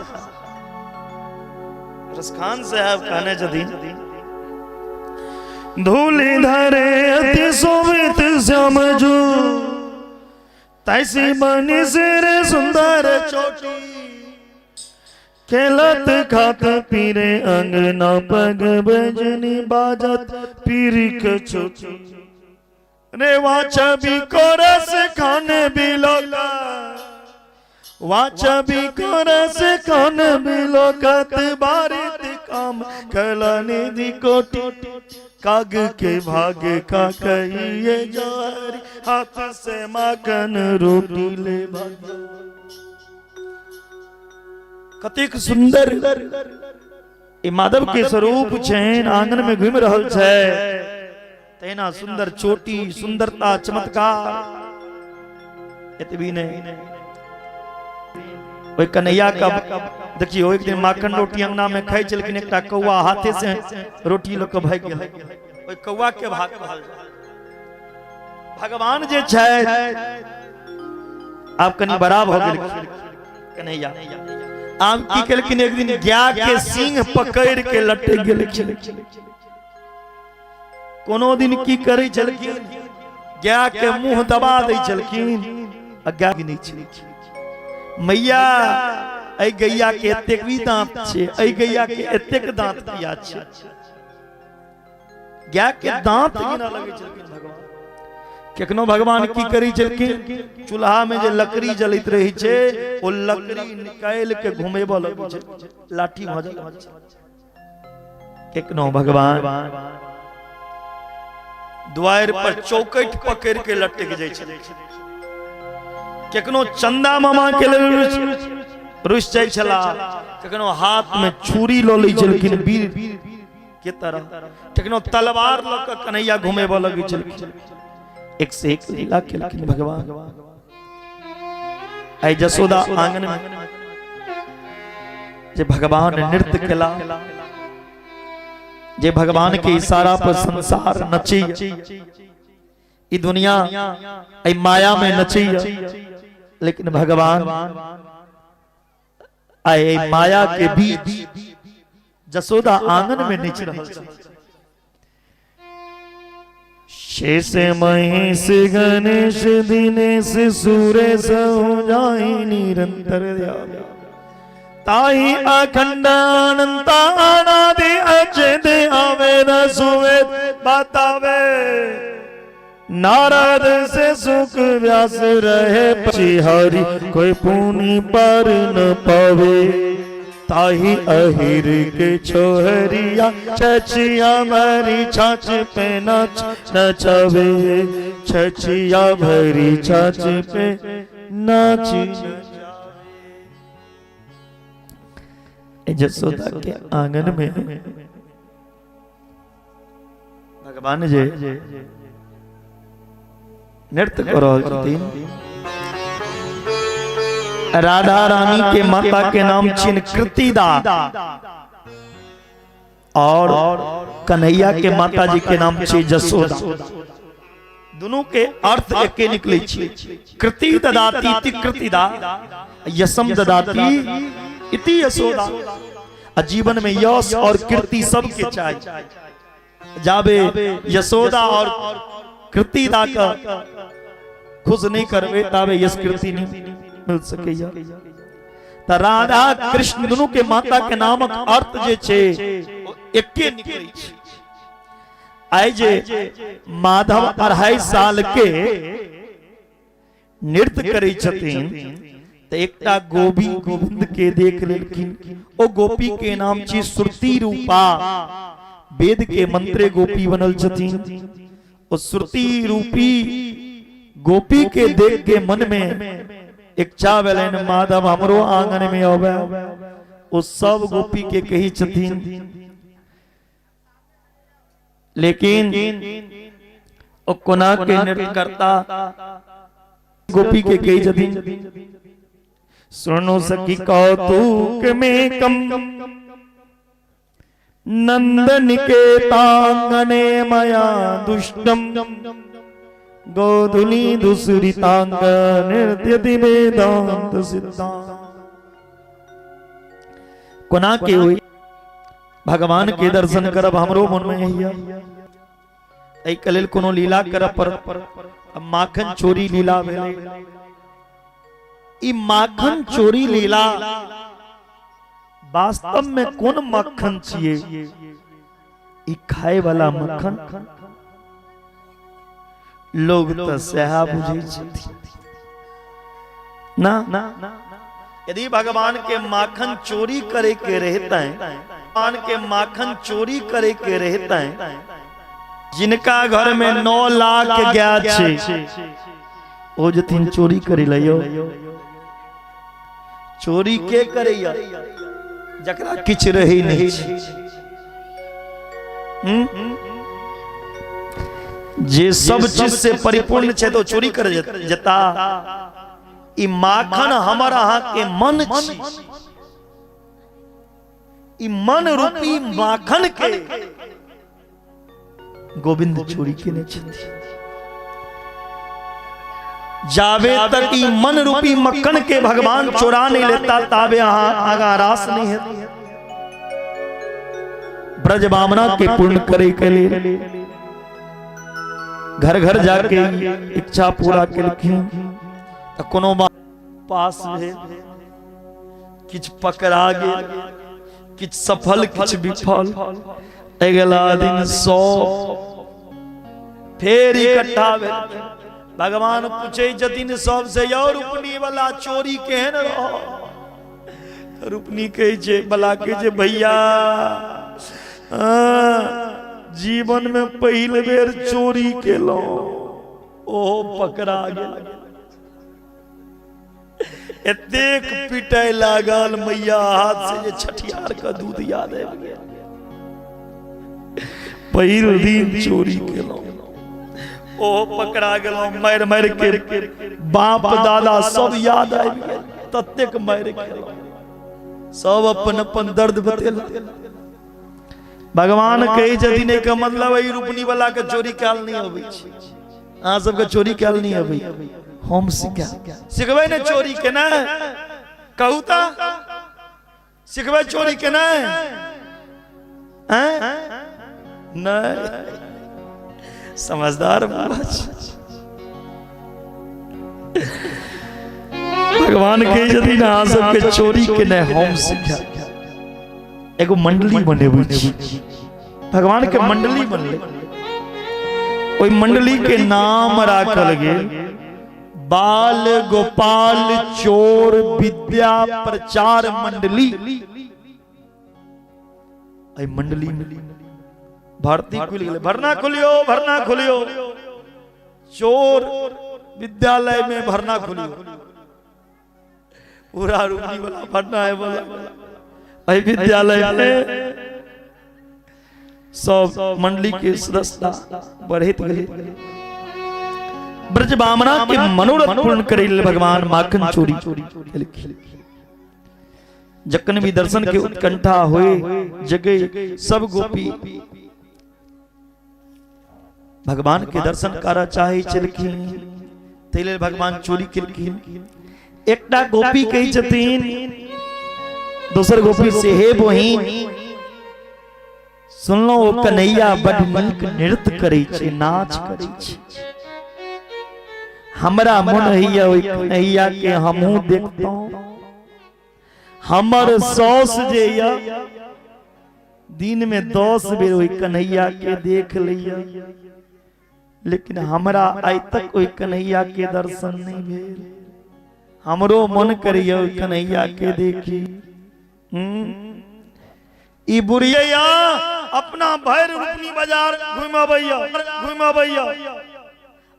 [SPEAKER 1] रसखान साहब कहने छथिन, धूलि धरे अति शोभित श्याम जू, तैसी बनी सिर सुंदर चोटी, खेलत खात पीरे अंगना पग बजनी बाजत पीरी के छोटी, रे वाचा भी कोरस खान बिलोका, वाचा भी कोरस खान बिलोकत बारित काम कला निधि कोटि, काग के भाग का कहिए जारी, हाथ से माखन रोटी ले भाग। कतेक सुंदर ई माधव के स्वरूप छनि, आंगन में घूमि रहल छै, तहिना सुंदर चोटी, सुंदरता, चमत्कार। एतबी नहि, ओहि कन्हैया का देखियो, एक दिन माखन रोटी अंगना में खाइ छलखिन, एकटा कौआ हाथे से रोटी लऽ कऽ भागि गेल। ओहि कौआ के भाग कहल जाय। भगवान जे छै आब कनि बड़ा भऽ गेलखिन कन्हैया, आब की केलखिन, एक दिन गाय के सिंह पकड़ के लटक गेलखिन। कोनो दिन की करै छलखिन, गाय के मुंह दबा दै छलखिन आ गाय गिनै छलखिन। मैया एहि गैया के एतेक भी दांत छै, एहि गैया के एतेक दांत किया छै? गाय के दांत गिनऽ लगै छलखिन भगवान। केखनो भगवान की करै छलखिन, चूल्हा में जे लकड़ी जलैत रहै छै ओ लकड़ी निकालि के घुमेबऽ लगै छै, लाठी भऽ जाइ छै। केखनो भगवान द्वार पर चौकट पकड़ के लटक जाइ छै। केखनो चंदा मामा के लेल रुसि जाइ छला, केखनो हाथ में छुरी लऽ लै छलखिन वीर के तरह, केखनो तलवार लऽ कऽ कन्हैया घुमेबऽ लगै छलखिन। एक से एक लीला केलखिन भगवान। आइ जसोदा आंगन में जे भगवान नृत्य केला, जे भगवान के इशारा पर संसार नची, ई दुनिया एहि माया में नची, लेकिन भगवान आइ एहि माया के बीच जसोदा आंगन में नचि रहल छै। शेष महेश गणेश दिनेश सुरेश हो जाई निरंतर ध्यान, ताही अखंड अनंत अनादि अचेत आवेद सुवेद बतावे, नारद से सुख व्यास रहे हरि, कोई पुनि पर न पावे। ताही अहिर के छोहरिया छछिया भरी छाछ पे नाच नचावे, छछिया भरी छाछ पे नाच। जसोदा के आंगन में भगवान जे नृत्य कर रहल छथिन। राधा रानी के माता के नाम छिन कृतिदा और कन्हैया के माता जी के नाम छी जसोदा। दोनों के अर्थ एके निकले छी। कृति ददाती इति कृतिदा, यसम ददाती इति यशोदा। आ जीवन में यश और कीर्ति सबके चाहिए। जाबे यशोदा और कृतिदा का खुश नहीं करबे ताबे यश कीर्ति नहीं मिल सकैया। त राधा कृष्ण दोनों के माता के नामक अर्थ जे छे एके निकले छे। आइ जे माधव 2.5 साल के नृत्य करै छथिन त एकटा गोपी गोविंद के देख लेलखिन। ओ गोपी के नाम छी श्रुति रूपा। वेद के मंत्रे गोपी बनल छथिन। ओ श्रुति रूपी गोपी के देख के मन में इच्छा भेलनि माधव हमरो आंगन में आवे। ओ सब गोपी के कही छथिन, लेकिन ओ कोना के नृत्य करता गोपी के कही छथिन, सुनो सखी कौतुक में कम नंदन के तांगने मया दुष्टम गोधुली दूसरी तांग नृत्यति वेदांत सिद्धांत। कोना के हुई भगवान के दर्शन करब हमरो मन में हैया। एहि के लेल कोनो लीला करब पर माखन चोरी लीला भेलै। ई माखन चोरी लीला वास्तव में कोन मक्खन छियै? ई खाए वाला मक्खन लोग तो सएह बुझै छथिन ना। यदि भगवान के माखन चोरी करे के रहते हैं, भगवान के माखन चोरी करे के रहते हैं, जिनका घर में 9 लाख गाय छे ओ जथिन चोरी करे लयो। चोरी के करैया? जकरा किछ रहे नहीं छे। जे सब चीज से परिपूर्ण छे तो चोरी कर जता। ई माखन हमर अहाँ के मन छी। ई मन रूपी माखन के गोविंद चोरी केने छथिन। जाबे तक ई मन रूपी मक्खन के भगवान चोरा नहीं लेता ताबे अहाँ आगा रास नहीं है। ब्रज भावना के पूर्ण करे के लिए घर घर जाके इच्छा पूरा केलखिन। त कोनो पास भेल, किछु पकड़ा गेल, किछु सफल किछु विफल। अगला दिन 100 फेर इकट्ठा भेल। भगवान पूछे छथिन सबसे, यौ रुपनी वाला चोरी केहन रह? रुपनी कहै छै बला कहै छै भैया जीवन में पहिल बेर चोरी केलहुं, ओहो पकड़ा गेल। एतेक पिटाइ लागल मैया हाथ से जे छठियार के दूध याद आबि गेल। पहिल दिन चोरी केलहुं, ओहो पकड़ा गेलहुं। मारि मारि के बाप दादा सब याद आबि गेल, ततेक मारि खेलहुं। सब अपन अपन दर्द बतेलक। भगवान कहै छथिन एहिके मतलब एहि रुपनी वाला के चोरी कयल नहि अबै छै। अहाँ सबके चोरी कयल नहि अबै, हम सिखा सिखबै ने चोरी केनाइ? कहू तऽ सिखबै चोरी केनाइ? नहीं, समझदार बुआ छी। भगवान कहै छथिन अहाँ सबके चोरी केनाइ हम सिखा। एगो मंडली बनेबै छी, भगवान के मंडली बनलै। ओहि मंडली के नाम राखल गेल बाल गोपाल चोर विद्या प्रचार मंडली। एहि मंडली में भर्ती खुलि गेलै। भरना खोलियो, भरना खोलियो, चोर विद्यालय में भरना खोलियो, पूरा रूपनी वाला भरना है बोला। एहि विद्यालय में सब मंडली के सदस्य बढ़ैत गेलै। ब्रज बामना के मनोरथ पूर्ण करे लेल भगवान माखन चोरी केलखिन। जखन भी दर्शन के उत्कंठा होए जगे सब गोपी भगवान के दर्शन करऽ चाहे छलखिन, ताहि लेल भगवान चोरी केलखिन। एकटा गोपी कहै छथिन दोसर गोपी से, हे बहिन, सुनलहुँ ओ कन्हैया बड नीक नृत्य करै छै, नाच करै छै, हमरा मन होइया ओहि कन्हैया के हमहूँ देखतहुँ। हमर साउस जे या दिन में 10 बेर ओहि कन्हैया के देख लैया, लेकिन हमरा आइ तक ओहि कन्हैया के दर्शन नहीं भेल। हमरो मन करैया ओहि कन्हैया के देखी। ई बुढ़िया अपना भरि रुपनी बाजार घुमि अबैया, घुमि अबैया,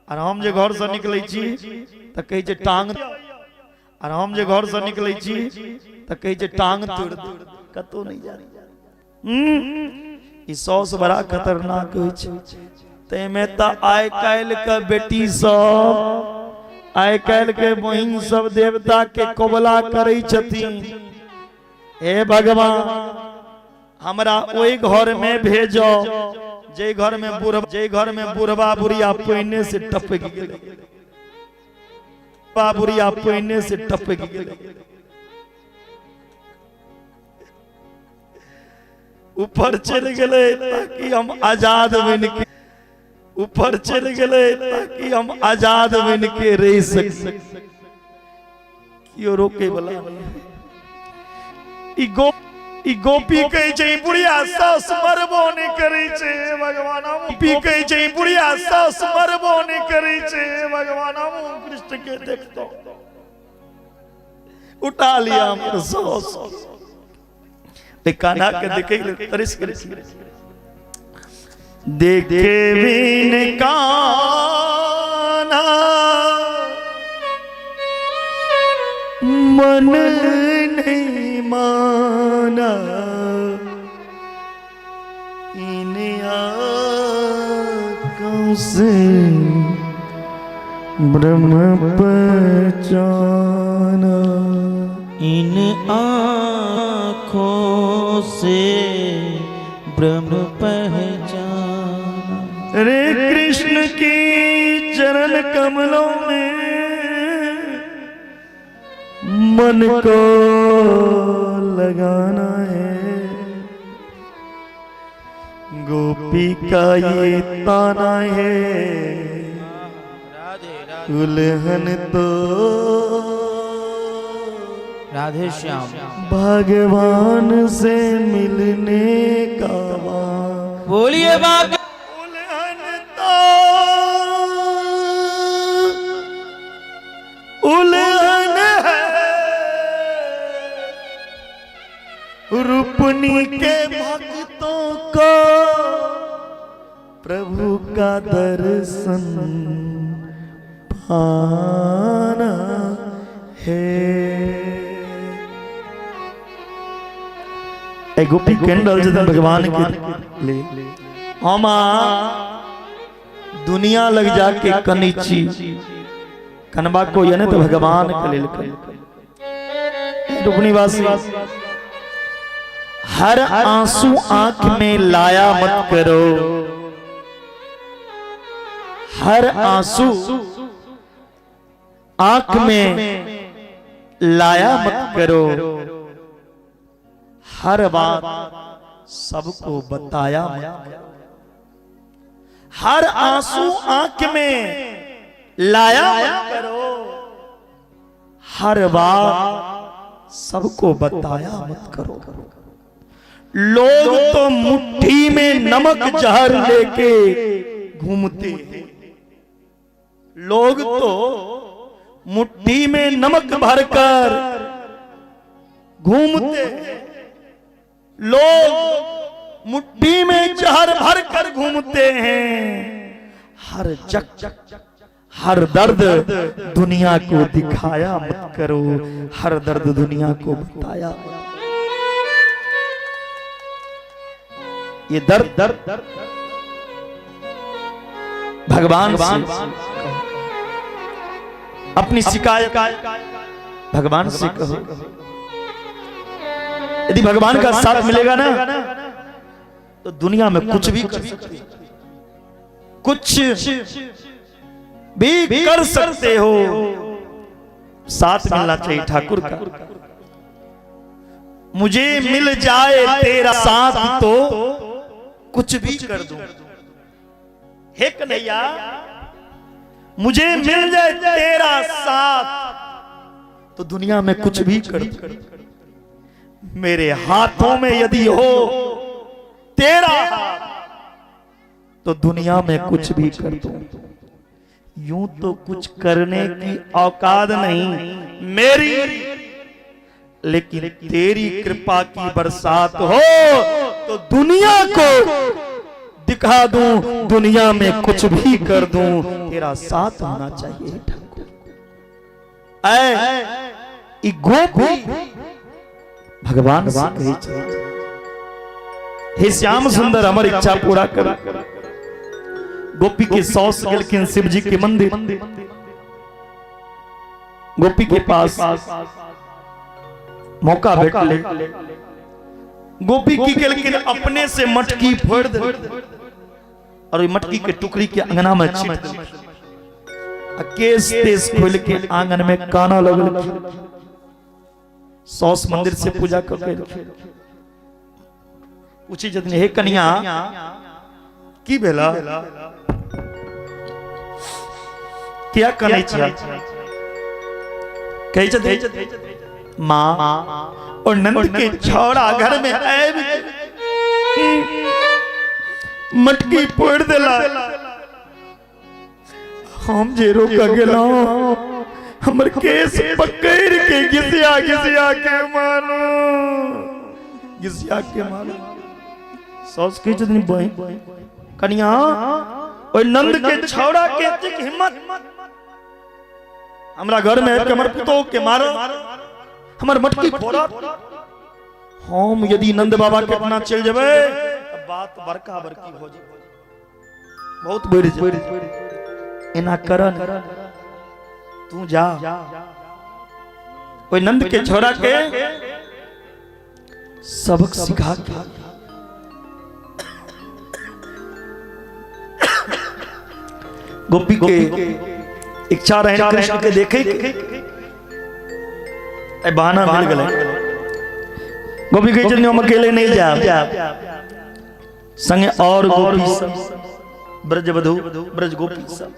[SPEAKER 1] और हम जे घर से निकलै छी तऽ कहै छै टांग, और हम जे घर से निकलै छी तऽ कहै छै टांग तोड़ि दे, कतौ नहि जा। ई सौस बड़ा खतरनाक होइ छै। ताहिमे तऽ आइ काल्हि के बेटी सब, आइ काल्हि के बहिन सब देवता के कबला करै छथिन, हे भगवान हमरा ओहि घर में भेजो जे घर में बुढ़ जे घर में बुढ़वा बुढ़िया पहिने से टपक गेलै, बुढ़वा बुढ़िया पहिने से टपक गेलै, ऊपर चलि गेलै ताकि हम आजाद बनि के, ऊपर चलि गेलै ताकि हम आजाद बनि के रहि सकी, केओ रोके वाला नहि। ई गो ई गोपी कहै छै ई बुढ़िया सास मरबो नहि करै छै, हे भगवान हम गोपी कहै छै ई बुढ़िया सास मरबो नहि करै छै, हे भगवान हम कृष्ण के देखतौ, उठा लिया हमर सास। कान्हा के देखे ले तरस गेल। देखे बिन कान्हा मन नहीं माना, इन आंखों से ब्रह्म पहचाना,
[SPEAKER 2] इन आँखों से ब्रह्म पहचाना।
[SPEAKER 1] रे कृष्ण की चरण कमलों में मन को लगाना है, गोपी का ये ताना है, दुल्हन तो
[SPEAKER 2] राधे श्याम
[SPEAKER 1] भगवान से मिलने का वादा।
[SPEAKER 2] बोलिए बात।
[SPEAKER 1] उल्हन तो उल्हन है रूपनी के भक्तों को प्रभु का दर्शन पाना है। ए गोपी कैंडल जदन भगवान के ले हम दुनिया लग जाके कनी छी, कनबा को ये तो भगवान के लेल रुपनीवासी, हर आंसू आंख में लाया मत करो, हर आंसू आंख में लाया मत करो, हर बात सबको बताया मत करो। हर आंसू आंख में लाया मत करो, हर बात सबको बताया मत करो। लोग तो मुट्ठी में नमक जहर लेके घूमते हैं, लोग तो मुट्ठी में नमक भरकर घूमते हैं, लोग मुट्ठी में जहर भर कर घूमते हैं। हर जग हर दर्द दुनिया को दिखाया मत करो, हर दर्द दुनिया को बताया। ये दर्द दर्द भगवान से अपनी शिकायत भगवान से कहो। यदि भगवान का साथ मिलेगा ना तो दुनिया में कुछ भी कर सकते, कुछ भी कर सकते हो। साथ मिलना चाहिए ठाकुर का। मुझे मिल जाए तेरा साथ तो कुछ भी कर दूं। हे कन्हैया, मुझे मिल जाए तेरा साथ तो दुनिया में कुछ भी कर दूं। मेरे हाथों में यदि हो तेरा हाथ तो दुनिया में कुछ भी कर दूं। यूं तो कुछ करने की औकात नहीं मेरी, लेकिन तेरी कृपा की बरसात हो तो दुनिया को दिखा दूं, दुनिया में कुछ भी कर दूं। तेरा साथ होना चाहिए ठाकुर। ऐ ई गोपी भगवान से कहै छै, हे श्याम सुंदर, हमर इच्छा पूरा कर। गोपी के सौस गेलखिन शिव जी के मंदिर। गोपी के पास मौका भेटले। गोपी की केलखिन, अपने से मटकी फोड़ दे और ओहि मटकी के टुकड़ी के अंगना में छीट देलखिन आ केस तेस खोल के आंगन में काना लगलखिन। सौस मंदिर से पूजा कर के पूछी जदन, हे कनिया, की भेला, किया कनै छिया? कहै छथिन, माँ, और नंद के छौड़ा घर में आबि के मटकी फोड़ देला। हम जे रोक गेलहुं, हमर केस पकड़ के घिसिया घिसिया के मारो, घिसिया के मारो। सौस कहै छथिन, बहिन कनिया, ओहि नंद के छौड़ा के एतेक हिम्मत हमरा घर में आबि के हमर पुतोह के मारो, हमर मटकी फोड़त। हम यदि नंद बाबा के अपना चलि जेबै तऽ बात बड़का बड़की भऽ जेतै, बहुत बढ़ि जेतै। एना कर, तू जा, ओहि नंद के छोड़ा के सबक सिखा के। गोपी के इच्छा रहे कृष्ण के देखे के, ए बहाना मिल गेलै। गोपी कहै छथिन, हम अकेले नहीं जायब, संगे और गोपी सब, ब्रजवधु ब्रज गोपी सब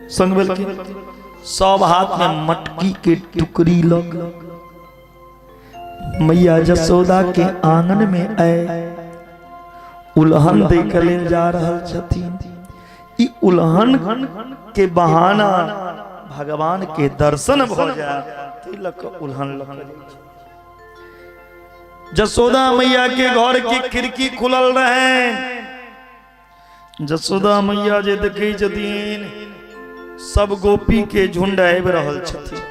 [SPEAKER 1] संग भेलखिन। सब हाथ में मटकी के टुकड़ी लग मैया जसोदा के आंगन में आए उल्हन दै के लेल जा रहल छथिन। ई उल्हन के बहाना भगवान के दर्शन भ जाए, ताहि लऽ कऽ उल्हन लऽ कऽ जाइ छै। जसोदा मैया के घर के खिड़की खुलल रहे। जसोदा मैया जे देखै छथिन, सब गोपी के झुंड आबि रहल छथिन।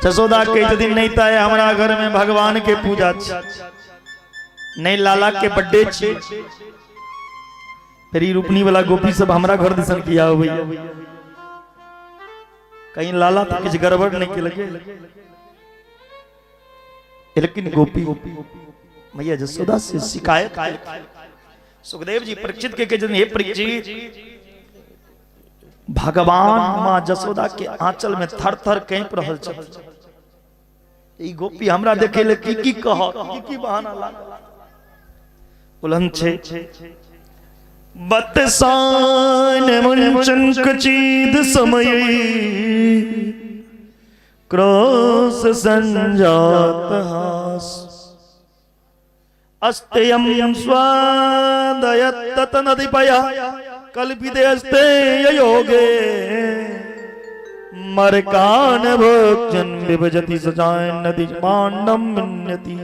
[SPEAKER 1] जसोदा कहै छथिन, नहीं तऽ हमरा घर में भगवान के पूजा छै, नहीं लाला के बर्थडे छै, फिर ई रूपनी वाला गोपी सब हमरा घर दिसन किया होइया, कहीं लाला तो किछु गड़बड़ नहीं केलकै। लेकिन गोपी मैया जसोदा से शिकायत केलखिन। सुखदेव जी परीक्षित के कहै छथिन, हे परीक्षित, भगवान माँ जसोदा के आंचल में थर थर कांपि रहल छथिन। ई गोपी हमरा देखे ले की की कहत, की की बहाना लागल। उलहन छै बतसान मुंचन कचीद समय क्रोश संजात हास अस्त्ययं स्वादयत्तत नदीपय कल्पिते अस्तेय योगे मरकान भोजन विभजति सजायन नदी मांडम मिन्यति।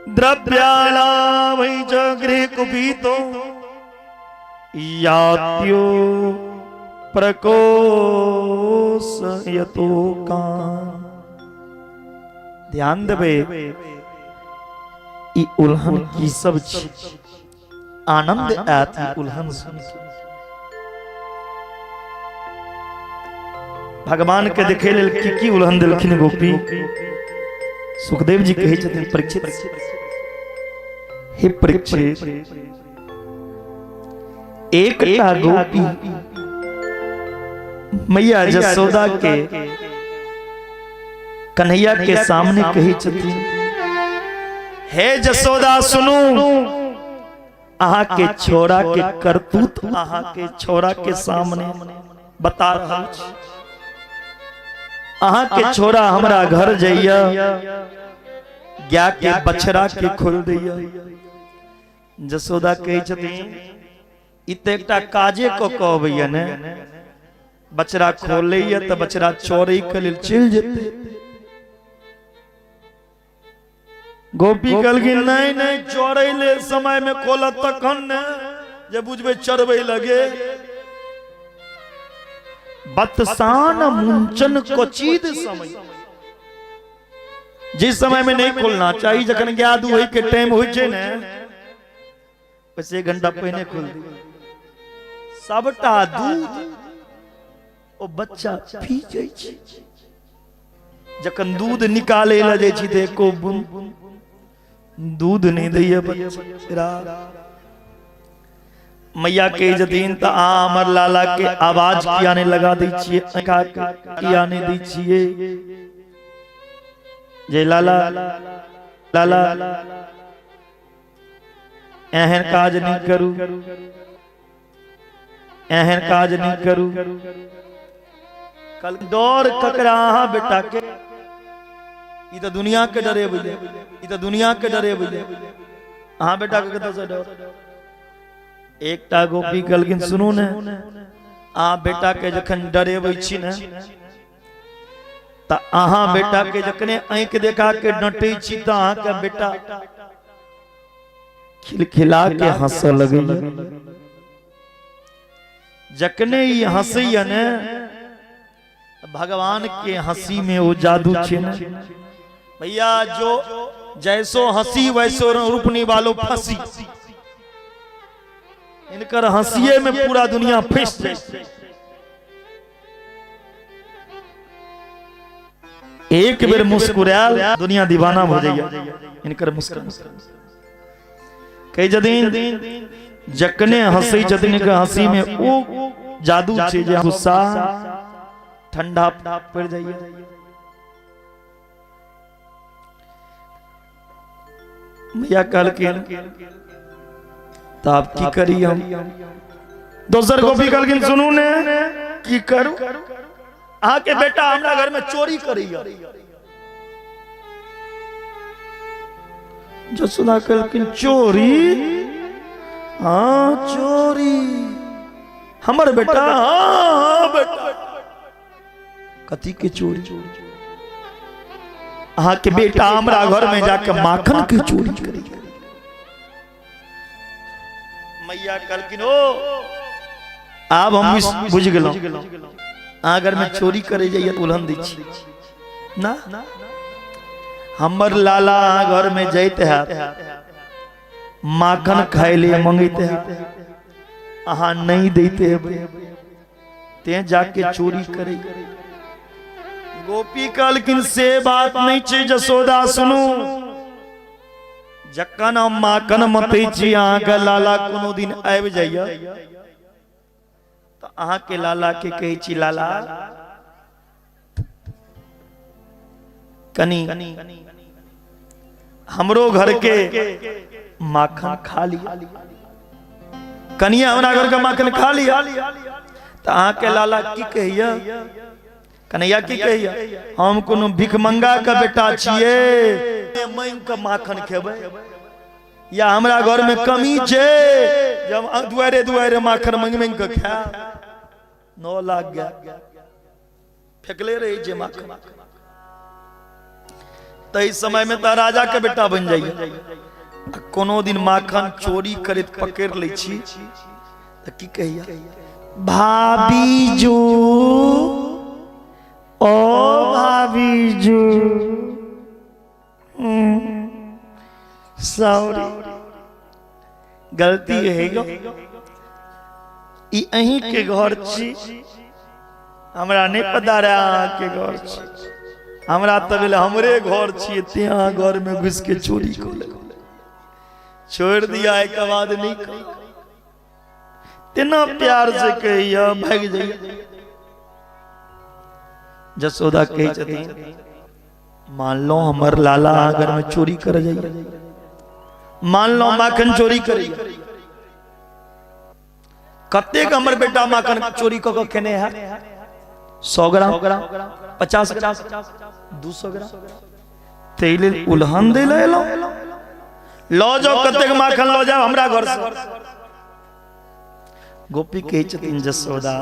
[SPEAKER 1] द्रव्याणां च गृह कुपीतो यात्यो प्रकोशयतो कान। ध्यान देबै, ई उल्हन की सब छी, आनंद आयत ई उल्हन सुन के। भगवान के देखे लेल की की उल्हन देलखिन गोपी। सुखदेव जी कहै छथिन परीक्षित, हे परीक्षित, एकटा गोपी मैया जसोदा के कन्हैया के सामने कहै छथिन, हे जसोदा सुनू, अहाँ के छोरा के करतूत अहाँ के छोरा के सामने बता रहल छी। अहाँ के छोरा हमरा घर जाइया, गाय के बछड़ा के खोल दैया। जसोदा कहै छथिन, ई तऽ एकटा काजे कऽ कऽ अबैया ने, बछड़ा खोलैया तऽ बछड़ा चोरै के लेल चलि जेतै। गोपी कहलखिन, नहीं नहीं, चोरै ले समय में खोलत तखन ने जे बुझबै चरबै लगे। बतसान मुंचन कोचीद समय, जिस समय में नहीं खोलना चाहिए, जखन गाय दुहै के टाइम होइ छै ने, ओहिसँ एक घंटा पहिने खोल दी, सबटा दूध ओ बच्चा पी जाइ छै। जखन दूध निकाले लए जाइ छी तऽ एको बूंद दूध नहि दैया बच्चा। मैया कहै छथिन, तऽ अहाँ हमर लाला के आवाज किया नहि लगा दै छियै, किया नहि दै छियै जे लाला लाला एहन काज नहि करू, एहन काज नहि करू। कल डर ककरा अहाँ बेटा के? ई तऽ दुनिया के डरे बुझे, ई तऽ दुनिया के डरे बुझे, अहाँ बेटा के कतऽ से डर? एकटा गोपी कहलखिन, सुनू ने, अहाँ बेटा के जखन डरेबै छी ने, तऽ अहाँ बेटा के जखने आँखि देखा के डटै छी तऽ अहाँके बेटा खिलखिला के हंसऽ लगैया। जखने ई हंसैया ने, भगवान के हंसी में वो जादू छै ने भैया, जो जैसो हंसी वैसो रूपनी वालो फंसी। इनकर हंसिए में पूरा दुनिया फंस जाए। एक बेर मुस्कुरायल दुनिया दीवाना हो जाइए इनकर मुस्कुरान। कहै छथिन, जखने हंसै छथिन, के हंसी में ओ जादू छै जे गुस्सा ठंडा पड़ जाइए। मैया कहलखिन, तऽ आब की करी हम? दोसर गोपी कहलखिन, सुनू ने, की करू? अहाँके बेटा हमरा घर में चोरी करैया। जसोदा कहलखिन, चोरी? हाँ चोरी। हमर बेटा? हाँ हाँ बेटा। कथी के चोरी? अहाँ के बेटा हमरा घर में जाके माखन के चोरी करी। मैया कहलखिन, ओ आब हम बुझ गेलहुँ, अहाँ घर में चोरी करे जाइए तऽ उल्हन दै छी ना। हमर लाला अहाँ घर में जाइत हैत, माखन खाय ले मंगैत हैत, अहाँ नहीं दैते हेबै, ते जाके चोरी करे। गोपी कहलखिन, से बात नहीं छै जसोदा, सुनू, जखन हम माखन मथै छी, अहाँके लाला कोनो दिन आबि जाइए तऽ अहाँके लाला के कहै छी, लाला कनी हमरो घर के माखन खा लिया, कनिया हमरा घर के माखन खा लिया, तऽ अहाँके लाला की कहैया, कन्हैया की कहैया, हम कोनो भिखमंगा के बेटा छियै मांगि के माखन खेबै, या हमरा घर में कमी छै जब दुआरे दुआरे माखन मांगि मांगि के खायब? 9 लाख गया फेकले रही जे माखन। ताहि समय में तऽ राजा के बेटा बनि जाइए। आ कोनो दिन माखन चोरी करैत पकड़ि लै छी तऽ की कहिया, भाभी जू, ओ भाभी जू, सॉरी, गलती है गो, ई अहीं के घर छी, हमरा नहीं पता रहे अहाँ के घर छी, हमरा तऽ भेल हमरे घर छी, ते अहाँ घर में घुस के चोरी कऽ लेलहुँ। छोड़ दिया, एक बाद नहीं कह तेना प्यार से कहिया भागि जाइए। जसोदा कहै छथिन, मान लो हमर लाला अहाँ घर में चोरी कर जाइए, मान लो माखन चोरी करिए, कतेक हमर बेटा माखन चोरी कऽ के खेने है, 100 ग्राम, 50 ग्राम, 200 ग्राम, ताहि लेल उलहन दै लए एलहुँ, लऽ जाओ कतेक माखन लऽ जाओ हमरा घर से। गोपी कहै छथिन, जसोदा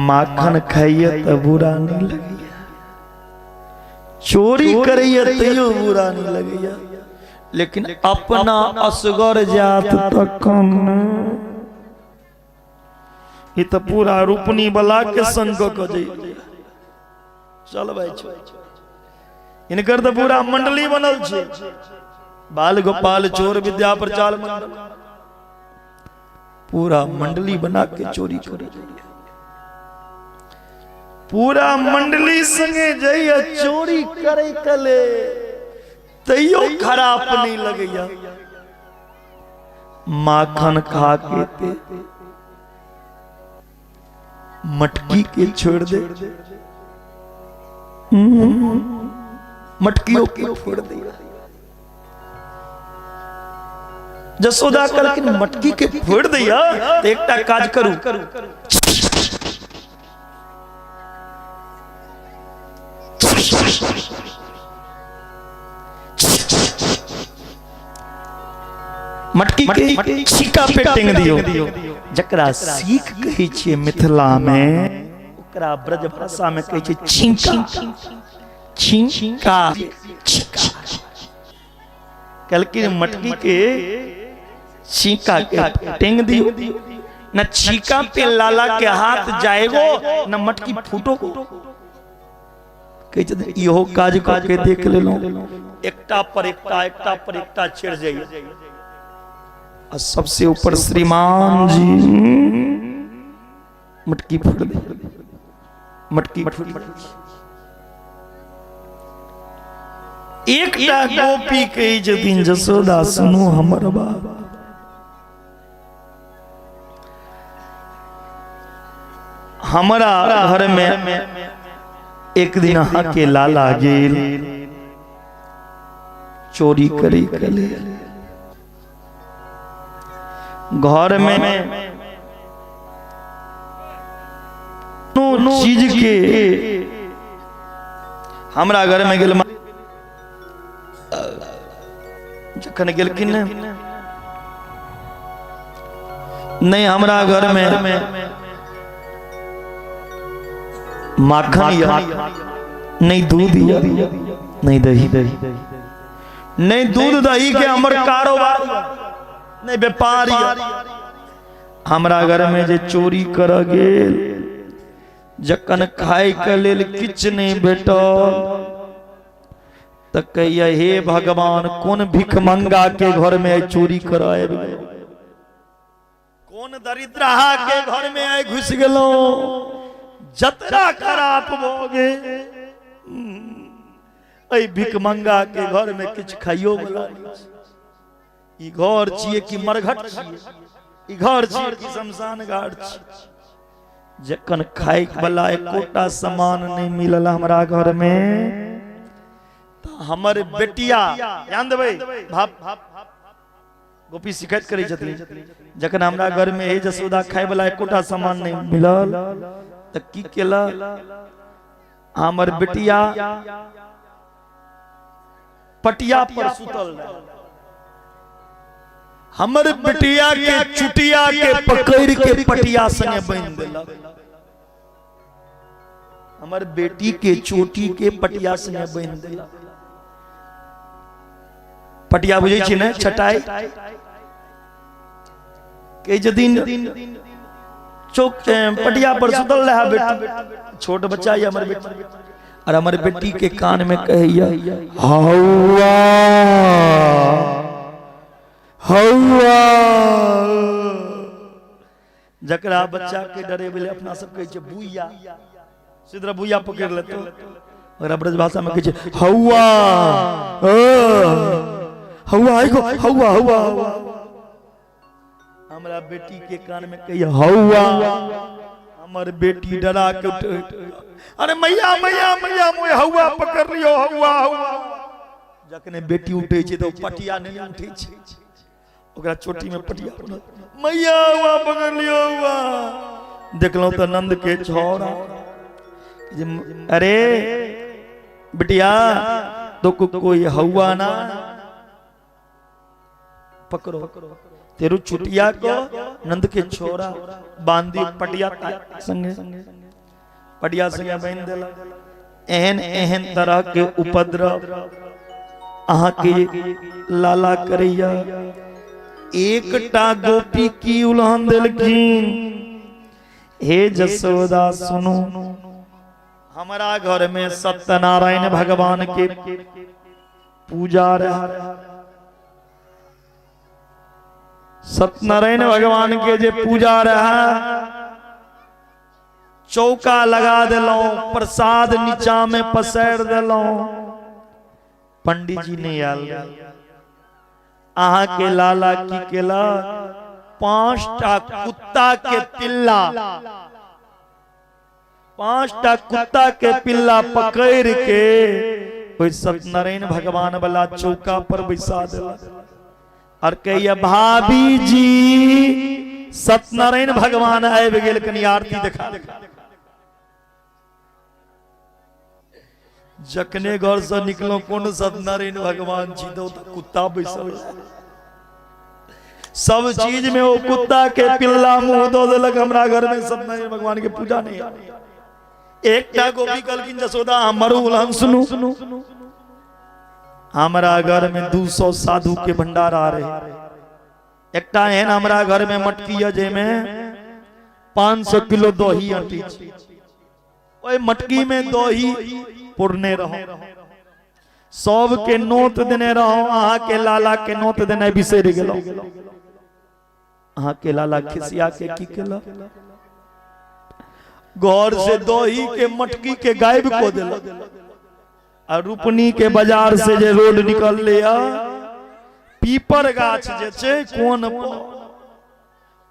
[SPEAKER 1] माखन खाइए तऽ बुरा नहीं लगैया, चोरी करैया तैयो बुरा नहीं लगैया, लेकिन अपना असगर जात तखन ई तऽ पूरा रूपनी वाला के संग कऽ के जइए। चल भाई चल, इनकर तऽ पूरा मंडली बनल छै, बाल गोपाल चोर विद्या प्रचार मंडल, पूरा मंडली बना के चोरी करे जाइए, पूरा मंडली संगे जाइए चोरी करे कले तैयो खराब नहीं लगैया, माखन खा के ते मटकी के छोड़ दे, मटकियों के फोड़ दे। जसोदा कहलखिन मटकी के फोड़ दैया तऽ एकटा काज करू, मटकी के छीका पे टेंग दियो, जकरा सीख कहै छियै मिथिला में, ओकरा ब्रज भाषा में कहै छै छीका, छीका, छीका। कहलखिन मटकी के छीका के टेंग दियो, न छीका पे लाला के हाथ जाएगो न मटकी फूटो। कहै छथिन इहो काज कऽ के देख लेलहुँ, एकटा पर एकटा, एकटा पर एकटा चढ़ि जाइए, आ सबसे ऊपर श्रीमान जी मटकी फोड़ दे, मटकी फोड़ दे। एकटा गोपी कहै छथिन, जसोदा सुनू हमर बात, हमरा घर में एक दिन अहाँ के लाला गेल चोरी करी के लेल, घर में कोनो चीज के हमरा घर में गेल, जखन गेलखिन ने, नहीं हमरा घर में माखन या नहीं दूध या नहीं दही, नहीं दूध दही के हमर कारोबार नहीं व्यापार या, हमरा घर में जे चोरी कर गेल जखन खाय के लेल किछु नहीं भेटल तऽ कहिया हे भगवान कोन भिखमंगा के घर में आइ चोरी कर आबि गेलहुँ, कोन दरिद्रहा के घर में आइ घुसि गेलहुँ, जतरा खराब भऽ गेल, एहि भिखमंगा के घर में किछु खाइयो वाला नहि छै, ई घर छियै कि मरघट छियै, ई घर छियै कि शमशान घाट छियै। जखन खाय वाला एकोटा सामान नहीं मिलल हमरा घर में तऽ हमर बेटिया, ध्यान देबै भाप गोपी शिकायत करै छथिन, जखन हमरा घर में हे जसोदा खाय वाला एकोटा सामान नहीं मिलल तऽ की केला हमर बेटिया पटिया पर सुतल रहे, हमर बेटिया के चुटिया के पकड़ के पटिया संगे बांधि देलक। हमर बेटी के चोटी के पटिया संगे बांधि देलक। पटिया बुझै छी ने, छटाई के दिन चौक पटिया पर सुतल रहा बेटी, छोट बच्चा ये हमर बेटी, और हमर बेटी के कान में कहैया हौवा हौवा। जकरा बच्चा के डरे भेलै अपना सब कहै छै बुइया, सीधा बुइया पकड़ लेतो। ओकरा ब्रज भाषा में कहै छै हौवा, हौवा आइगो हौवा हौवा हौवा। हमरा बेटी के कान में कहिए हौवा, हमर बेटी डरा के उठ, अरे मैया मैया मैया मोय हौवा पकड़ लियो हौवा हौवा। जखने बेटी उठे छै तऽ पटिया नहि उठे छै, ओकरा चोटी में पटिया बनल, मैया हौवा पकड़ लियो हौवा। देखलहुँ तऽ नंद के छौड़ा जे अरे बिटिया तो कोई हौवा ना पकड़ो, तेरू चुटिया को नंद के छोरा बांधी पटिया संगे, पटिया संगे बांध देलक। एहन एहन तरह के उपद्रव अहाँ के लाला करैया। एकटा गोपी की उलहन देलखिन, हे जसोदा सुनू, हमारा घर में सत्यनारायण भगवान के पूजा रहा, सत्यनारायण भगवान के जे पूजा रहा, चौका लगा देलहुं, प्रसाद नीचा में पसारि देलहुं, पंडित जी नहीं आयल। अहाँ के लाला की केला, 5टा कुत्ता के पिल्ला, 5टा कुत्ता के पिल्ला पकड़ के ओहि सत्यनारायण भगवान वाला चौका पर बैसा देलक और कहिए भाभी जी सत्यनारायण भगवान आबि गेल, कनि आरती देखा। जखने घर से निकलो कोन सत्यनारायण भगवान जी दो तो कुत्ता बैसल, सब चीज में वो कुत्ता के पिल्ला मुंह दो देलक। हमरा घर में सत्यनारायण भगवान के पूजा नहीं। एकटा गोपी कहलखिन जसोदा हमर उलहन सुनू, हमरा घर में 200 साधु के भंडारा रहे, एकटा एहन हमरा घर में मटकी है जेमे 500 किलो दही अटी छै, ओहि मटकी में दही पुरने रहो, सबके नोत देने रहो, अहाँ के लाला के नोत देने बिसरि गेलो। अहाँ के लाला खिसिया के की केलक, घर से दही के मटकी के गायब को देलक। आ रूपनी के बाजार से जे रोड निकल लिया, पीपर गाछ जे छै कोन पर,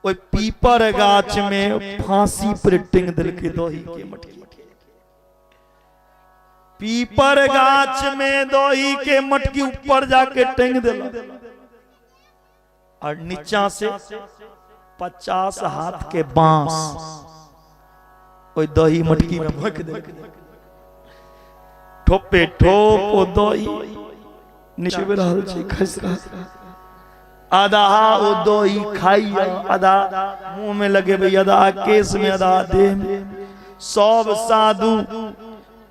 [SPEAKER 1] ओहि पीपर गाछ में फांसी पर टिंग देलकै दही के मटकी। पीपर गाछ में दही के मटकी ऊपर जाके टेंग देलक और नीचा से 50 हाथ के बांस ओहि दही मटकी में भोंक देलकै। ठोपे ठोप ओ दही निचबि रहल छै, खसि रहल, आधा ओ दही खाइया, आधा मुंह में लगेबै, आधा केश में, आधा देह में। सब साधु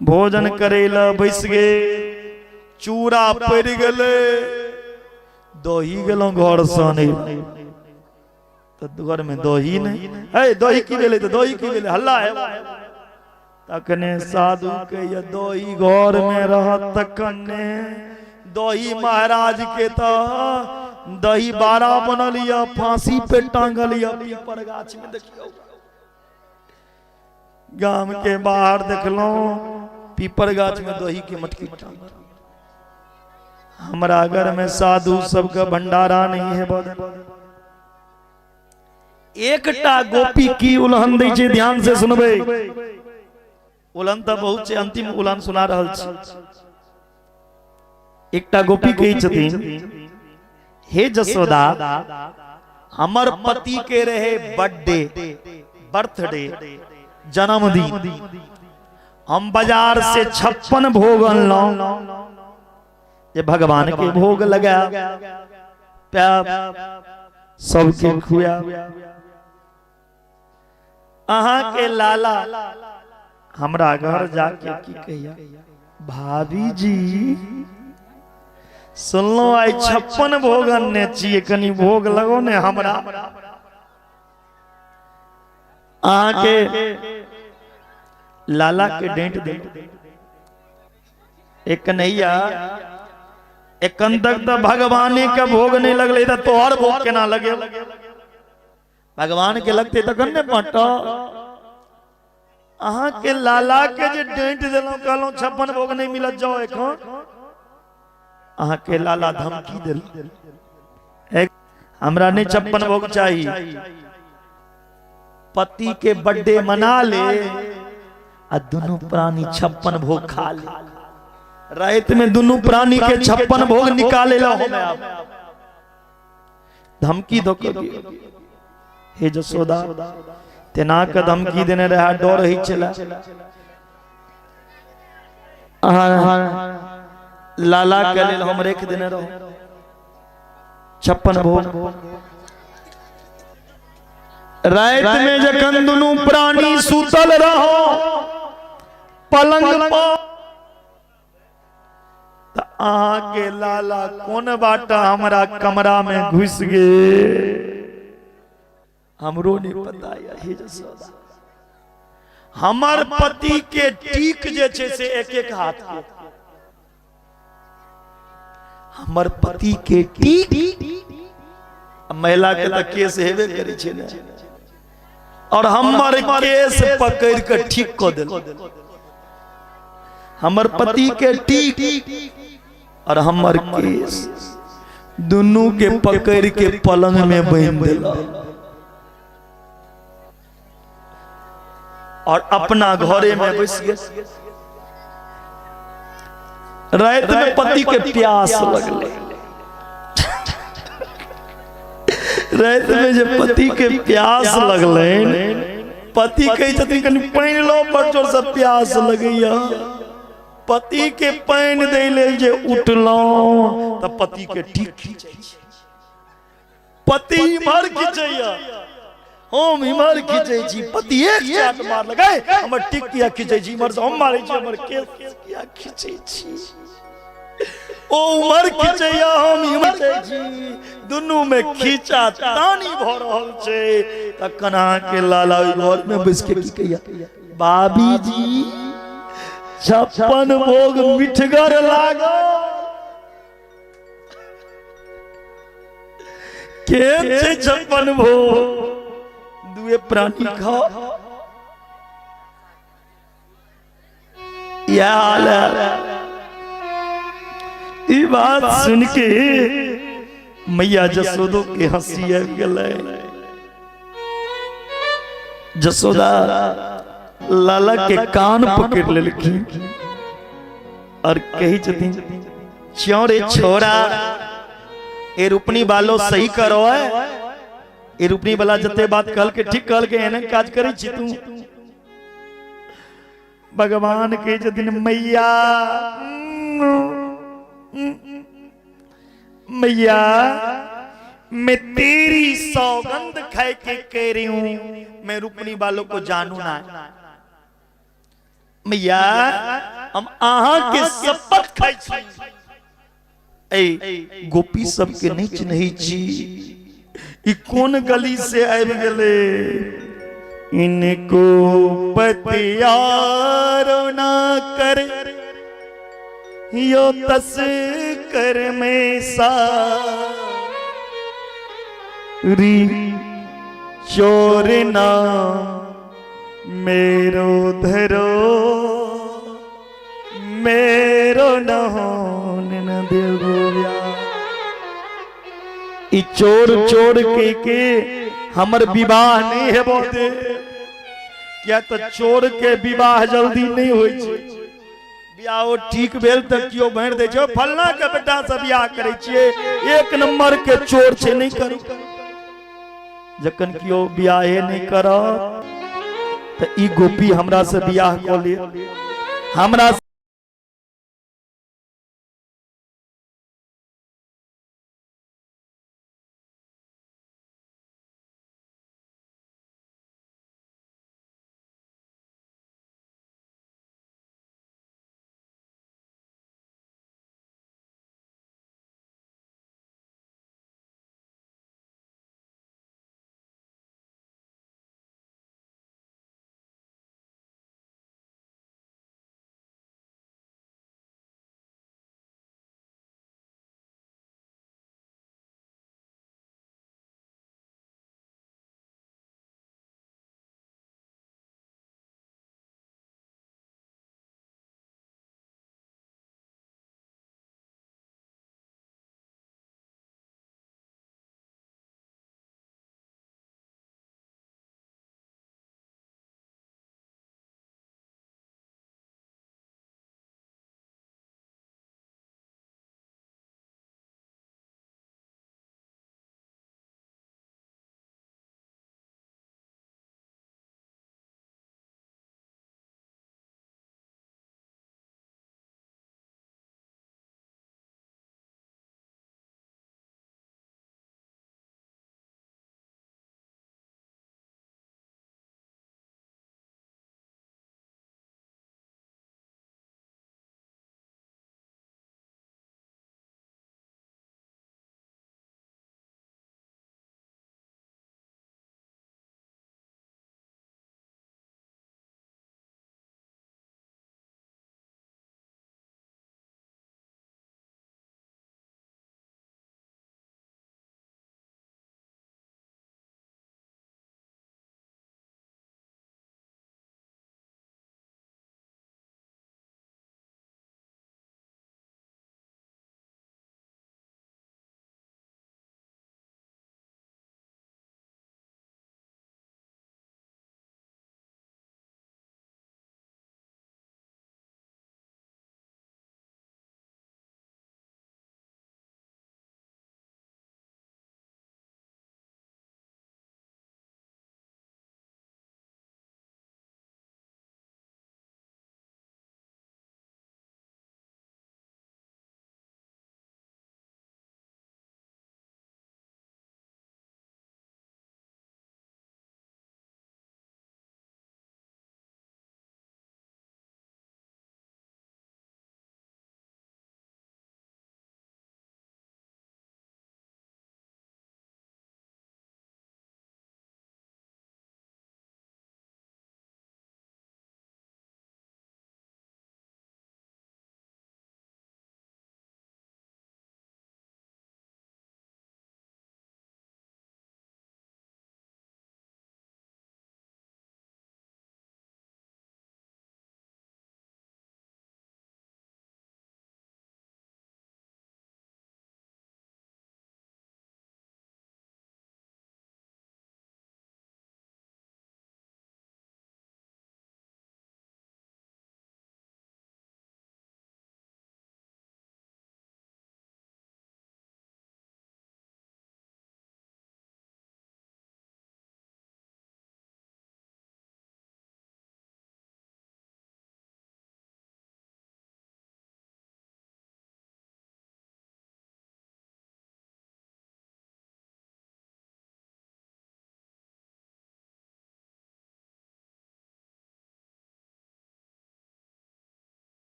[SPEAKER 1] भोजन करे ल बैस गेल, चूड़ा पड़ि गेलै, दही गेलहुँ घर से आनै तऽ घर में दही नहीं है, दही की भेलै तऽ दही की भेलै, हल्ला है। तखने साधु के ये दही घर में रहत तखने दही महाराज के तऽ दही बारा बनल यऽ, फांसी पे टांगल यऽ पीपर गाछ में। देखियौ गाम के बाहर देखलहुँ पीपर गाछ में दही के मटकी टांगल। हमरा घर में साधु सबके भंडारा नहीं है। एकटा गोपी की उलहन दै छै, ध्यान से सुनबै, उलहन तऽ बहुत छै, अंतिम उलहन सुना रहल छी। एकटा गोपी कहै छथिन, हे जसोदा, हमर पति के रहे बर्थडे, बर्थडे जन्मदिन, हम बाजार से 56 भोग अनलहुं जे भगवान के भोग लगा प्याब सबके खुआ। अहाँ के लाला हमरा घर जाके की कहिया भाभी जी सुनलो आइ 56 भोग अनने छियै, कनी भोग लगो ने हमरा। अहाँके लाला के डेंट दे एक कन्हैया एखन तक तो भगवाने के भोग नहीं लगले त तोहर भोग केना लगे? भगवान के लगते तखन ने बांटो। अहाँ के लाला के जे डेंट देलहुं, कहलहुं 56 भोग नहीं मिलत जाओ एखन, अहाँ के लाला धमकी देल हमरा नहीं 56 भोग चाहिए। पति के बर्थडे मना ले आ दोनों प्राणी 56 भोग खा ले। रात में दोनों प्राणी के 56 भोग निकाले ला हो। धमकी दो हे जसोदा, तेना के धमकी देने रहा, डर ही चला। लाला के लेल हम रख देने रहो 56 भोग। रात में जखन दोनों प्राणी सुतल रहो पलंग पर, अहाँ के लाला कोन बाटा हमरा कमरा में घुस गए हमरो नहीं पता। हे जसोदा, हमर पति के टीक जे छै से एक एक हाथ के, हमर पति के टीक, महिला के त केस हेबे करै छै ने, और हमर केस पकड़ के ठीक क देल। हमर पति के टीक और हमर केस दोनों के पकड़ के पलंग में बांध दिल और अपना घरे में बैस गए। रात में पति के प्यास लगले। रात में जब पति के प्यास लगले, पति कहे छथिन कनि पानि लो, बड़ जोर से प्यास लगैया। पति के पानि दै लेल जे उठलहुं त पति के ठीक खींचै छै, पति इम्हर खींचैया, हम इम्हर खींचै छी, पति एक चाट मारलक, हमर टिक किया खींचै छी, इम्हर से हम मारै छी, हमर केस किया खींचै छी, ओ उम्हर खींचैया, हम इम्हर खींचै छी, दुनू में खींचा तानी भ रहल छै। तखन अहाँके लाला ओहि घर में बैस के की कहिया, भाभी जी 56 भोग मिठगर लागल, केहन छै 56 भोग, दुए प्राणी खाओ। यह हाल है। ई बात सुन के मैया जसोदो के हंसी आबि गेलै। जसोदा लाला के कान पकड़ लेलखिन और कही छथिन, क्यों रे छोरा, ए रूपनी बालो सही करो है, ए रूपनी वाला जते बात कहल के ठीक कहल के, एहन काज करै छी तू। भगवान कहे छथिन, मैया मैया मैं तेरी सौगंध खाए के कह रही हूं, मैं रुपनी वालों को जानू ना। मैया हम अहाँ के शपथ खाई छी, ए गोपी सबके नहीं चिन्है छी, ई कोन गली से आबि गेलै, इनको पतियारो ना कर यो तस्कर में सारी चोर ना मेरो धरो मेरो न होन न देवो। ई चोर चोर के हमर विवाह नहीं हेबो दे, किया तो चोर के विवाह जल्दी नहीं होइ छै। बियाह ठीक भेल त कियो भरि दै छै, फलना के बेटा से बियाह करै छियै, एक नंबर के चोर छै, नहीं करू। जखन कियो बियाहे नहीं करत त ई गोपी हमरा से बियाह क ले, हमरा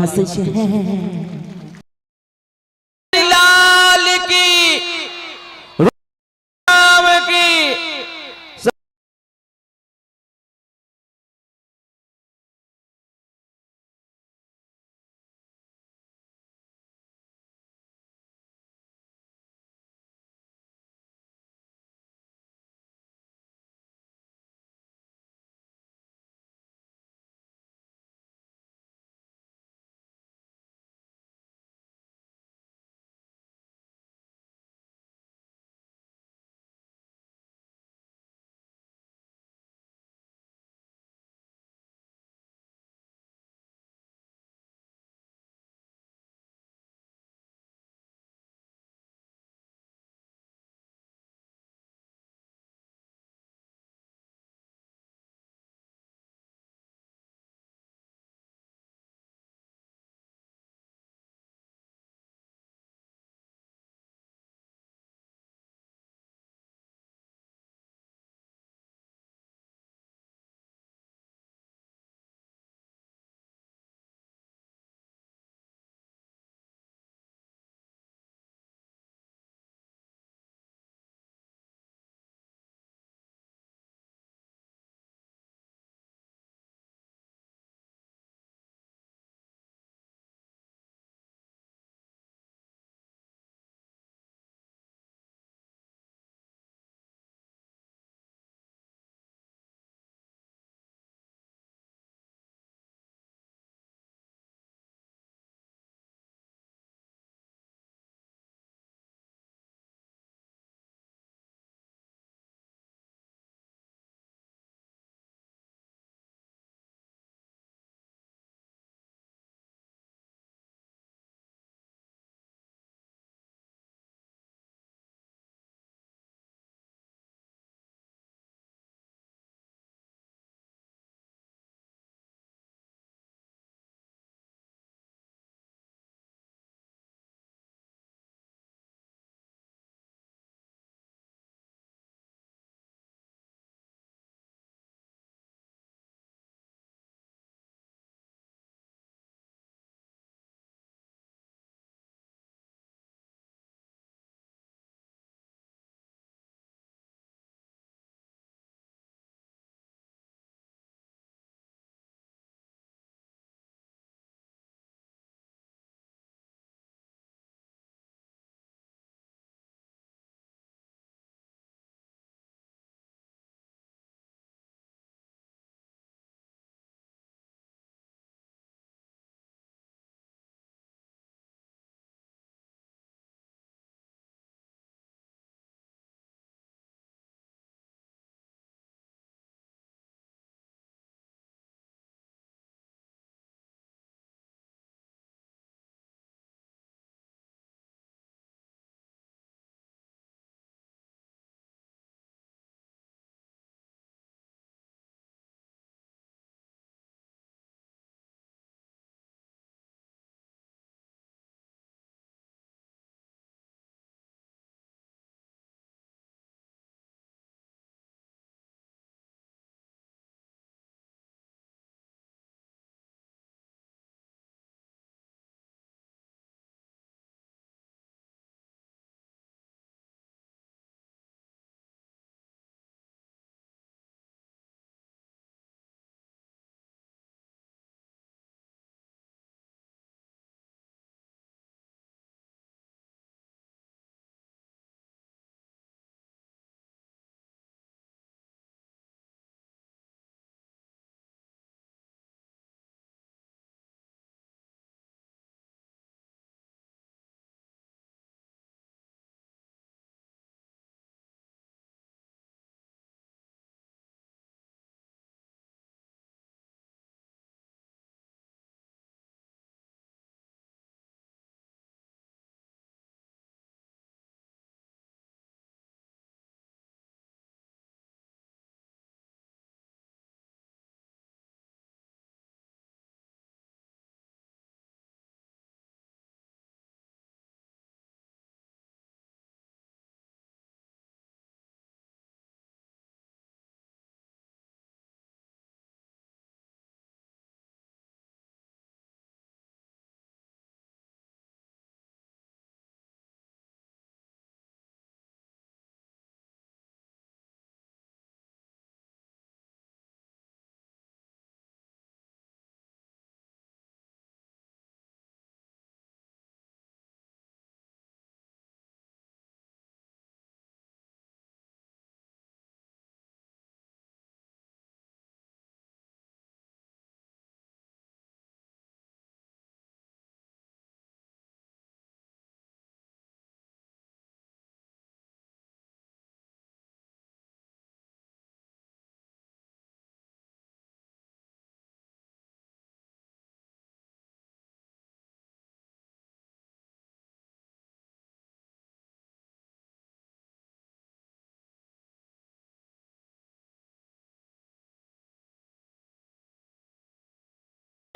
[SPEAKER 4] हंसै छै।
[SPEAKER 2] लाल की, राम की।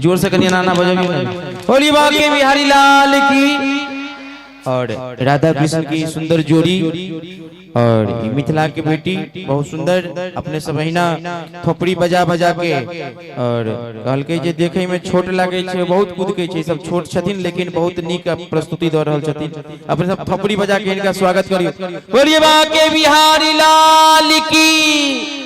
[SPEAKER 2] जोर से कनिया नाना बजबियो ने। होली बाके बिहारी लाल की और राधा कृष्ण की सुंदर जोड़ी और ई मिथिला के बेटी बहुत सुंदर अपने सब अहिना थोपड़ी बजा बजा के और कहलकै जे देखे में छोट लागे छै, बहुत कूदकै छै, सब छोट छथिन लेकिन बहुत नीक प्रस्तुति दऽ रहल छथिन। अपने सब थोपड़ी बजा के इनका स्वागत करियो। बोलिए बाके बिहारी लाल की।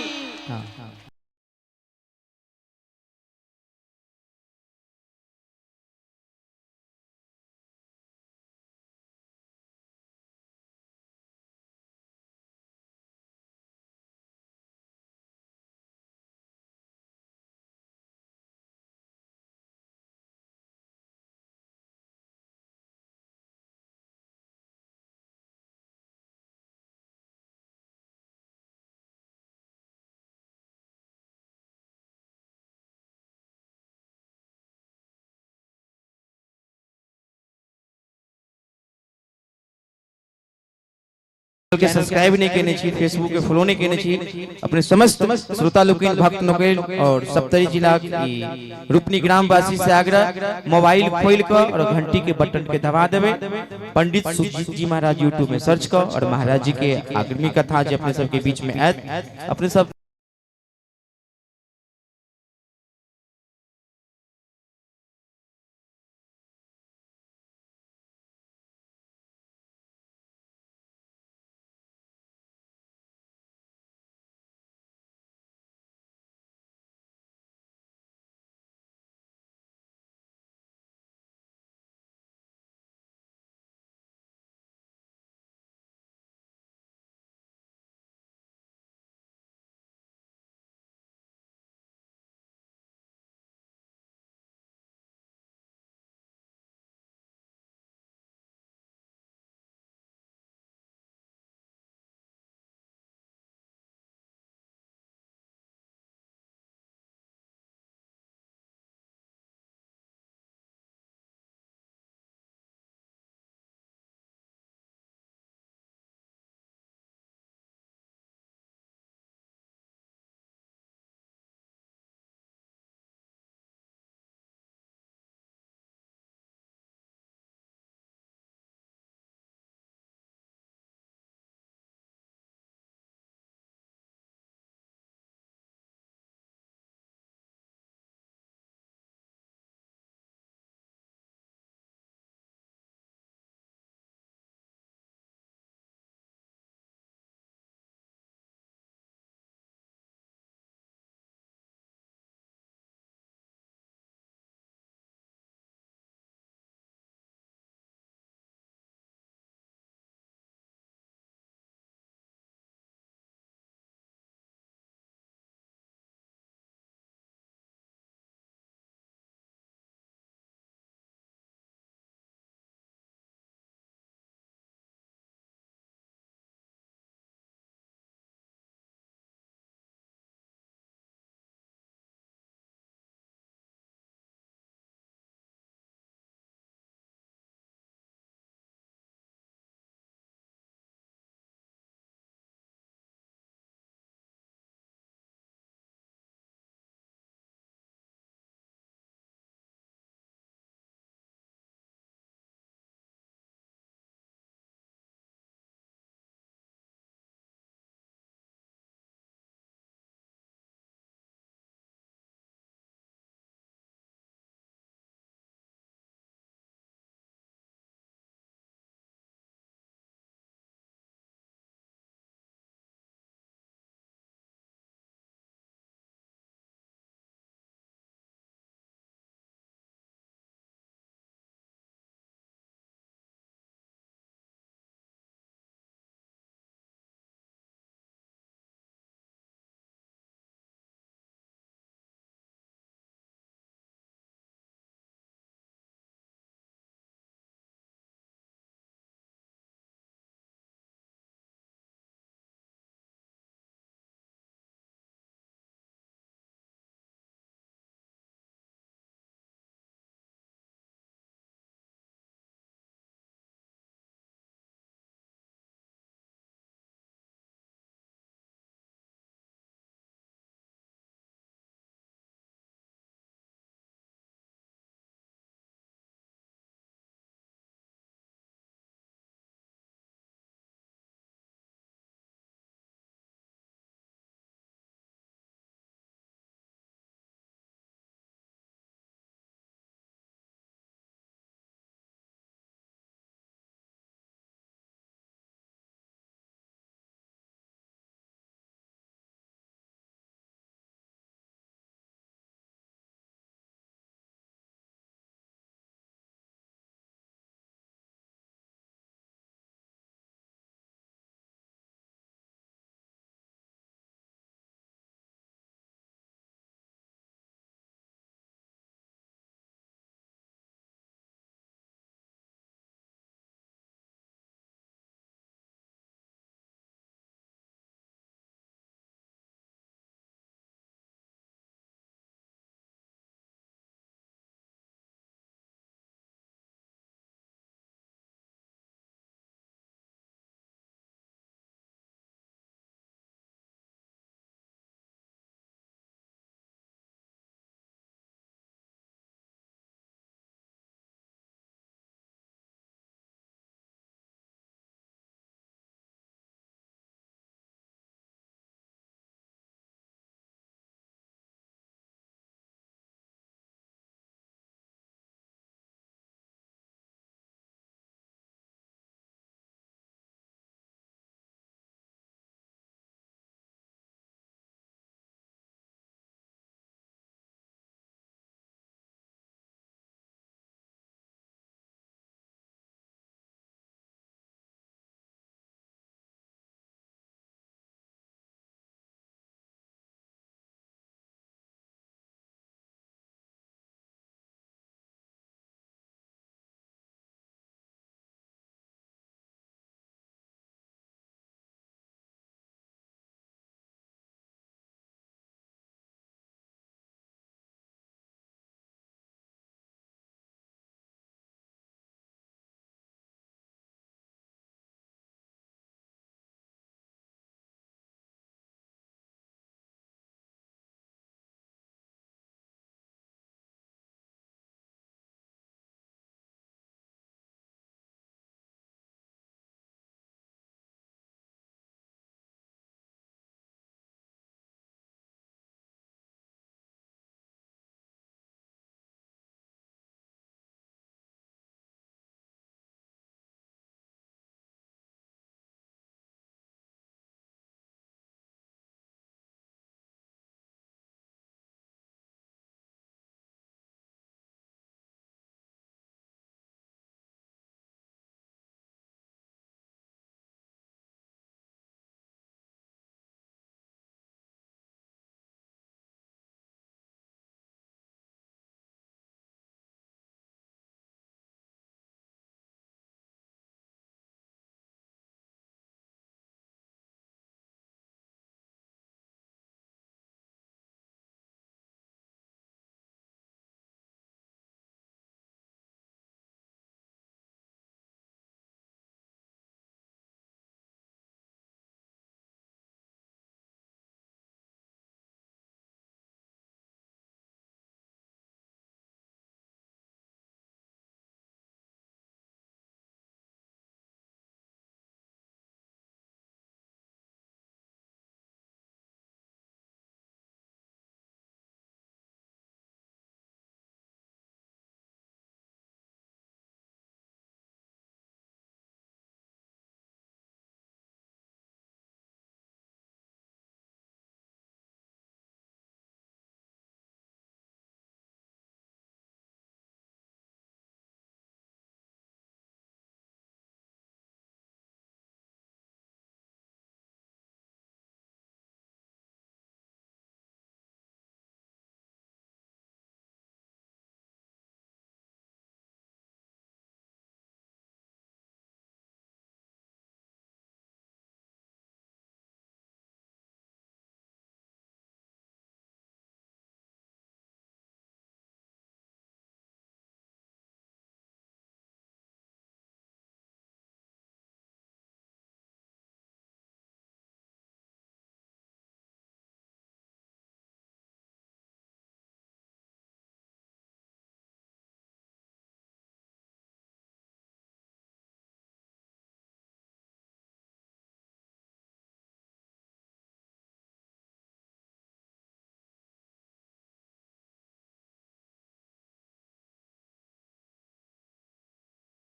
[SPEAKER 2] के सब्सक्राइब नहीं केने छी, फेसबुक के फॉलो नहीं केने छी, अपने समस्त श्रोता लोकनि, भक्त लोकनि और सप्तरी जिला की रूपनी ग्रामवासी से आग्रह, मोबाइल खोल कर और घंटी के बटन के दबा देवे। पंडित सुजीत जी महाराज यूट्यूब में सर्च कर और महाराज जी के आगामी कथा जे अपने सबके बीच में आयत, अपने सब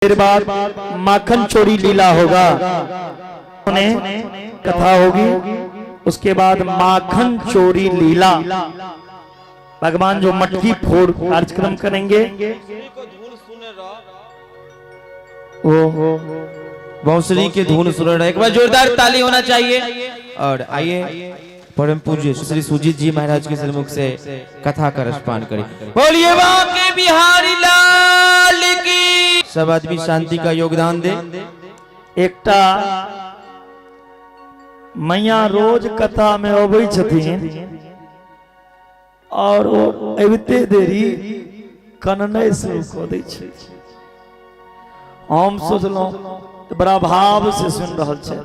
[SPEAKER 1] देर बाद माखन चोरी लीला होगा, कथा होगी, उसके बाद माखन चोरी लीला, भगवान जो मटकी फोड़ कार्यक्रम करेंगे। वो
[SPEAKER 2] बांसुरी के धुन सुन रहे, एक बार जोरदार ताली होना चाहिए। और आइए परम पूज्य श्री सुजीत जी महाराज के सन्मुख से कथा का रसपान करें। बोलिए बांके बिहारी लाल की। सब आदमी शांति का योगदान दे।
[SPEAKER 1] एकटा मैया रोज कथा में अबै छथिन और ओ अबिते देरी कननाइ शुरू कऽ दै छै। हम सोचलहुँ तऽ बड़ा भाव से सुनि रहल छै।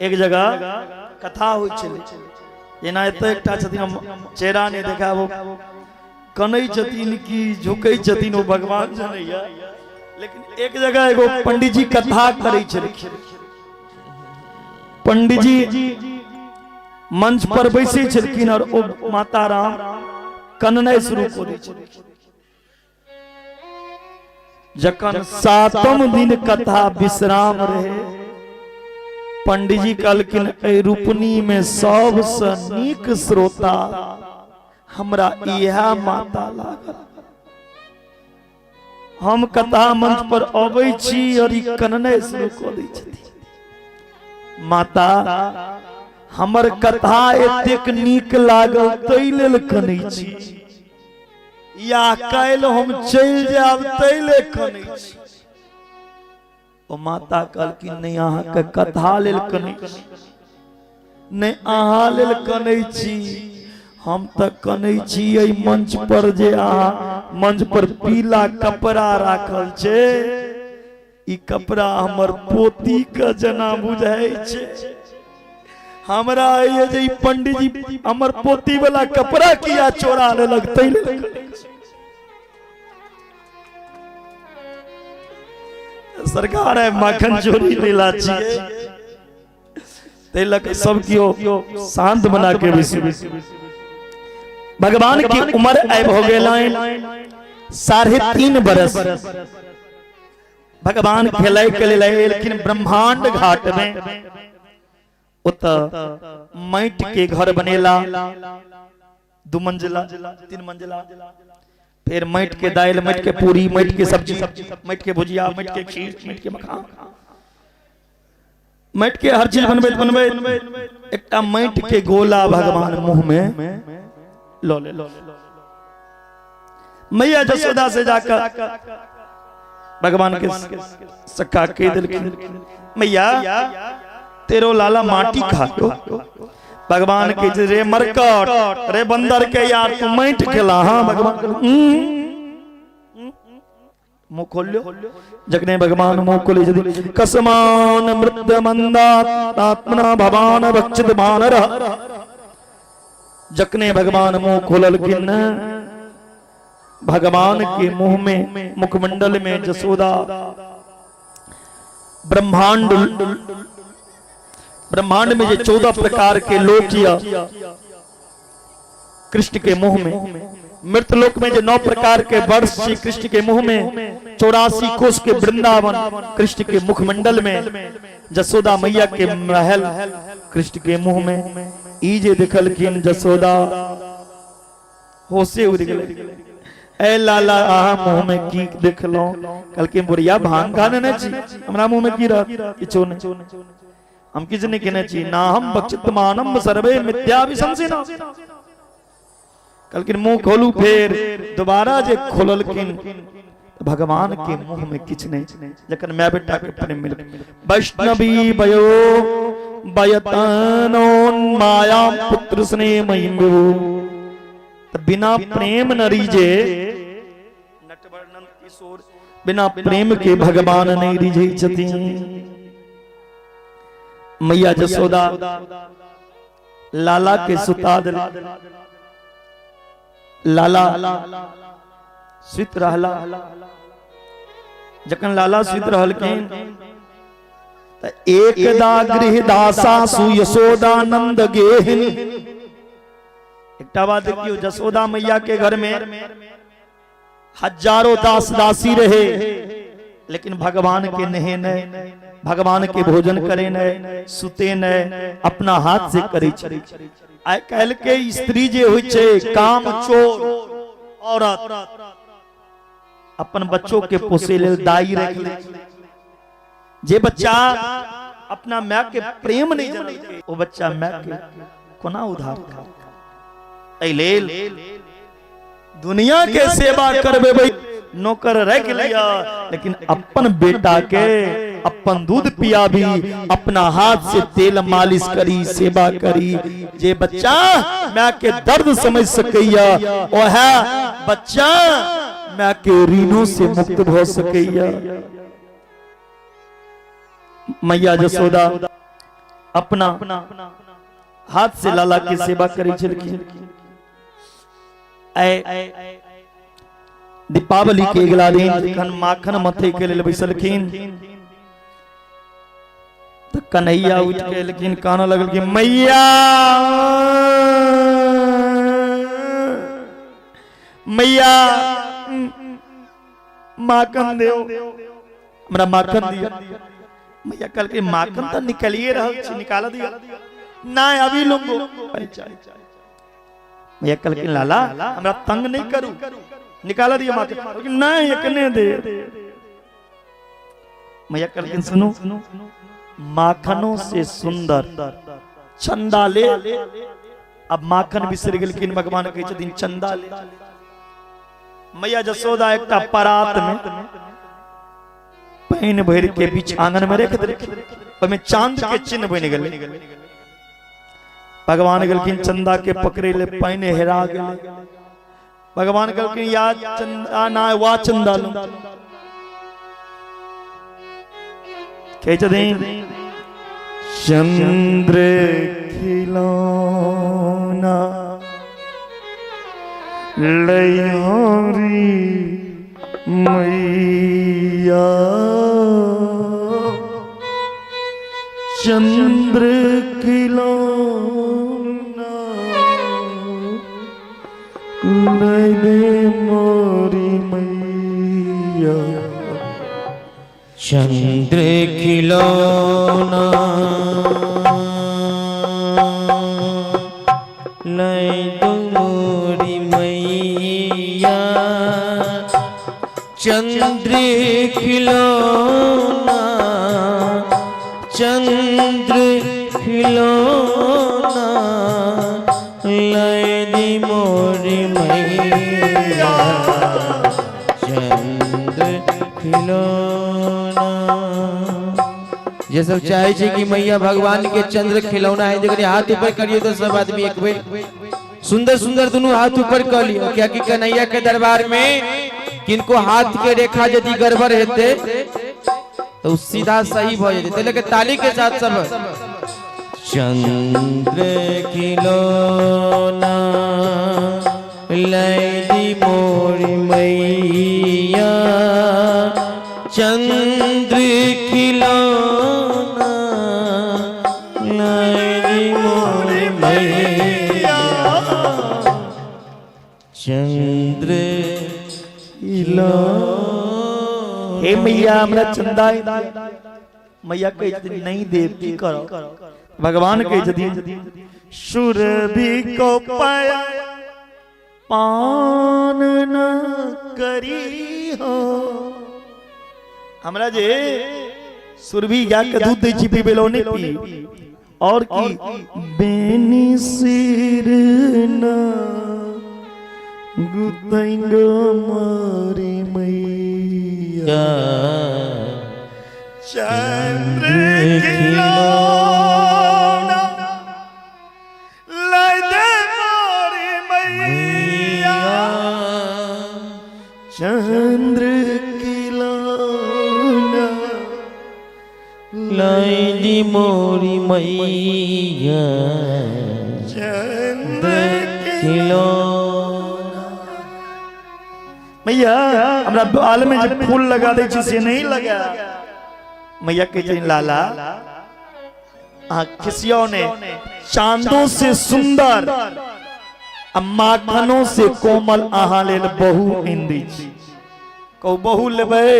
[SPEAKER 1] एक जगह कथा होइ छलै, जेना एतऽ एकटा छथिन, हम चेहरा नहि देखाबो, कनै छथिन कि झुकै छथिन ओ भगवान जनैया, लेकिन एक जगह एगो पंडितजी कथा करै छलखिन। पंडितजी मंच पर बैसै छलखिन और ओ माता राम कननाइ शुरू कऽ दै छलखिन। जखन सातम दिन कथा विश्राम रहे, पंडितजी कहलखिन एहि रूपनी में सबसँ नीक श्रोता हमरा इएह माता लागल। हम कथा मंच पर अबै छी और ई कननाइ शुरू कऽ दै छथिन। माता हमर कथा एतेक नीक लागल ताहि लेल कनै छी, या काल्हि हम चलि जायब ताहि लेल कनै छी? ओ माता कहलखिन नहि अहाँके कथा लेल कनै छी, नहि अहाँ लेल कनै छी, हम तऽ कनै छी एहि मंच पर जे अहाँ मंच पर पीला कपड़ा राखल छै, ई कपड़ा हमर पोती के जेना बुझाइ छै। हमरा होइए जे ई पंडीजी हमर पोती वाला कपड़ा किया चोरा लेलक, ताहि लेल कनै छी। सरकार है माखन चोरी लीला छियै, ताहि लऽ कऽ सब केओ शांत बना के बैसू। भगवान की उम्र आबि हो गेल 3.5 बरस। भगवान खेलै के लेल एलखिन ब्रह्मांड घाट में। ओतऽ माटि के घर बनेला, 2 मंजिला 3 मंजिला, फिर माटि के दालि, माटि के पूरी, माटि के सब्जी, माटि के भुजिया, माटि के खीर, माटि के मखान, माटि के हर चीज बनबैत बनबैत एकटा माटि के गोला भगवान मुंह में लऽ ले। मैया जसोदा से जाकर भगवान के सखा कह दिलखिन, मैया तेरो लाला माटी खा लो। भगवान के जे रे मरकट रे बंदर के यार तू माटि खेला। हाँ भगवान मुंह खोल लियो। जखने भगवान मुंह खोले छथिन, कसमान मृत मंदा आत्मना भवान भक्षित भानर। जखने भगवान मुंह खोललखिन, भगवान के मुंह में मुखमंडल में जसोदा ब्रह्मांड ब्रह्मांड में जे 14 प्रकार के लोक या कृष्ण के मुंह में, मृतलोक में जो 9 प्रकार के वर्ष श्री कृष्ण के मुंह में, 84 कोस के वृंदावन कृष्ण के मुखमंडल में, जसोदा मैया के महल कृष्ण के मुंह में, ई जे देखलखिन जसोदा होशे उड़ गेलै। ए लाला अहाँ मुंह में की देखलहुं? कहलखिन बुढ़िया भांग खा लेने छी, हमरा मुंह में की रहत? किछो नहीं, हम किछु नहीं केने छी। ना हम बक्षितमानम सर्वे मिथ्या विशंसिना। कहलखिन मुंह खोलू। फेर दोबारा जे खोललखिन भगवान के मुंह में किछु नहीं। जखन my बेटा के प्रेम मिल वैष्णवी वयो वयतनो माया पुत्र स्नेहमयीं विभु। त बिना प्रेम न रीजे नटवर नंद किशोर, बिना प्रेम के भगवान नहीं रिझै छथिन। मैया जसोदा लाला के सुता दिल, लाला सुत रहला। जखन लाला सुत रहलखिन त एकदा गृह दासा सु यशोदानंद गेहिनी। एकटा बात देखियो, जसोदा मैया के घर में हजारों दास दासी रहे। लेकिन भगवान के नहेने, भगवान के भोजन करे ने, सुते ने, अपना हाथ से करे छै। आइ काल्हि के स्त्री जे होइ छै काम चोर औरत, अपन बच्चों के पोसे लेल दाई रख ले। जे बच्चा अपना माय के प्रेम नहीं जनलकै, ओ बच्चा माय के कोना उधार करतै? एहि लेल दुनिया के सेवा करबेबै, नौकर रख लिया, लेकिन अपन बेटा के अपन दूध पियाबी, अपना हाथ से तेल मालिश करी, सेवा करी। जे बच्चा माय के दर्द समझ सकैया, ओह बच्चा माय के ऋणों से मुक्त भ सकैया। मैया जसोदा अपना हाथ से लाला के सेवा करै छलखिन। दीपावली के अगला दिन जखन माखन मथे के लेल बैसलखिन तऽ कन्हैया उठि के एलखिन, कानऽ लगलखिन, मैया मैया माखन देओ, हमरा माखन दिया। मैया कहलकै माखन तऽ निकलिए रहल छी, निकाल दिया ना, अभी लूंगो। मैया कहलखिन लाला हमरा तंग नहीं करू, निकाल दिया माखन। नहीं एकने दे। मैया कहलखिन सुनू, माखनों से सुंदर चंदा ले। अब माखन बिसरि गेलखिन, भगवान कहै छथिन चंदा ले। मैया जसोदा एकटा परात में पानि भरि के बीच आंगन में रख देलखिन, ओहिमे चांद के चिन्ह बनि गेलै। भगवान गेलखिन चंदा के पकड़े ले, पानि हेरा गेलै। भगवान कहलखिन या चंदा ना वा चंदा लो। कहै छथिन चंद्र खिलौना लैहरी मैया, चंद्र खिलौना लै दे मोरी मैया,
[SPEAKER 2] चंद्र खिलौना लै दो मोरी मैया, चंद्र खिलौना, चंद्र खिलौना लै दी मोरी मैया, चंद्र खिलौना। जे सब चाहे छै कि मैया भगवान के चंद्र खिलौना है, देखिए हाथ ऊपर करियो तो सब आदमी एक बेर सुंदर सुंदर दोनों हाथ ऊपर कर लियो, क्या कि कन्हैया के दरबार में किनको हाथ के रेखा यदि गड़बड़ हेते तो सीधा सही भ जेते। लेकिन ताली के साथ सब चंद्र खिलौना लै दी मोरी मैया, चंद्र खिलौना लै दी मोरी मैया, चंद्र खिलौना।
[SPEAKER 1] हे मैया हमरा चंदा। मैया कहै छथिन नहीं देव, की करो? भगवान कहै छथिन सुर भी को पाया पान न करी हो। हमरा जे सुरभि गाय के दूध दै छी पीबै लए, ओ नहि पी। और की बेनी सिर न गुतैंगो मारी मैया, चंद्र खिलौना लै दे मोरी मैया, चंद्र खिलौना
[SPEAKER 2] लै दी मोरी मैया,
[SPEAKER 1] चंद्र
[SPEAKER 2] खिलौना।
[SPEAKER 1] मैया हमरा बाल में जे फूल लगा दै छी से नहीं लगा। मैया कहै छथिन लाला अहाँ खिसियौ ने, चांदों से सुंदर आ माखनों से कोमल अहाँ लेल बहु आनि दै छी। कहू बहु लेबै?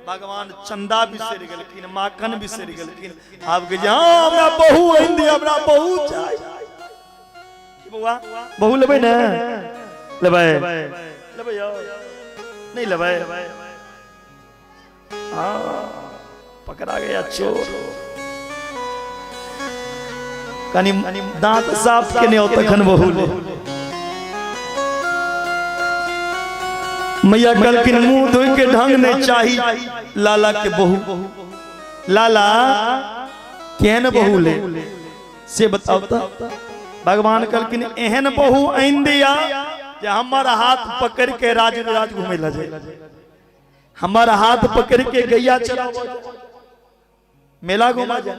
[SPEAKER 1] भगवान चंदा बिसरि गेलखिन, माखन बिसरि गेलखिन। आब के जे हाँ हमरा बहू आनि दिअ, हमरा बहू चाही। बौआ बहू लेबै ने? लेबै? लेबै यौ? नहीं लेबै? हाँ पकड़ा गया चोर। कनी दांत साफ केने हो तखन बहू ले। मैया कहलखिन मुंह धोइ के ढंग नहीं चाही लाला के बहू। लाला केहन बहू ले से बताओ त। भगवान कहलखिन एहन बहू आनि दिया जे हमर हाथ पकड़ के राज राज घुमै लए जाय, हमर हाथ पकड़ के गैया चराबऽ जाय, मेला घुमा जाय।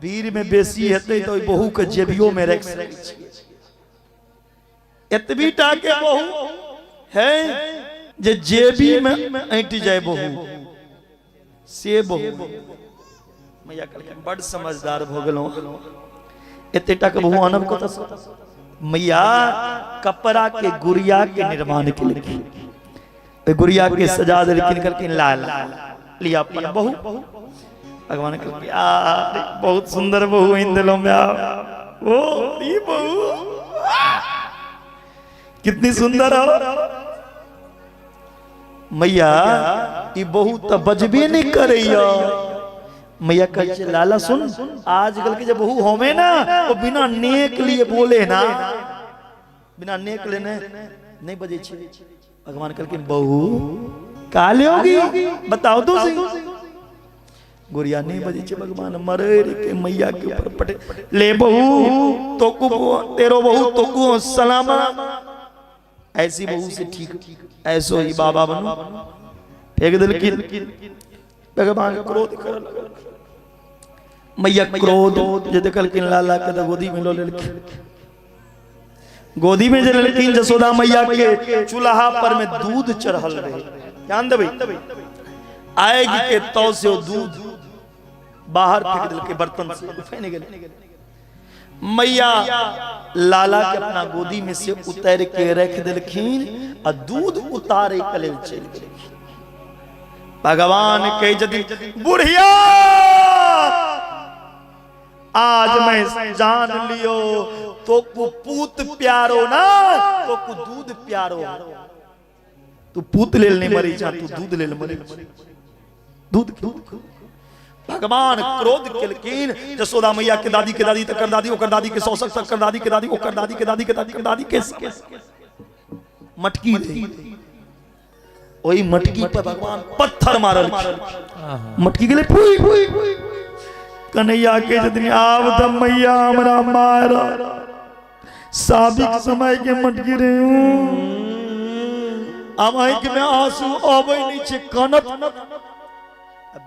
[SPEAKER 1] भीड़ में बेसी हेतै तऽ ओहि बहू के जेबियो में राखि सकै छियै। एतबी टा के बहू है जे जेबी में ऐंठ जाय बहू, से बहू। मैया कहलखिन बड समझदार भऽ गेलहुँ, एते टा के बहू आनब कतऽसँ? मैया कपड़ा के गुड़िया के निर्माण केलखिन, ओहि गुड़िया के सजा देलखिन, कहलखिन ला ला लिया अपन बहू। भगवान कहलखिन आ बहुत सुंदर बहू आनि देलहुँ माय, ओ ई बहू कितनी सुंदर हो। मैया ई बहू तऽ बजबे नहीं करैया। मैया कहै छै लाला सुन, आजकल के जे बहू होमे ना वो बिना नेक लिए बोले ना, बिना नेक लेने नहीं बजै छै। भगवान कहलखिन बहू का लेओगी बताओ तो सही। गुड़िया नहीं बजै छै। भगवान मरे के मैया के ऊपर पटे ले बहू तोकू तेरो बहू तोकू सलामा। ऐसी बहू से ठीक ऐसो ही बाबा बनो। फेंक देलखिन। भगवान क्रोध कर लगल। मैया क्रोध जे देखलखिन लाला के तऽ गोदी में लऽ लेलखिन। गोदी में जे लेलखिन जसोदा मैया के चूल्हा पर में दूध चढ़ल रहे। ध्यान देबै, आगि के तौ से ओ दूध बाहर फेंक देलकै, बर्तन से उफैन गेलै। मैया लाला के अपना गोदी में से उतार के रख देलखिन आ दूध उतारे के लेल चलि गेलखिन। भगवान कहे जदि बुढ़िया आज मैं जान लियो तो को पूत प्यारो ना तो को दूध प्यारो। तू पूत लेल नहीं मरी जा, तू दूध लेल मरी। दूध भगवान क्रोध केलखिन। जसोदा मैया के दादी के दादी तकर दादी ओकर दादी के सौसक तकर दादी के दादी ओकर दादी के दादी के दादी के दादी के मटकी रही, ओहि मटकी पर भगवान पत्थर मारल। मटकी गेलै फुई फुई। कन्हैया के जदनी आब त मैया हमरा मार साबिक समय के मटकी रे, आब आँखि में आंसू अबै नहीं छै, कनत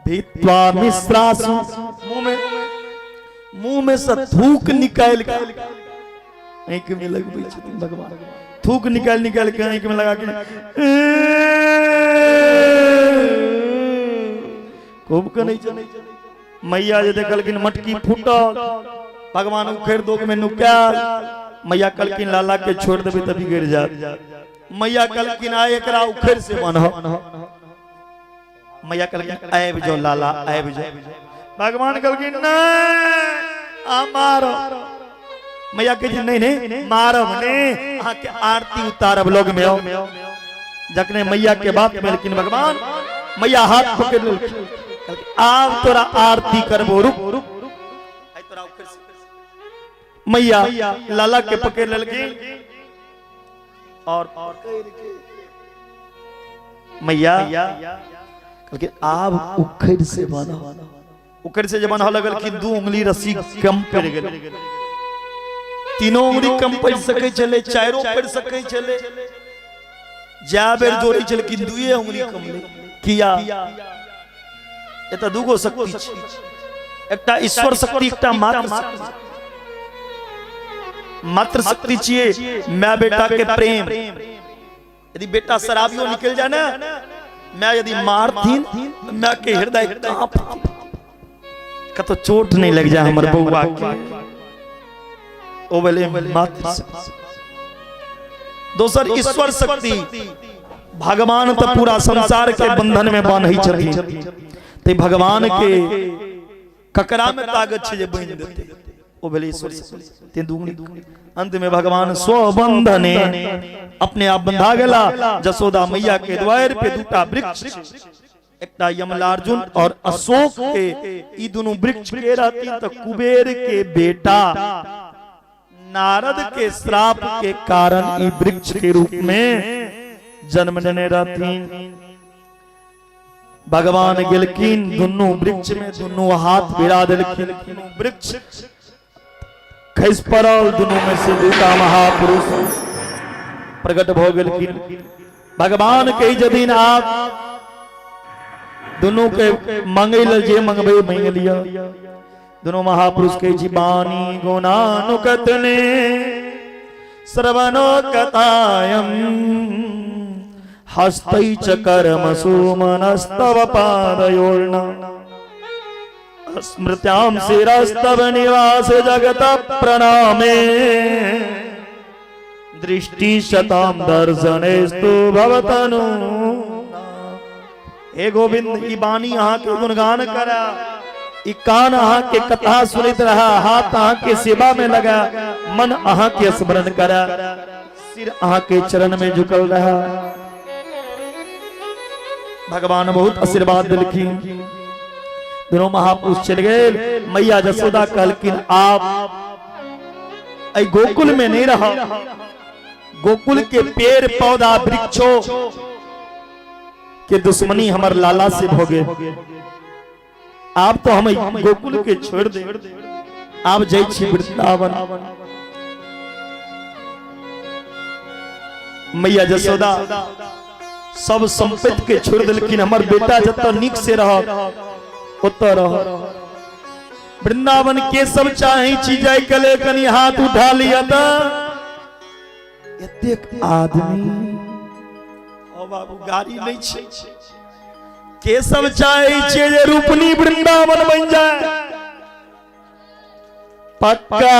[SPEAKER 1] भीत्वा मिश्रासु मुंह में से थूक निकालि के आँखि में लगबै छथिन भगवान। थूक निकालि निकालि के आँखि में लगा के खूब कनै छै। मैया जे देखलखिन मटकी फूटल, भगवान उखड़ि दोग में नुकायल। मैया कहलखिन लाला के छोड़ देबै तऽ बिगड़ि जायत। मैया कहलखिन आइ एकरा उखड़ि से बान्ह। मैया कहलखिन आबि जाओ लाला आबि जाओ। भगवान कहलखिन नहीं आ मारो। मैया कहै छै नहीं नहीं मारब ने, अहाँके आरती उतारब लोग में आओ। जखने मैया के बात में लेकिन भगवान मैया हाथ पकड़ लेलखिन, आब तोरा आरती करबो रुक। मैया लाला के पकड़ लेलखिन और मैया कहलखिन आब उखड़ से बना। उखड़ से जे बनऽ लगलखिन दू उंगली रस्सी कम पड़ि गेलै, तीनों उंगली कम पड़ि सकै छलै, चारिो पड़ि सकै छलै, जै बेर जोड़ै छलखिन दुए उंगली कम लै। किया? एतऽ दूगो शक्ति छै, एकटा ईश्वर शक्ति, एकटा मातृ शक्ति। मातृ शक्ति छियै माय बेटा के प्रेम। यदि बेटा शराबियो निकल जाए ना, माय यदि मारथिन तो माय के हृदय कांप, कतो चोट नहीं लग जाए हमर बउआ के। ओ बोले मातृ शक्ति। दोसर ईश्वर शक्ति, भगवान तो पूरा संसार के बंधन में बांधै छथिन, ते भगवान के ककरा में ताकत छै जे बांधि देतै, ओ भेलै ईश्वर। ते दुगुनी अंत में भगवान स्वबंधने अपने आप बंधा गेला। जसोदा मैया के द्वार पे दूटा वृक्ष, एकटा यमलार्जुन और अशोक के, ई दुनू वृक्ष के रहती तो कुबेर के बेटा नारद के श्राप के कारण ई वृक्ष के रूप में जन्म लेने रहती। भगवान गेलखिन दुनू वृक्ष में दुनू हाथ भिड़ा देलखिन, दुनू वृक्ष खसि पड़ल, दुनू में से दूटा महापुरुष प्रकट भ गेलखिन। भगवान कही जदिन आप दुनू के मंगै ल जे मंगबै मंग लिया। दुनू महापुरुष कही छी बानी गुणानुकतने श्रवणो कथायम हस्तै च कर्म सुमनस्तव पादयोर्न स्मृत्याम शिरस्तव निवास जगत प्रणामे दृष्टि शताम दर्शनेस्तु भवतनु। हे गोविंद, ई बानी अहाँ के गुणगान करा, ई कान अहाँ के कथा सुनैत रहा, हाथ अहाँ के सेवा में लगा, मन अहाँ के स्मरण करा, सिर अहाँ के चरण में झुकल रहा। भगवान बहुत आशीर्वाद दिलखिन। दोनों महापुरुष चल गए। मैया जसोदा कहलखिन आप ऐ गोकुल में नहीं रहा, गोकुल के पेड़ पौधा वृक्षों के दुश्मनी हमर लाला से भोगे, आप तो हम गोकुल के छोड़ दे, आप जाइ छी वृंदावन। मैया जसोदा सब संपत्ति के छोड़ दिलखिन, हमर बेटा जत नीक से रह ओत रह। वृंदावन के सब चाहे छी जाय के ले कनी हाथ उठा लिया त एतेक आदमी, ओ बाबू गाड़ी नहीं छे, के सब चाहे छे जे रूपनी वृंदावन बन जाए पक्का।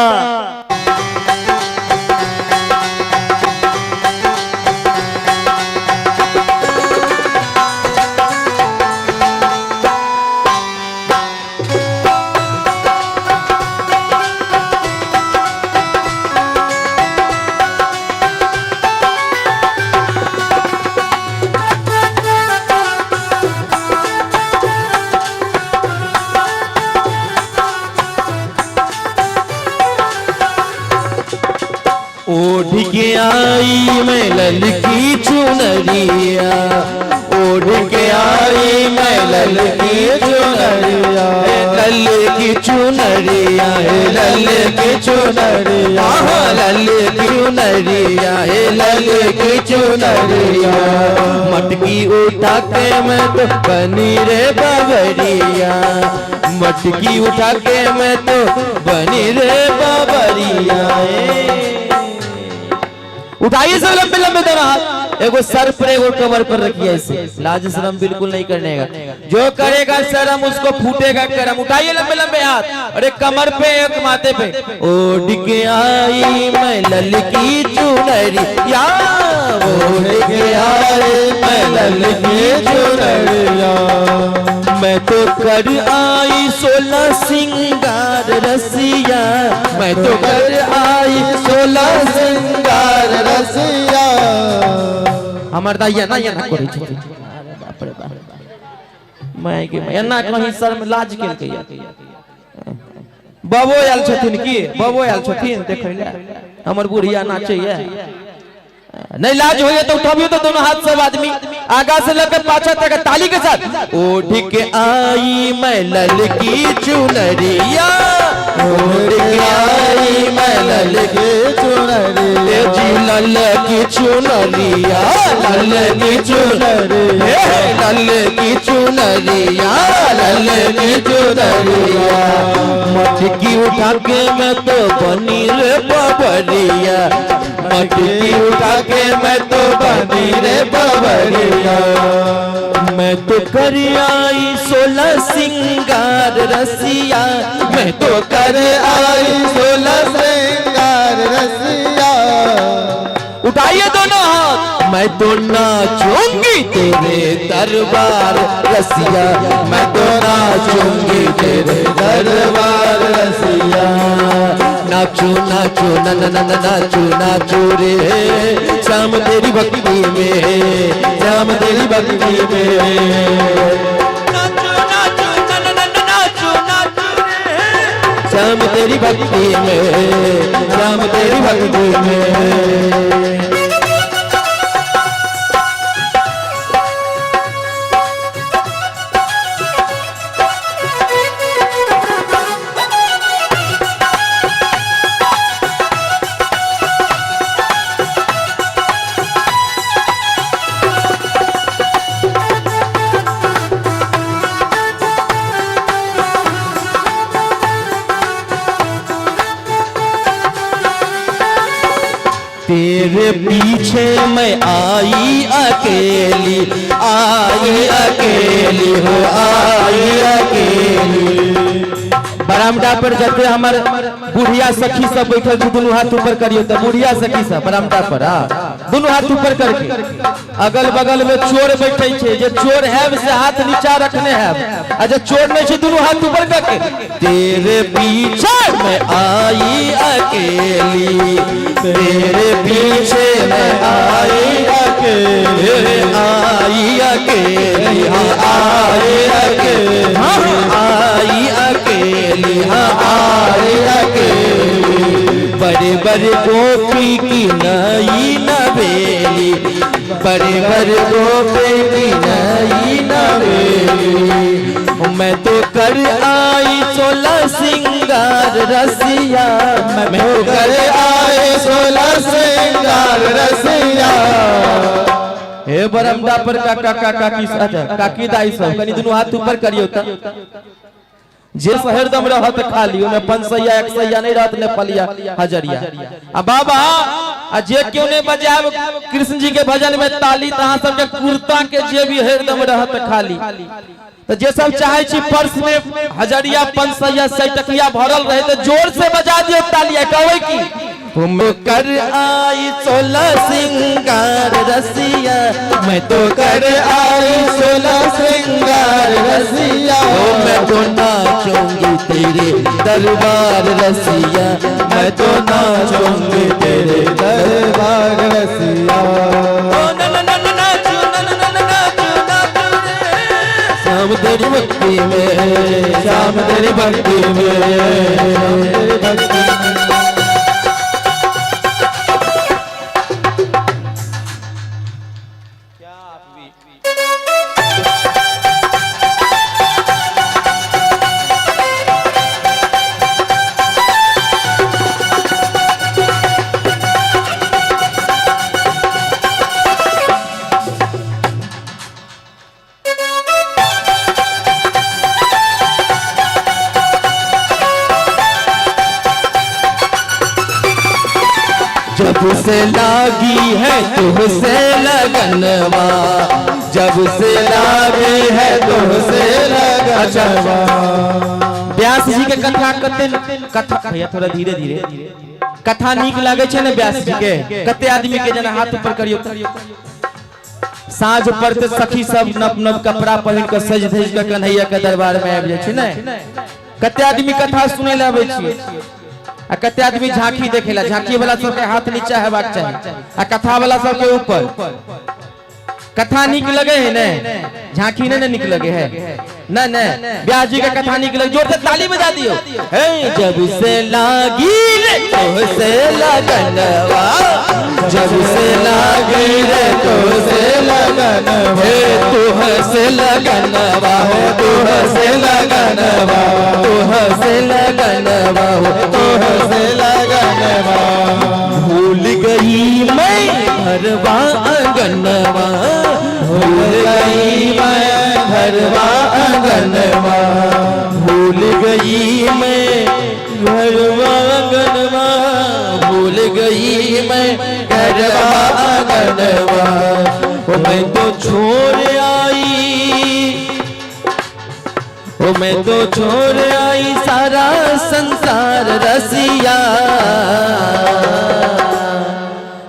[SPEAKER 2] ओढ़ के आई मैं ललकी चुनरिया, ओढ़ के आई मैं ललकी चुनरिया, ललकी चुनरिया, ललकी चुनरिया, ललकी चुनरिया, ललकी चुनरिया। मटकी उठा के मैं तो बनी रे बाबरिया, मटकी उठा के मैं तो बनी रे बाबरिया। उठाइए सब लंबे लंबे दोनों हाथ, एगो सर पर एगो कमर पर रखिए, ऐसे लाज शर्म बिल्कुल नहीं करने का, जो करेगा शर्म उसको फूटेगा करम। उठाइए लंबे लंबे हाथ, और एक कमर पे एक माथे पे। ओढ़ के आई मैं ललकी चुनरिया, ओढ़ के आई मैं ललकी चुनरिया। मैं तो कर आई 16 सिंगार रसिया, मैं तो कर आई 16 सिंगार रसिया। हमर दाइया ना ना करै छथिन, अरे बाप रे बाप, मैं के एना कहीं शर्म लाज केलकै। बाबो आयल छथिन की, बाबो आयल छथिन देखै ले, हमर बुढ़िया नाचैया। नहीं लाज होइए तो उठाबियो तो दोनों हाथ सब आदमी आगा से लेकर पाछा तक ताली के साथ। ओढ़ के आई मैं ललकी चुनरिया, ओढ़ के आई मैं ललकी चुनरिया, जी ललकी चुनरिया, ललकी चुनरिया, ललकी चुनरिया, ललकी चुनरिया। मटकी उठा के मैं तो बनी रे बबरिया, मटकी उठा के मैं तो बनी रे बबरिया। मैं तो कर आई 16 सिंगार रसिया, मैं तो कर आई 16 सिंगार रसिया। उठाइए दोनों हाथ। मैं तो नाचूंगी तेरे दरबार रसिया, मैं तो नाचूंगी तेरे दरबार रसिया। नाचो नाचो ना ना ना ना नाचो नाचो रे श्याम तेरी भक्ति में, श्याम तेरी भक्ति में।
[SPEAKER 1] नाचो नाचो ना ना ना नाचो नाचो रे
[SPEAKER 2] श्याम तेरी भक्ति में, श्याम तेरी भक्ति में। तेरे पीछे मैं आई अकेली, आई अकेली हो आई अकेली। बरामदा पर जते हमर बुढ़िया सखी सब बैठल छै, दुनू हाथ ऊपर करियो त बुढ़िया सखी सब बरामदा पर, हां दुनू हाथ ऊपर करके। अगल बगल में चोर बैठे छै, जे चोर हैब से हाथ नीचा रखने हैब, आ जे चोर नहीं छै दुनू हाथ ऊपर करके। तेरे पीछे मैं आई अकेली, तेरे पीछे मैं आई अकेली, आई अकेली, हाँ आई अकेली, हाँ आई अकेली, हाँ आई अकेली। बड़े बड़े गोपी की नई नवेली, बड़े बड़े गोपी की नई नवेली। मैं तो कर आई 16 सिंगार रसिया, मैं तो कर आई
[SPEAKER 3] 16 सिंगार रसिया।
[SPEAKER 2] हे बरमदा पर काका काका की अच्छा काकी दाई सब कनी दुनू हाथ ऊपर करियो त जे हरदम रहत खाली, ओमे 500 100 नहीं रहत ने पलिया हजरिया। आ बाबा आ जे क्यों ने बजाब कृष्ण जी के भजन में ताली, तहां सब के कुर्ता के जे भी हरदम रहत खाली। तो जे सब चाहे छी पर्स में हजरिया 500 100 टकिया भरल रहे तो जोर से बजा दियो तालिया। कहबै की हम कर आई 16 सिंगार रसिया, मैं तो कर आई
[SPEAKER 3] 16 सिंगार रसिया।
[SPEAKER 2] ओ मैं तो नाचूंगी तेरे दरबार रसिया, मैं तो नाचूंगी तेरे
[SPEAKER 3] दरबार रसिया।
[SPEAKER 1] ओ ना ना ना नाचो ना ना ना नाचो नाचो रे
[SPEAKER 2] श्याम तेरी भक्ति में, श्याम तेरी भक्ति में,
[SPEAKER 3] तेरी भक्ति में।
[SPEAKER 2] जब से लागी है तुझसे लगनवा, जब से लागी है तुझसे लगनवा। व्यास जी के कथा कते कथा भैया थोड़ा धीरे धीरे कथा नीक लागे छै ने व्यास जी के, कते आदमी के जना हाथ ऊपर करियो। साँझ पड़ते सखी सब नव नव कपड़ा पहिन के सज धज के कन्हैया के दरबार में आबि जाइ छै ने। कते आदमी कथा सुनै लए आबै छियै आ कते आदमी झांकी देखेला। झांकी वाला सबके हाथ नीचा हेबाक चाही आ कथा वाला सबके ऊपर। कथा नीक लगे है ने, झांकी ने नीक लगे है न न व्यास जी के कथा नीक लगे, जोर से ताली बजा दियो। हे जब से लागी रे तोहसे लगनवा, जब से लागी रे तोहसे लगनवा, हे तोहसे लगनवा, हो तोहसे लगनवा, तोहसे लगनवा, हो
[SPEAKER 3] तोहसे लगनवा।
[SPEAKER 2] भूल गई मैं घरवा आंगनवा, भूल गई मैं घरवा आंगनवा, भूल गई मैं घरवा आंगनवा, भूल गई मैं घरवा आंगनवा। मैं तो छोड़ आई, ओ मैं तो छोड़ आई सारा संसार रसिया।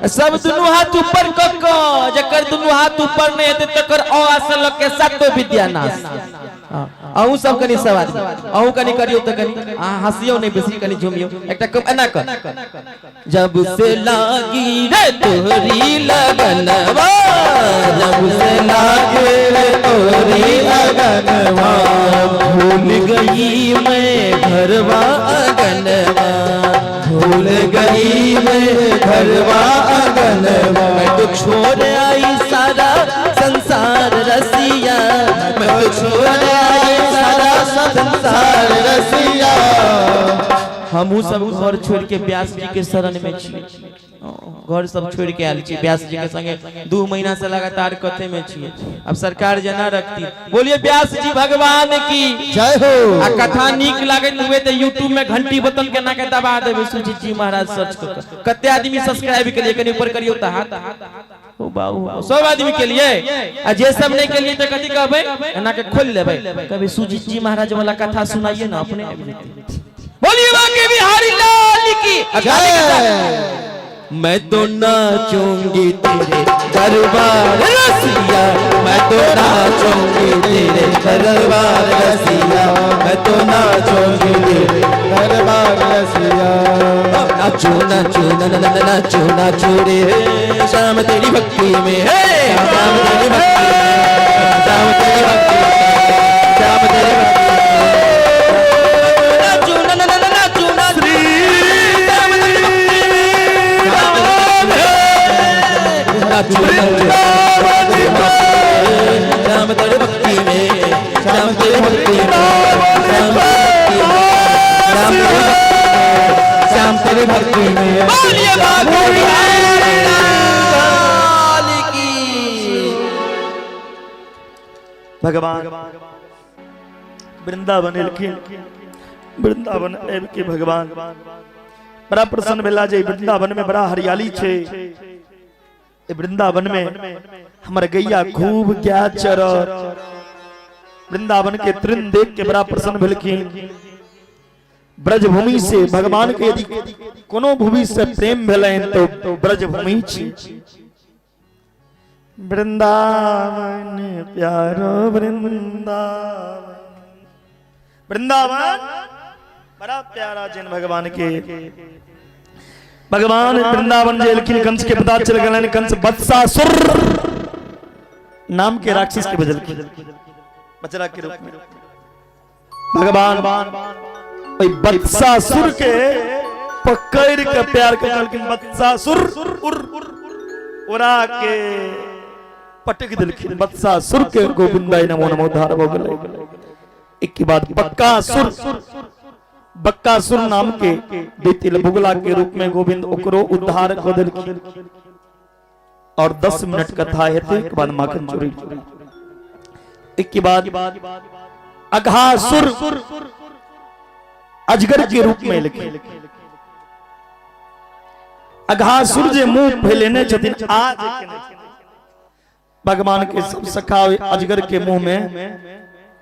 [SPEAKER 2] सब दुनू हाथ ऊपर क क, जकर दुनू हाथ ऊपर नहीं हेतै तकर अ आ से ल के सातो विद्यानाश। अहूँ सब कनी, सब आदमी अहूँ कनी करियौ तऽ कनी अहाँ हँसियौ नहि बेसी, कनी झुमियौ एकटा कम एना कर। जब से लागी रे तोहरी लगनवा, जब से लागे रे तोहरी लगनवा, भूल गई मैं घरवा अगनवा, भूल गई मैं घरवा अगनवा, मैं तो छोड़ आई सारा संसार रसिया, मैं तो छोड़ आई सारा संसार रसिया। हमहूँ सब घर छोड़ के व्यास जी के शरण में छी, घर सब छोड़ के आयल छी व्यास जी के संगे 2 महीना से लगातार कथे में छी। अब सरकार जना रखती। बोलिए व्यास जी भगवान की
[SPEAKER 3] जय हो।
[SPEAKER 2] आ कथा नीक लागैत हुए तऽ यूट्यूब में घंटी बटन के ना के दबा देबै, सुजीत जी महाराज सर्च कऽ कते आदमी सब्सक्राइब के लिए कनी ऊपर करियौ तऽ हाथ। ओ बाबू, सब आदमी के लिए, आ जे सब नहीं के लिए तऽ कथी कहबै, एना के खोल लेबै, कभी सुजीत जी महाराज वाला कथा सुनाइए ना, अपने आबि जेतै। बोलिए बाके बिहारी लाल की
[SPEAKER 3] जय।
[SPEAKER 2] मैं तो नाचूंगी तेरे दरबार रसिया, मैं तो नाचूंगी तेरे दरबार रसिया, मैं तो नाचूंगी तेरे
[SPEAKER 3] दरबार रसिया।
[SPEAKER 2] नाचो नाचो नाचो नाचो रे श्याम तेरी भक्ति में, हे श्याम तेरी भक्ति में, श्याम तेरी भक्ति में, श्याम तेरी भक्ति में। नाचो ना ना ना नाचो नाचो श्याम तेरी भक्ति में, नाचो नाचो श्याम तेरी भक्ति में, श्याम तेरी भक्ति में, श्याम तेरी भक्ति में, बोलिए बाबू लाल की।
[SPEAKER 1] भगवान वृंदावन एलखिन। वृंदावन आबि के भगवान बड़ा प्रसन्न भेला जे वृंदावन में बड़ा हरियाली छे, ए वृंदावन में हमर गैया खूब गाय चरत। वृंदावन के तृण देख के बड़ा प्रसन्न भेलखिन। ब्रजभूमि से भगवान के यदि कोनो भूमि से प्रेम भेलनि तो ब्रजभूमि छी। वृंदावन प्यारो वृंदावन, वृंदावन बड़ा प्यारा जिन भगवान के। भगवान वृंदावन जे एलखिन, कंस के पता चल गेलनि। कंस बत्सासुर नाम के राक्षस के बजलखिन बचरा के रूप में। भगवान ओहि बत्सासुर के पकड़ के प्यार के कहलखिन बत्सासुर, उर उड़ा के पटक देलखिन बत्सासुर के। गोविंदाय नमो नमो उद्धार भ गेलै। एक के बाद बक्कासुर, बक्कासुर नाम के दैत्य बुगला के रूप में गोविंद ओकरो उद्धार क देलखिन। और 10 मिनट कथा हेतै, एक बाद माखन चोरी। एक के बाद अघासुर अजगर के रूप में एलखिन। अघासुर जे मुंह फैलेने छथिन आज भगवान के सब सखा अजगर के मुंह में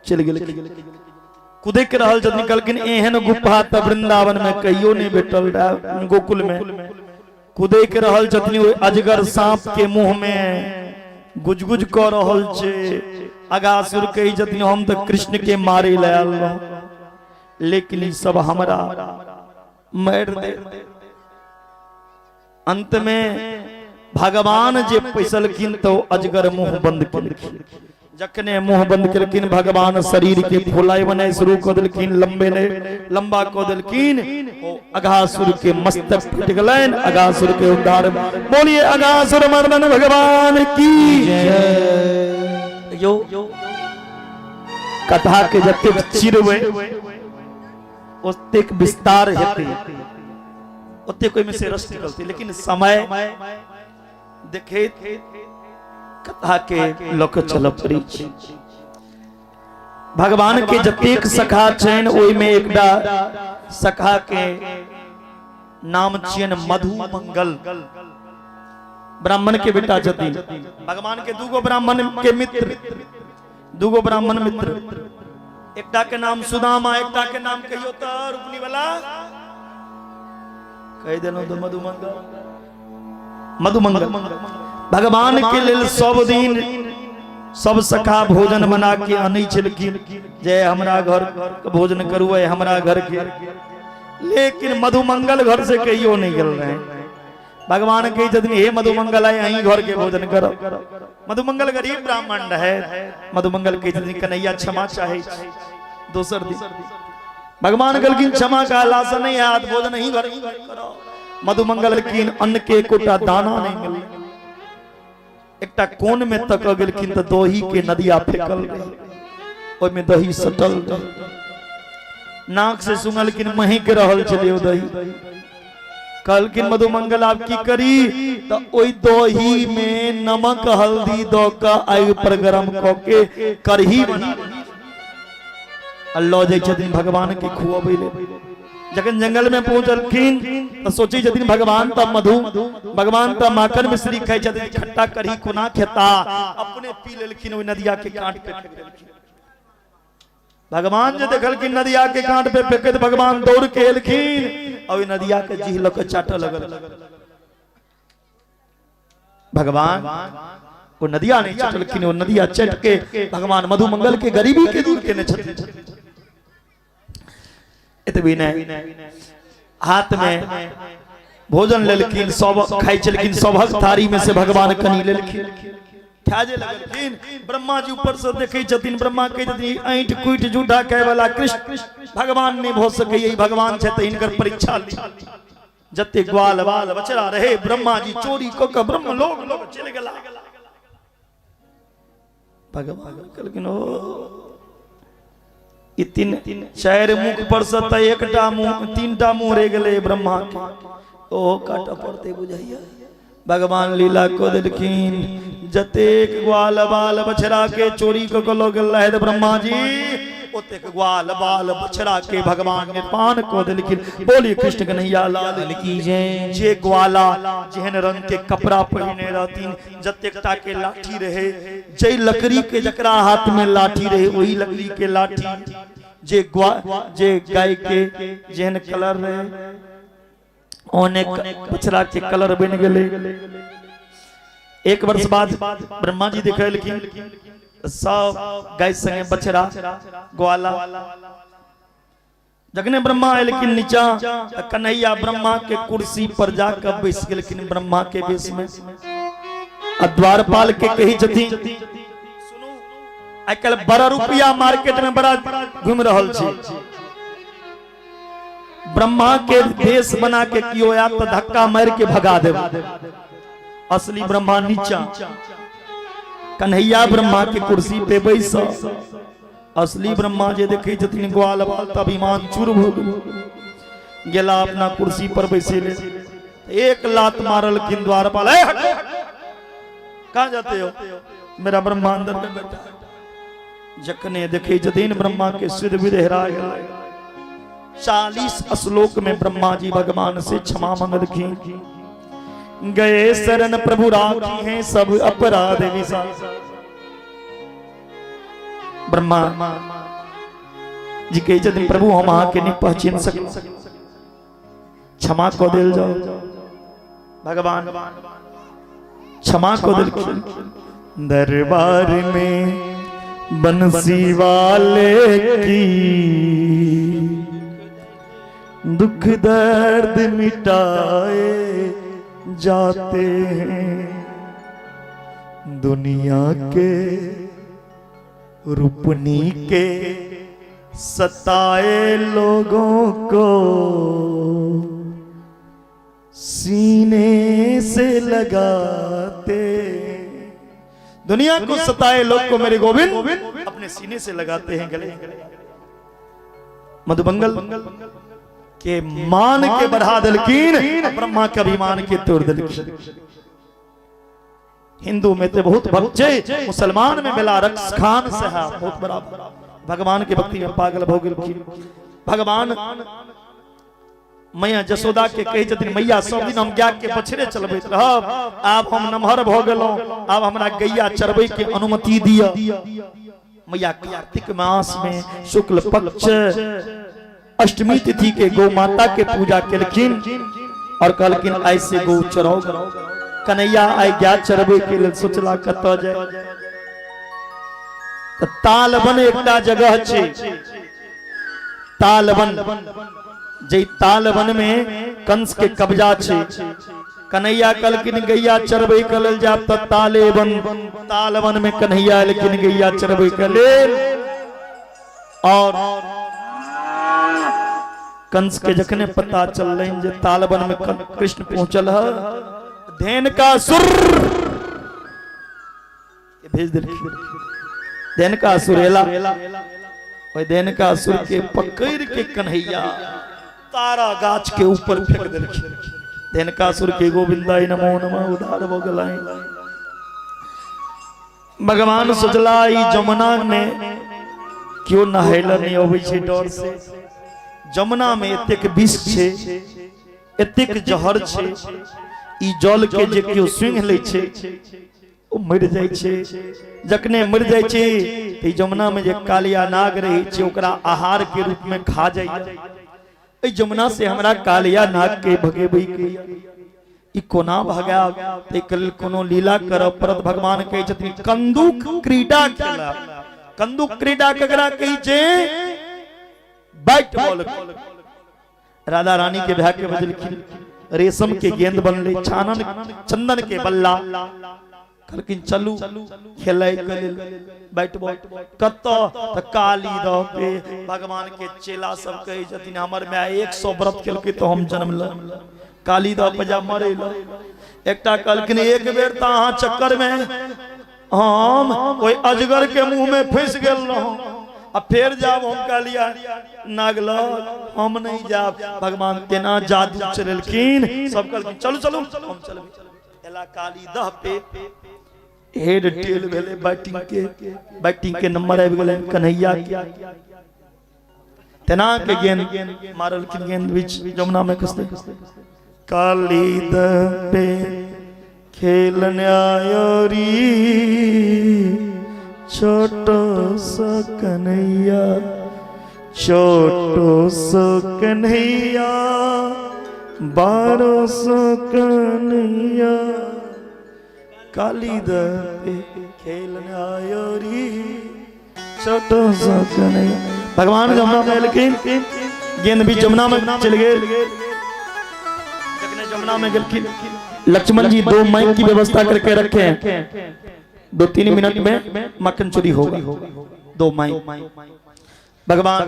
[SPEAKER 1] चलि गेलखिन। कुदक रहल छथिन, कहलखिन एहन गुफा त वृंदावन में कहियो नहीं भेटल रहे, गोकुल में। कुदक रहल छथिन ओहि अजगर सांप के मुंह में गुजगुज क रहल छे। अघासुर कहै छथिन हम त कृष्ण के मारे लए आयल रहौं, लेकिन ई सब हमरा मारि दे। अंत में भगवान जे पैसलखिन तो अजगर मुंह बंद केलखिन। जखने मुंह बंद केलखिन भगवान शरीर के फुलाई बनाए शुरू क देलखिन, लंबे ने लंबा क देलखिन। ओ अघासुर के मस्तक फटि गेलनि, अघासुर के उद्धार। बोलिए अघासुर मर्दन भगवान की यो। कथा के जतेक चिरबै ओतेक विस्तार हेतै, ओतेक ओहिमे से रस निकलतै, लेकिन समय देखैत कथा के लऽ कऽ चलऽ पड़ै छै। भगवान के जतेक सखा छनि ओहिमे एकटा सखा के नाम छियनि मधु मंगल। ब्राह्मण के बेटा छथिन। भगवान के दूगो ब्राह्मण के मित्र, दूगो ब्राह्मण मित्र, एकटा के नाम सुदामा, एकटा के नाम कहियो तऽ रुपनी वाला कहि देलहुँ तऽ मधु मंगल। मधुमंगल भगवान के लेल सब दिन सब सखा भोजन बना के आनै छलखिन जे हमरा घर के भोजन करू आइ हमरा घर के। लेकिन मधुमंगल घर से कहियो नहीं गेल रहे। भगवान कहे छथिन हे मधुमंगल आइ अहीं घर के भोजन करो। मधुमंगल गरीब ब्राह्मण रहे। मधुमंगल कहे छथिन कन्हैया क्षमा चाहे छी। दोसर दिन भगवान कहलखिन क्षमा कहला से नहीं हाथ भोजन अहीं घर करो। मधुमंगल किन अन्न के एकोटा दाना नहीं मिलल। एकटा कोन में तक गेलखिन तऽ दही के नदिया फेकल रहे, ओहिमे दही सटल रहे। नाक से सुनलखिन महक रहल छलै ओ दही। कहलखिन मधुमंगल आब की करी, तऽ ओहि दही में नमक हल्दी दऽ कऽ आगि पर गरम कऽ के कढ़ी बना आ लऽ जाइ छथिन भगवान के खुअबै लेल। जखन जंगल में पहुंचलखिन तऽ सोचै छथिन भगवान तऽ मधु, भगवान तऽ माखन मिश्री खाइ छथिन, खट्टा कढ़ी कोना खेता। अपने पी लेलखिन, ओहि नदिया के कांट पे फेंक देलखिन। भगवान जे देखलखिन नदिया के कांट पे फेंकैत, भगवान दौड़ के एलखिन आ ओहि नदिया के जीह लऽ के चाटऽ लगल। भगवान वो नदिया नहीं चटलखिन, वो नदिया चट के भगवान मधुमंगल के गरीबी के दूर केने छथिन। एतबी नहीं, हाथ में भोजन लेलखिन, सब खाइ छलखिन, सबहक थारी में से भगवान कनी लेलखिन, खाए जे लगलखिन। ब्रह्मा जी ऊपर से देखै छथिन, ब्रह्मा कहै छथिन ऐंठ कुटि झूठा खाय वाला कृष्ण भगवान नहीं भऽ सकैए, ई भगवान छै तऽ हिनकर परीक्षा ली। जते ग्वाल बाल बछड़ा रहे ब्रह्मा जी चोरी कऽ कऽ ब्रह्म लोक लोक चलि गेला। भगवान कहलखिन ओ ई तीन चारि मुख पर से तऽ एकटा मुँह तीनटा मुँह रहि गेलै ब्रह्मा के, ओहो काटऽ पड़तै बुझाइया। भगवान लीला कऽ देलखिन, जतेक ग्वाल बाल बछड़ा के चोरी कऽ कऽ लऽ गेल रहै ब्रह्मा जी, ओतेक ग्वाल बाल बछड़ा के भगवान निर्माण कऽ देलखिन। बोलिए कृष्ण कन्हैया लाल
[SPEAKER 2] की जय।
[SPEAKER 1] जे ग्वाला जेहन रंग के कपड़ा पहिने रहथिन, जतेक टा के लाठी रहे, जै लकड़ी के जकरा हाथ में लाठी रहे वही लकड़ी के लाठी, जे ग्वा जे गाय के जेहन कलर रहे ओने बछड़ा के कलर बन गेलै। एक वर्ष बाद ब्रह्मा जी देखलखिन सब गाय संगे बछड़ा ग्वाला। जखने ब्रह्मा एलखिन नीचा त कन्हैया ब्रह्मा के कुर्सी पर जाकर बैस गेलखिन ब्रह्मा के वेश में। आ द्वारपाल के कही छथिन सुनू, आइ काल्हि बड़ा रुपया मार्केट में बड़ा घूमि रहल छै, ब्रह्मा के भेष बना के कियो आयत तऽ धक्का मारि के भगा देब। असली ब्रह्मा नीचा, कन्हैया ब्रह्मा के कुर्सी पे बैस। असली ब्रह्मा जे देखै छथिन ग्वाल बाल तऽ अभिमान चूर भऽ गेल, गेला अपना कुर्सी पर बैसे ले, एक लात मारलखिन द्वारपाल, ए हटो, कहाँ जाते हो, मेरा ब्रह्मा अंदर में बैठा है। जखने देखै छथिन ब्रह्मा के सिद्ध विध हेरा गेलै। 40 श्लोक में ब्रह्मा जी भगवान से क्षमा मंगलखिन, गए शरण प्रभु राखी हैं सब अपराध विसा। ब्रह्मा जी कहै छथिन प्रभु हम अहाँके नहि पहचानि सकलहुँ, क्षमा कऽ देल जाओ। भगवान क्षमा कऽ देलखिन। दरबार में बंसी वाले की दुख दर्द मिटाए जाते हैं, दुनिया के रूपनी के सताए लोगों को सीने से लगाते। दुनिया को सताए लोग को मेरे गोविंद अपने सीने से लगाते हैं गले। मधुमंगल के मान के बढ़ा दिलखिन, ब्रह्मा के अभिमान के तोड़ दिलखिन। हिंदू में तो बहुत भक्त छै, मुसलमान में मिला रक्स खान से है बहुत बड़ा भगवान के भक्ति में पागल भऽ गेलखिन। भगवान मैया जसोदा के कहै छथिन मैया सब दिन हम गाय के बछड़े चलबैत रहब, आब हम नमहर भऽ गेलहुँ, आब हमरा गैया चरबै के अनुमति दिअ। मैया कार्तिक मास में शुक्ल पक्ष अष्टमी तिथि के गौ माता के पूजा केलखिन और कहलखिन आइ से गौ चराउ। कन्हैया आइ गाय चरबै के लेल सोचला कतऽ जाय। तऽ तालवन एकटा जगह छै, तालवन, जे तालवन में कंस के कब्जा छै। कन्हैया कहलखिन गैया चरबै के लेल जायब तऽ तालेवन, तालवन में कन्हैया एलखिन गैया चरबै के लेल। और कंस के जखने पता चललनि जे तालवन में कृष्ण पहुंचल है, धेन का सुर भेज देलखिन। धेन का असुर एला, ओहि धेन का असुर के पकड़ के कन्हैया तारा गाछ के ऊपर फेंक देलखिन। धेनकासुर के गोविंदाय नमो नमः उधार भ गेलनि। भगवान सोचला ई जमुना में क्यों नहाय नहीं अबै छै डर से, जमुना में एतेक विष छै, एतेक जहर छै, ई जल के जे केओ सूंघ लै छै ओ मरि जाइ छै। जखने मरि जाइ छै तऽ ई जमुना में जे कालिया नाग रहै छै ओकरा आहार के रूप में खा जाइ। एहि जमुना से हमरा कालिया नाग के भगेबै के ई कोना भगायब, ताहिके लेल कोनो लीला करऽ पड़त। भगवान कहै छथिन कंदुक क्रीड़ा खेला। कंदुक क्रीड़ा केकरा कहै छै? Bat ball. राधा रानी के भाय के बजलखिन, रेशम के गेंद बनले, छानन चंदन के बल्ला। कहलखिन चलू खेलै के लेल बैट बॉल। कतऽ? तऽ काली दह पे। भगवान के चेला सब कहै छथिन हमर माय 100 व्रत केलकै तऽ हम जन्म ल काली दह पे जा मरै ल। एकटा कहलखिन एक बेर तऽ अहाँ चक्कर में हम ओहि अजगर के मुंह में फंस गेल रहूं, आ फेर जाब हम कहलिया नागल हम नहीं जाब। भगवान तेना जादू चलेलखिन, सब कहलखिन चलू चलू हम चलबै। एला काली दह पे हेड टेल भेलै बैटिंग के, बैटिंग के नंबर आबि गेलै कन्हैया के। तेना के गेंद मारलखिन, गेंद बीच जमुना में खसलै। काली दह पे खेलन आयो री छोटो सा कन्हैया, छोटो सो कन्हैया, बारो सो कन्हैया, काली पे खेलन आयो री छोटो सो कन्हैया। भगवान जमुना में एलखिन, गेंद भी जमुना में चल गेल। जखने जमुना में गेलखिन, लक्ष्मण जी 2 माइक की व्यवस्था करके रखे हैं, 2-3 मिनट में मक्खन चोरी होगा, 2 माइक। भगवान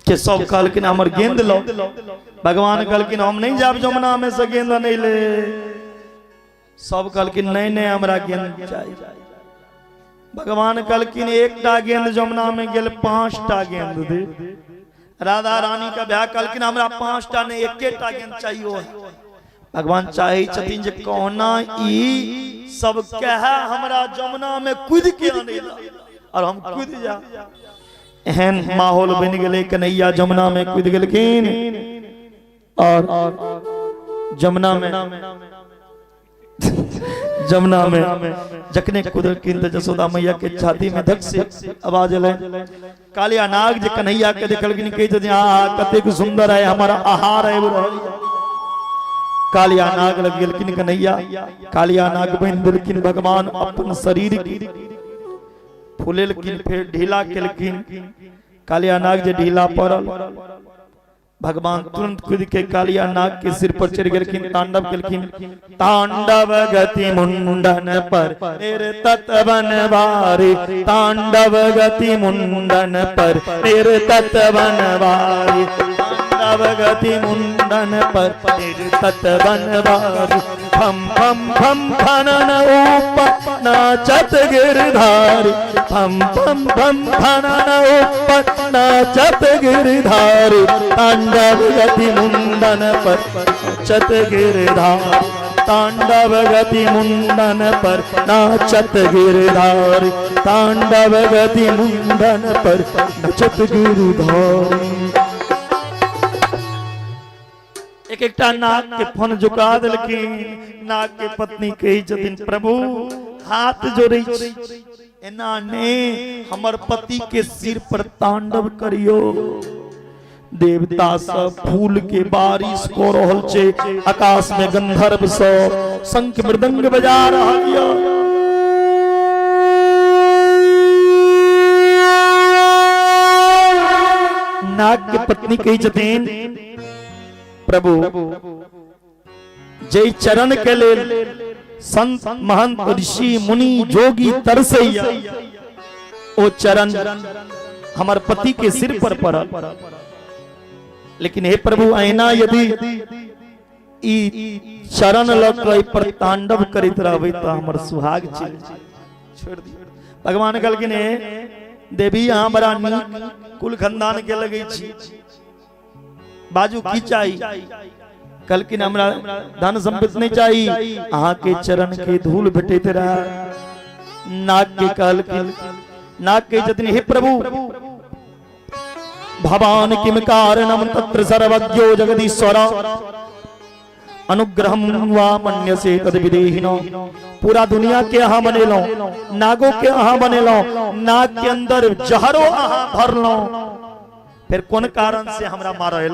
[SPEAKER 1] के सब कहलखिन हमर गेंद लो। भगवान कहलखिन हम नहीं जाब जमुना में से गेंद नहीं ले। सब कहलखिन नहीं नहीं हमरा गेंद चाहिए। भगवान कहलखिन एकटा गेंद जमुना में गेल, 5टा गेंद दे। राधा रानी का ब्याह कहलखिन हमरा 5टा नहीं एकेटा गेंद चाहिए। भगवान चाहे छथिन जे कोना ई सब कहे हमरा जमुना में कूद के आने ला और हम कूद जा। एहन माहौल बन गेलै, कन्हैया जमुना में कूद गेलखिन और जमुना में जखने कूदलखिन तऽ जसोदा मैया के छाती में धक से आवाज एलै। कालिया नाग जे कन्हैया के देखलखिन, कहै छथिन आ कतेक सुंदर है हमारा आहार आबि रहल। कालिया नाग लग गेलखिन कन्हैया, कालिया नाग बनि देलखिन भगवान अपन शरीर के फुलेलखिन, फेर ढीला केलखिन। कालिया नाग जे ढीला पड़ल, भगवान तुरंत कूद के कालिया नाग के सिर पर चढ़ गेलखिन, तांडव केलखिन। तांडव गति मुंडन पर निरतत बनवारी, तांडव गति मुंडन पर निरतत बनवारी, तांडव गति मुंडन पर निरतत बनवारी, फम फम फम फनन ऊपर नाचत गिरधारी, फम फम फम फनन ऊपर नाचत गिरधारी, तांडव गति मुंडन पर नाचत गिरधारी, तांडव गति मुंडन पर नाचत गिरधारी, तांडव गति मुंडन पर नाचत गिरधारी। एक एकटा नाग के फन झुका देलखिन। नाग के पत्नी कहै छथिन प्रभु हाथ जोड़ै छी, एना ने हमर पति के सिर पर तांडव करियो। देवता सब फूल के बारिश कऽ रहल छै, आकाश में गंधर्व सब शंख मृदंग बजा रहल यऽ। नाग के पत्नी कहै छथिन, प्रभु जय चरण के लेल संत महंत ऋषि मुनि जोगी तरसैया, ओ चरण हमर पति के सिर पर पड़ल। लेकिन हे प्रभु, ऐना यदि ई चरण लऽ कऽ एहि पर तांडव करैत रहबै तऽ हमर सुहाग चलि जायत, छोड़ि दियौ। भगवान कहलखिन, हे देवी, अहाँ बड़ा नीक कुल खानदान के लगै छी, बाजू की चाही? कहलखिन, हमरा धन संपत्ति नहीं चाही, अहाँ के चरण के धूल भेटैत रहे। नाग के कहलखिन, नाग के छथिन, हे प्रभु, भवान किम कारणम तत्र सर्वज्ञो जगदीश्वर अनुग्रहम वा मन्यसे तद विदेहिनो। पूरा दुनिया के अहाँ बनेलहुँ, नागो के अहाँ बनेलहुँ, नाग के अंदर जहरो अहाँ भरलहुँ, फिर कोन कारण से हमरा मारल?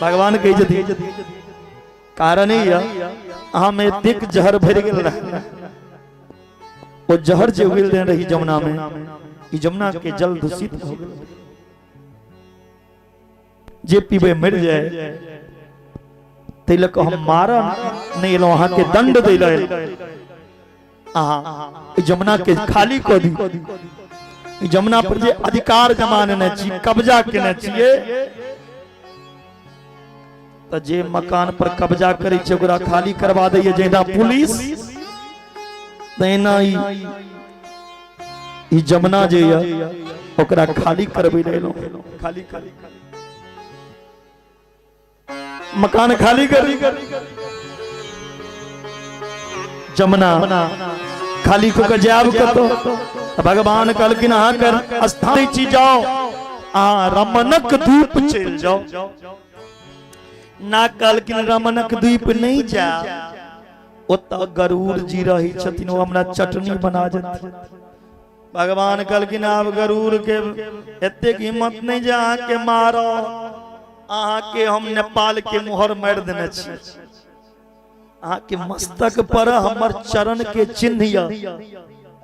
[SPEAKER 1] भगवान कहै छथिन, कारण ही यह अहाँ में एतेक जहर भरि गेल रहे, ओ जहर जे उगल देने रही जमुना में, ई जमुना के जल दूषित हो गेल, जे पीबे मरि जाए, ताहि लऽ कऽ हम मारऽ नहि एलहुँ, अहाँके दंड दै लए एलहुँ। अहाँ एहि जमुना के खाली कऽ दी। ई जमुना पर जे अधिकार जमा नेने छी, कब्जा केने छियै, तऽ जे मकान पर कब्जा करै छै ओकरा खाली करवा दैए जहिना पुलिस, तहिना ई जमुना जे यऽ ओकरा खाली करबै लए एलहुँ। खाली खाली मकान खाली कर, जमुना खाली को के जायब कतौ? भगवान कहलखिन, अहाँ कर स्थान छी, जाओ आ रमणक द्वीप चलि जाओ। ना कहलखिन, रमणक द्वीप नहीं जा, ओतऽ गरुड़ जी रहै छथिन, ओ हमरा चटनी बना जेथिन। भगवान कहलखिन, आब गरुड़ के एतेक हिम्मत नहीं जे अहाँके मारब, अहाँके हम नेपाल के मोहर मारि देने छी, अहाँके मस्तक पर हमर चरण के चिन्ह यऽ,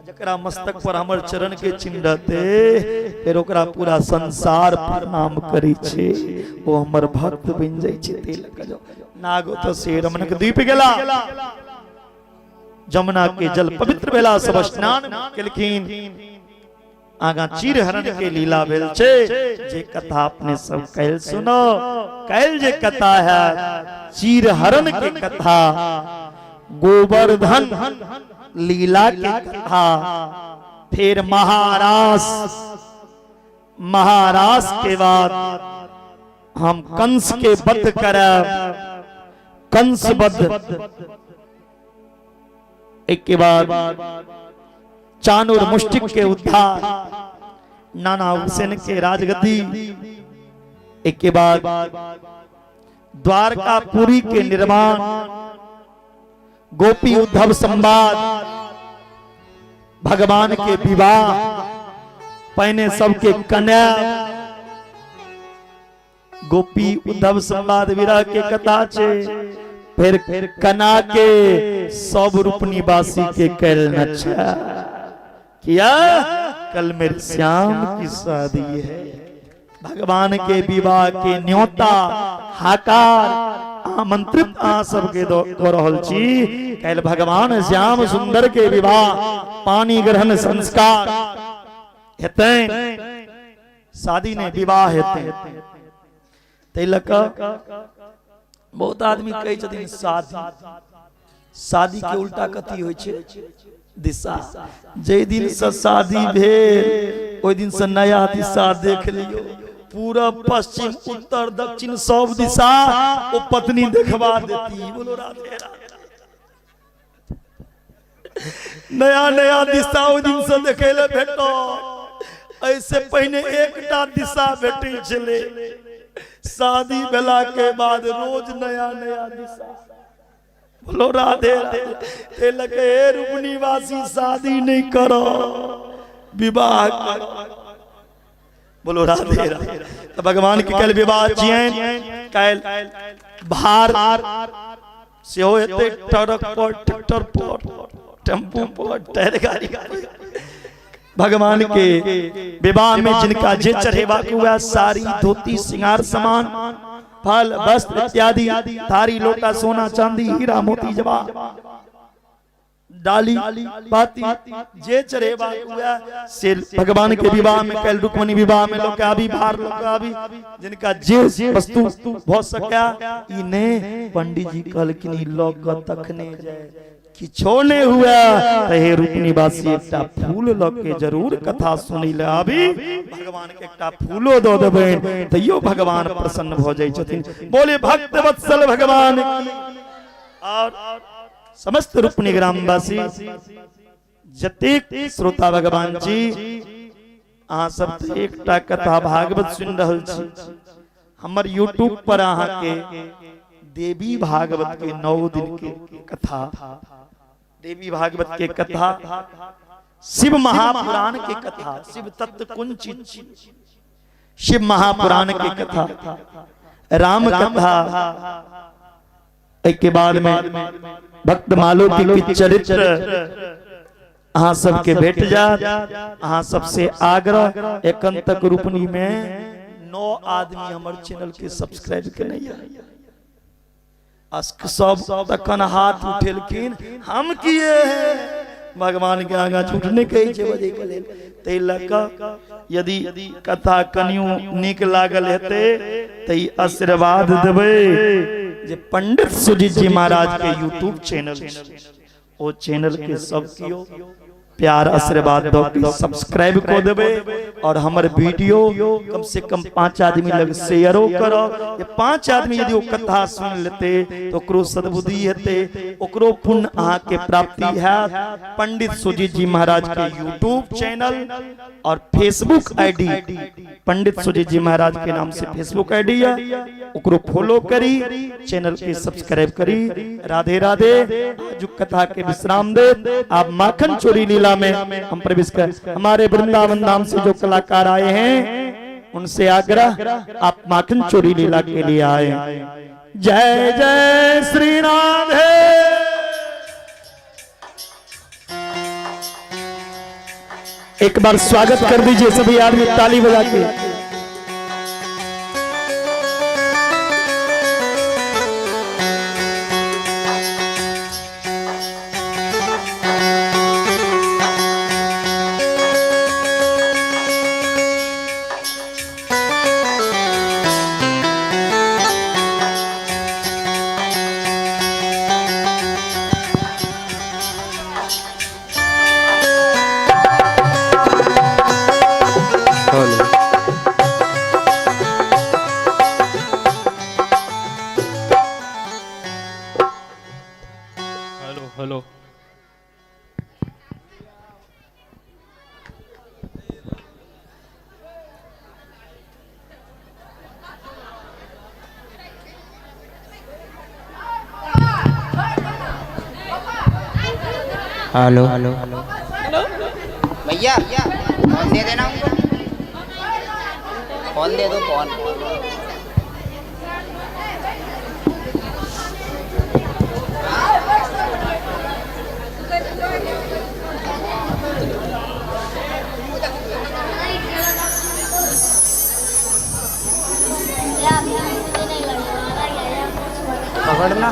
[SPEAKER 1] जकरा मस्तक पर हमर चरण के चिन्ह रहते फिर ओकरा पूरा संसार प्रणाम करै छै, ओ हमर भक्त बनि जाइ छै। तेल लऽ जाओ। नाग ओतऽ से रमणक द्वीप गेला, जमुना के जल पवित्र भेला, सब स्नान केलखिन। आगा चीर हरण के लीला भेल छै, जे कथा अपने सब कैल सुनो। कैल जे कथा है चीर हरण के कथा, गोवर्धन लीला के कथा, फिर महारास, महारास के बाद हम कंस के वध करब, कंस वध, एक के बाद चानूर मुष्टिक के उद्धार, नाना हुसैन के राजगद्दी, एक के बाद द्वारकापुरी के निर्माण, गोपी उद्धव संवाद, भगवान के विवाह, पहिने सबके कन्या, गोपी उद्धव संवाद विरह के कथा छे, फिर कना के सब रूप निवासी के कैल नचा किया, कल मेरे श्याम की शादी है। भगवान के विवाह के न्योता हाकार आमंत्रित अहाँ सबके दऽ रहल छी। काल्हि भगवान श्याम सुंदर के विवाह पानी ग्रहण संस्कार हेतै, शादी नहि विवाह हेतै। ताहि लऽ कऽ बहुत आदमी कहै छथिन शादी, शादी के उल्टा कथी होइ छै? दिशा। जाहि दिन से शादी भेल ओहि दिन से नया दिशा देख लियौ, पूरब पश्चिम उत्तर दक्षिण सब दिशा ओ पत्नी देखबा देती। बोलो राधे राधे। नया नया दिशा ओहि दिन से देखै लए भेटल, एहिसे पहिने एकटा दिशा भेटै छलै, शादी भेला के बाद रोज नया नया दिशा। बोलो राधे राधे। ते लगे हे रुपनीवासी, शादी नहीं करो, विवाह करो। बोलो राधे राधे। तो भगवान के काल्हि विवाह छियनि, काल्हि भार सेहो हेतै, ट्रक पर, ट्रैक्टर पर, टेम्पू पर, टायर गाड़ी। भगवान के विवाह में जिनका जे चढ़ेबाक हुआ, साड़ी, धोती, श्रृंगार सामान, फल, वस्त्र इत्यादि, थारी, लोटा, सोना, चांदी, हीरा, मोती, जवा, डाली, पाती, जे चढ़ेबाक हुआ से भगवान के विवाह में काल्हि रुक्मणी विवाह में लोग आबी, भार लोग आबी, जिनका जे वस्तु भ सका। ई ने पंडित जी कहलखिन ई लऽ कऽ तखने जाय, किछो नहि हुआ तऽ हे रुक्मणी वासी एकटा फूल लऽ के जरूर कथा सुनै लए आबी, भगवान के एकटा फूलो दऽ देबनि तैयो भगवान प्रसन्न भऽ जाइ छथिन। बोले भक्त वत्सल भगवान की। और समस्त रुक्मणी ग्रामवासी जतेक श्रोता भगवान जी, अहाँ सब तऽ एकटा कथा भागवत सुनि रहल छी। हमर यूट्यूब पर अहाँ के देवी भागवत के 9 दिन के कथा, देवी भागवत के कथा, शिव महापुराण के कथा, शिव तत्व कोन चीज, शिव महापुराण के कथा, राम कथा, के बाद में भक्त मालो के चरित्र अहाँ सबके भेट जात। अहाँ सबसे आग्रह, एखन तक रुपनी में 9 आदमी हमर चैनल के सब्सक्राइब केने यऽ। सब तखन हाथ उठेलखिन, हम किए हैं भगवान के आगाँ झूठ नहि कहै छै बजै के लेल। ताहि लऽ कऽ यदि कथा कनियो नीक लागल हेतै तऽ ई आशीर्वाद देबै जे पंडित सुजीत जी महाराज के यूट्यूब चैनल छै, ओ चैनल के सब कियो प्यार आशीर्वाद दऽ के सब्सक्राइब कऽ देबै और हमर वीडियो कम से कम 5 आदमी लग शेयरो करब। जे 5 आदमी यदि ओ कथा सुनि लेतै तऽ ओकरो सद्बुद्धि हेतै, ओकरो पुण्य अहाँके प्राप्ति हैत। पंडित सुजीत जी महाराज के यूट्यूब चैनल और फेसबुक आईडी, पंडित सुजीत जी महाराज के नाम से फेसबुक आईडी है, ओकरो फॉलो करी, चैनल के सब्सक्राइब करी। राधे राधे। आज कथा के विश्राम दे आप माखन चोरी लीला में हम प्रवेश कर। हमारे वृंदावन धाम से जो कलाकार आए हैं उनसे आग्रह, आप माखन चोरी लीला के लिए आए। जय जय श्री राधे। एक बार स्वागत कर दीजिए सभी आदमी ताली बजा के।
[SPEAKER 4] Hello hello.
[SPEAKER 2] Hello hello.
[SPEAKER 5] भैया फोन दे देना उनको, फोन दे दो फोन। पकड़ना।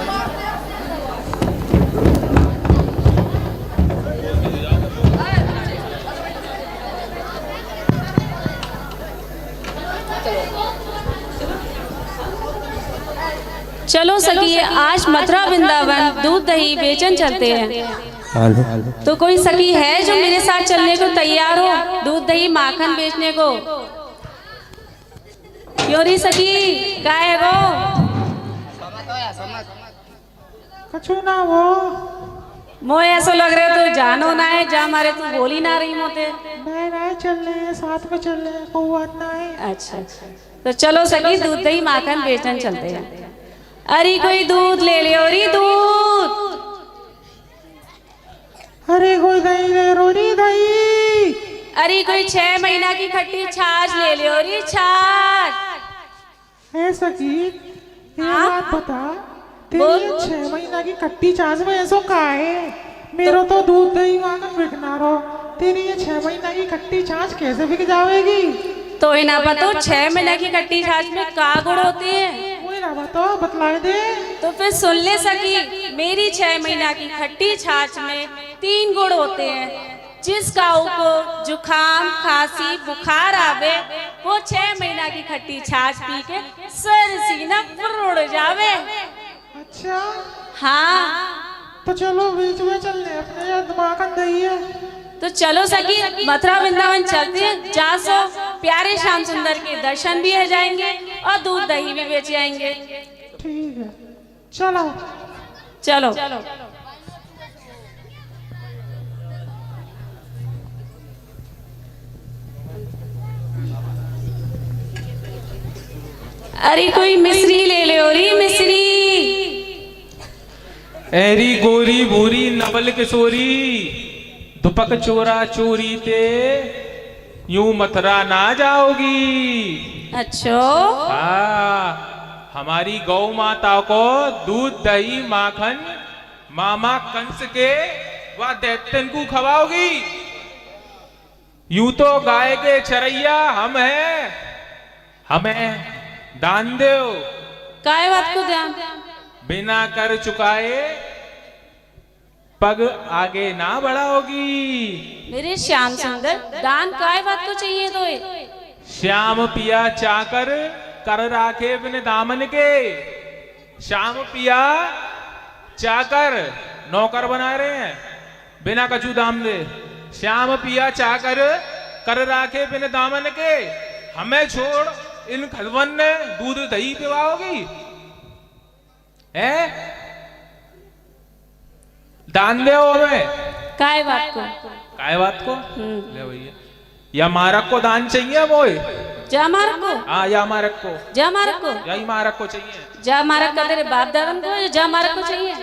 [SPEAKER 6] चलो सखी, आज मथुरा वृंदावन दूध दही बेचन चलते हैं।
[SPEAKER 2] हेलो।
[SPEAKER 6] तो कोई सखी है जो मेरे साथ चलने को तैयार हो, दूध दही माखन बेचने को? क्यों री सखी, काय गो?
[SPEAKER 7] कछु ना वो।
[SPEAKER 6] मोए ऐसो लग रहे तो जानो ना है, जा मारे तू बोली ना रही मोते।
[SPEAKER 7] नहीं नहीं, चल रहे हैं, साथ में चल रहे हैं, कोई बात ना है।
[SPEAKER 6] अच्छा तो चलो सखी, दूध दही माखन बेचन चलते हैं। अरे कोई दूध ले लियो री दूध।
[SPEAKER 7] अरे कोई दही ले रो री दही।
[SPEAKER 6] अरे कोई 6 महीना की खट्टी छाछ ले लियो री छाछ।
[SPEAKER 7] है सखी, ये
[SPEAKER 6] हाँ?
[SPEAKER 7] बात बता, तेरी
[SPEAKER 6] बोल।
[SPEAKER 7] ये 6 महीना की खट्टी छाछ में ऐसो का है? मेरो तो दूध दही माखन बिकना रो, तेरी ये 6 महीना की खट्टी छाछ कैसे बिक जावेगी?
[SPEAKER 6] तो ही ना पतो 6 महीना की खट्टी छाछ में का गुण होते हैं।
[SPEAKER 7] कोई ना बताओ, बतलाए दे।
[SPEAKER 6] तो फिर सुन ले सखी, मेरी 6 महीना की खट्टी छाछ में 3 गुण होते हैं। जिस गाऊ को जुखाम खांसी बुखार आवे वो 6 महीना की खट्टी छाछ पी के सर सीना उड़ जावे।
[SPEAKER 7] अच्छा।
[SPEAKER 6] हाँ।
[SPEAKER 7] तो चलो बीच में चल ले अपने यार, माखन दही है।
[SPEAKER 6] तो चलो सखी मथुरा वृंदावन चलते हैं, जा सो प्यारे श्याम सुंदर के दर्शन भी हो जाएंगे और दूध दही भी बेच आएंगे।
[SPEAKER 7] ठीक है, चलो
[SPEAKER 6] चलो। अरे कोई मिश्री ले ले री मिश्री।
[SPEAKER 4] एरी गोरी भूरी नवल किशोरी, दुपक चोरा चोरी ते यूं मथुरा ना जाओगी।
[SPEAKER 6] अच्छो।
[SPEAKER 4] हाँ, हमारी गौ माता को दूध दही माखन मामा कंस के व दैत्यन को खवाओगी। यूं तो गाय के चरैया हम हैं, हमें दान देओ।
[SPEAKER 6] काय बात को ध्यान?
[SPEAKER 4] बिना कर चुकाए पग आगे ना बढ़ाओगी।
[SPEAKER 6] मेरे श्याम सुंदर दान काय बात को चाहिए तो?
[SPEAKER 4] श्याम पिया चाकर कर राखे बिन दामन के। श्याम पिया चाकर नौकर बना रहे हैं बिना कछु दाम दे। श्याम पिया चाकर कर राखे बिन दामन के, हमें छोड़ इन खलवन ने दूध दही पिवाओगी। हैं? दान दे हमें।
[SPEAKER 6] काय बात को?
[SPEAKER 4] काय बात को? ले भैया, या मारक को दान चाहिए मोए?
[SPEAKER 6] जा मारक को।
[SPEAKER 4] हाँ, या मारक को।
[SPEAKER 6] जा मारक को।
[SPEAKER 4] यही मारक को चाहिए।
[SPEAKER 6] जा मारक का तेरे बाप दादन को या जा मारक को चाहिए?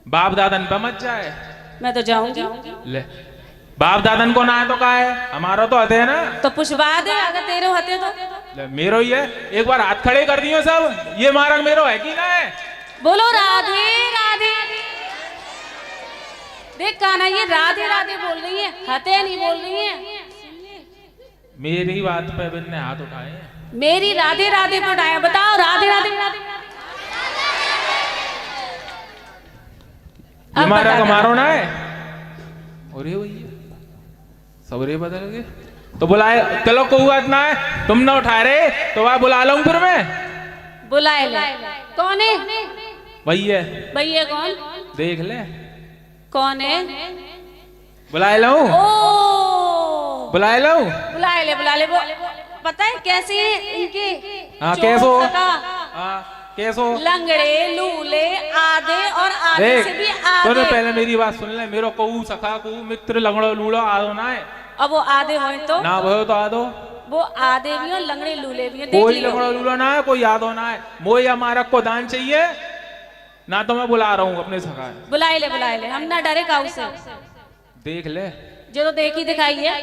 [SPEAKER 4] बाप दादन पे मत जाए।
[SPEAKER 6] मैं तो जाऊंगी।
[SPEAKER 4] ले, बाप दादन को ना है तो का है, हमारा तो हते है ना।
[SPEAKER 6] तो पुछवा दे अगर तेरे हते तो।
[SPEAKER 4] ले, मेरो ही है। एक बार हाथ खड़े कर दियो सब, ये मारक मेरो है कि ना है?
[SPEAKER 6] बोलो राधे राधे। देख कान्हा ये राधे राधे बोल रही है, हते नहीं बोल रही है।
[SPEAKER 4] मेरी बात पे बिन ने हाथ उठाए हैं।
[SPEAKER 6] मेरी राधे राधे पे उठाया, बताओ राधे राधे।
[SPEAKER 4] ये मारक हमारो ना है। अरे भैया सबरे बदल गए तो बुलाए। चलो कोई बात ना है, तुम ना उठा रहे तो वह बुला लूं फिर मैं।
[SPEAKER 6] बुलाए ले। कौन है?
[SPEAKER 4] भैया।
[SPEAKER 6] भैया कौन?
[SPEAKER 4] देख ले
[SPEAKER 6] कौन है।
[SPEAKER 4] बुलाए लूं?
[SPEAKER 6] ओ
[SPEAKER 4] बुलाए लूं?
[SPEAKER 6] बुलाए ले, बुला ले। वो पता है कैसे है इनके?
[SPEAKER 4] हाँ कैसो? हाँ कैसो?
[SPEAKER 6] लंगड़े लूले आधे और आधे से भी आधे।
[SPEAKER 4] तो पहले मेरी बात सुन ले, मेरो कहू सखा कहू मित्र लंगड़ो लूड़ो आदो ना है।
[SPEAKER 6] अब वो आधे हो तो
[SPEAKER 4] ना भयो तो आदो।
[SPEAKER 6] वो आधे भी हो लंगड़े लूले भी हो।
[SPEAKER 4] कोई लंगड़ो लूड़ो ना है, कोई आदो ना है। मोह या मारक को दान चाहिए ना तो मैं बुला रहा हूँ अपने सखा।
[SPEAKER 6] बुलाए ले, बुलाए ले, हम ना डरे काऊ से।
[SPEAKER 4] देख ले
[SPEAKER 6] जो तो देखी दिखाई है।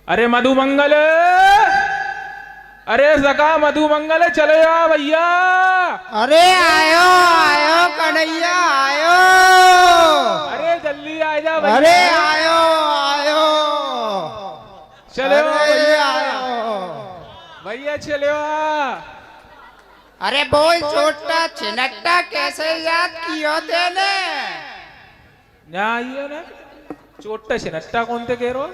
[SPEAKER 4] अरे मधुमंगल, अरे सखा मधुमंगल चले आ भैया।
[SPEAKER 5] अरे आयो आयो कन्हैया आयो।
[SPEAKER 4] अरे जल्दी आ जा भैया।
[SPEAKER 5] अरे आयो आयो
[SPEAKER 4] चले
[SPEAKER 5] अरे आयो
[SPEAKER 4] भैया चले आ।
[SPEAKER 5] अरे बोल छोटा छिनट्टा कैसे याद कियो तेने?
[SPEAKER 4] ना आइयो ना छोटा छिनट्टा कौन ते कह रहो?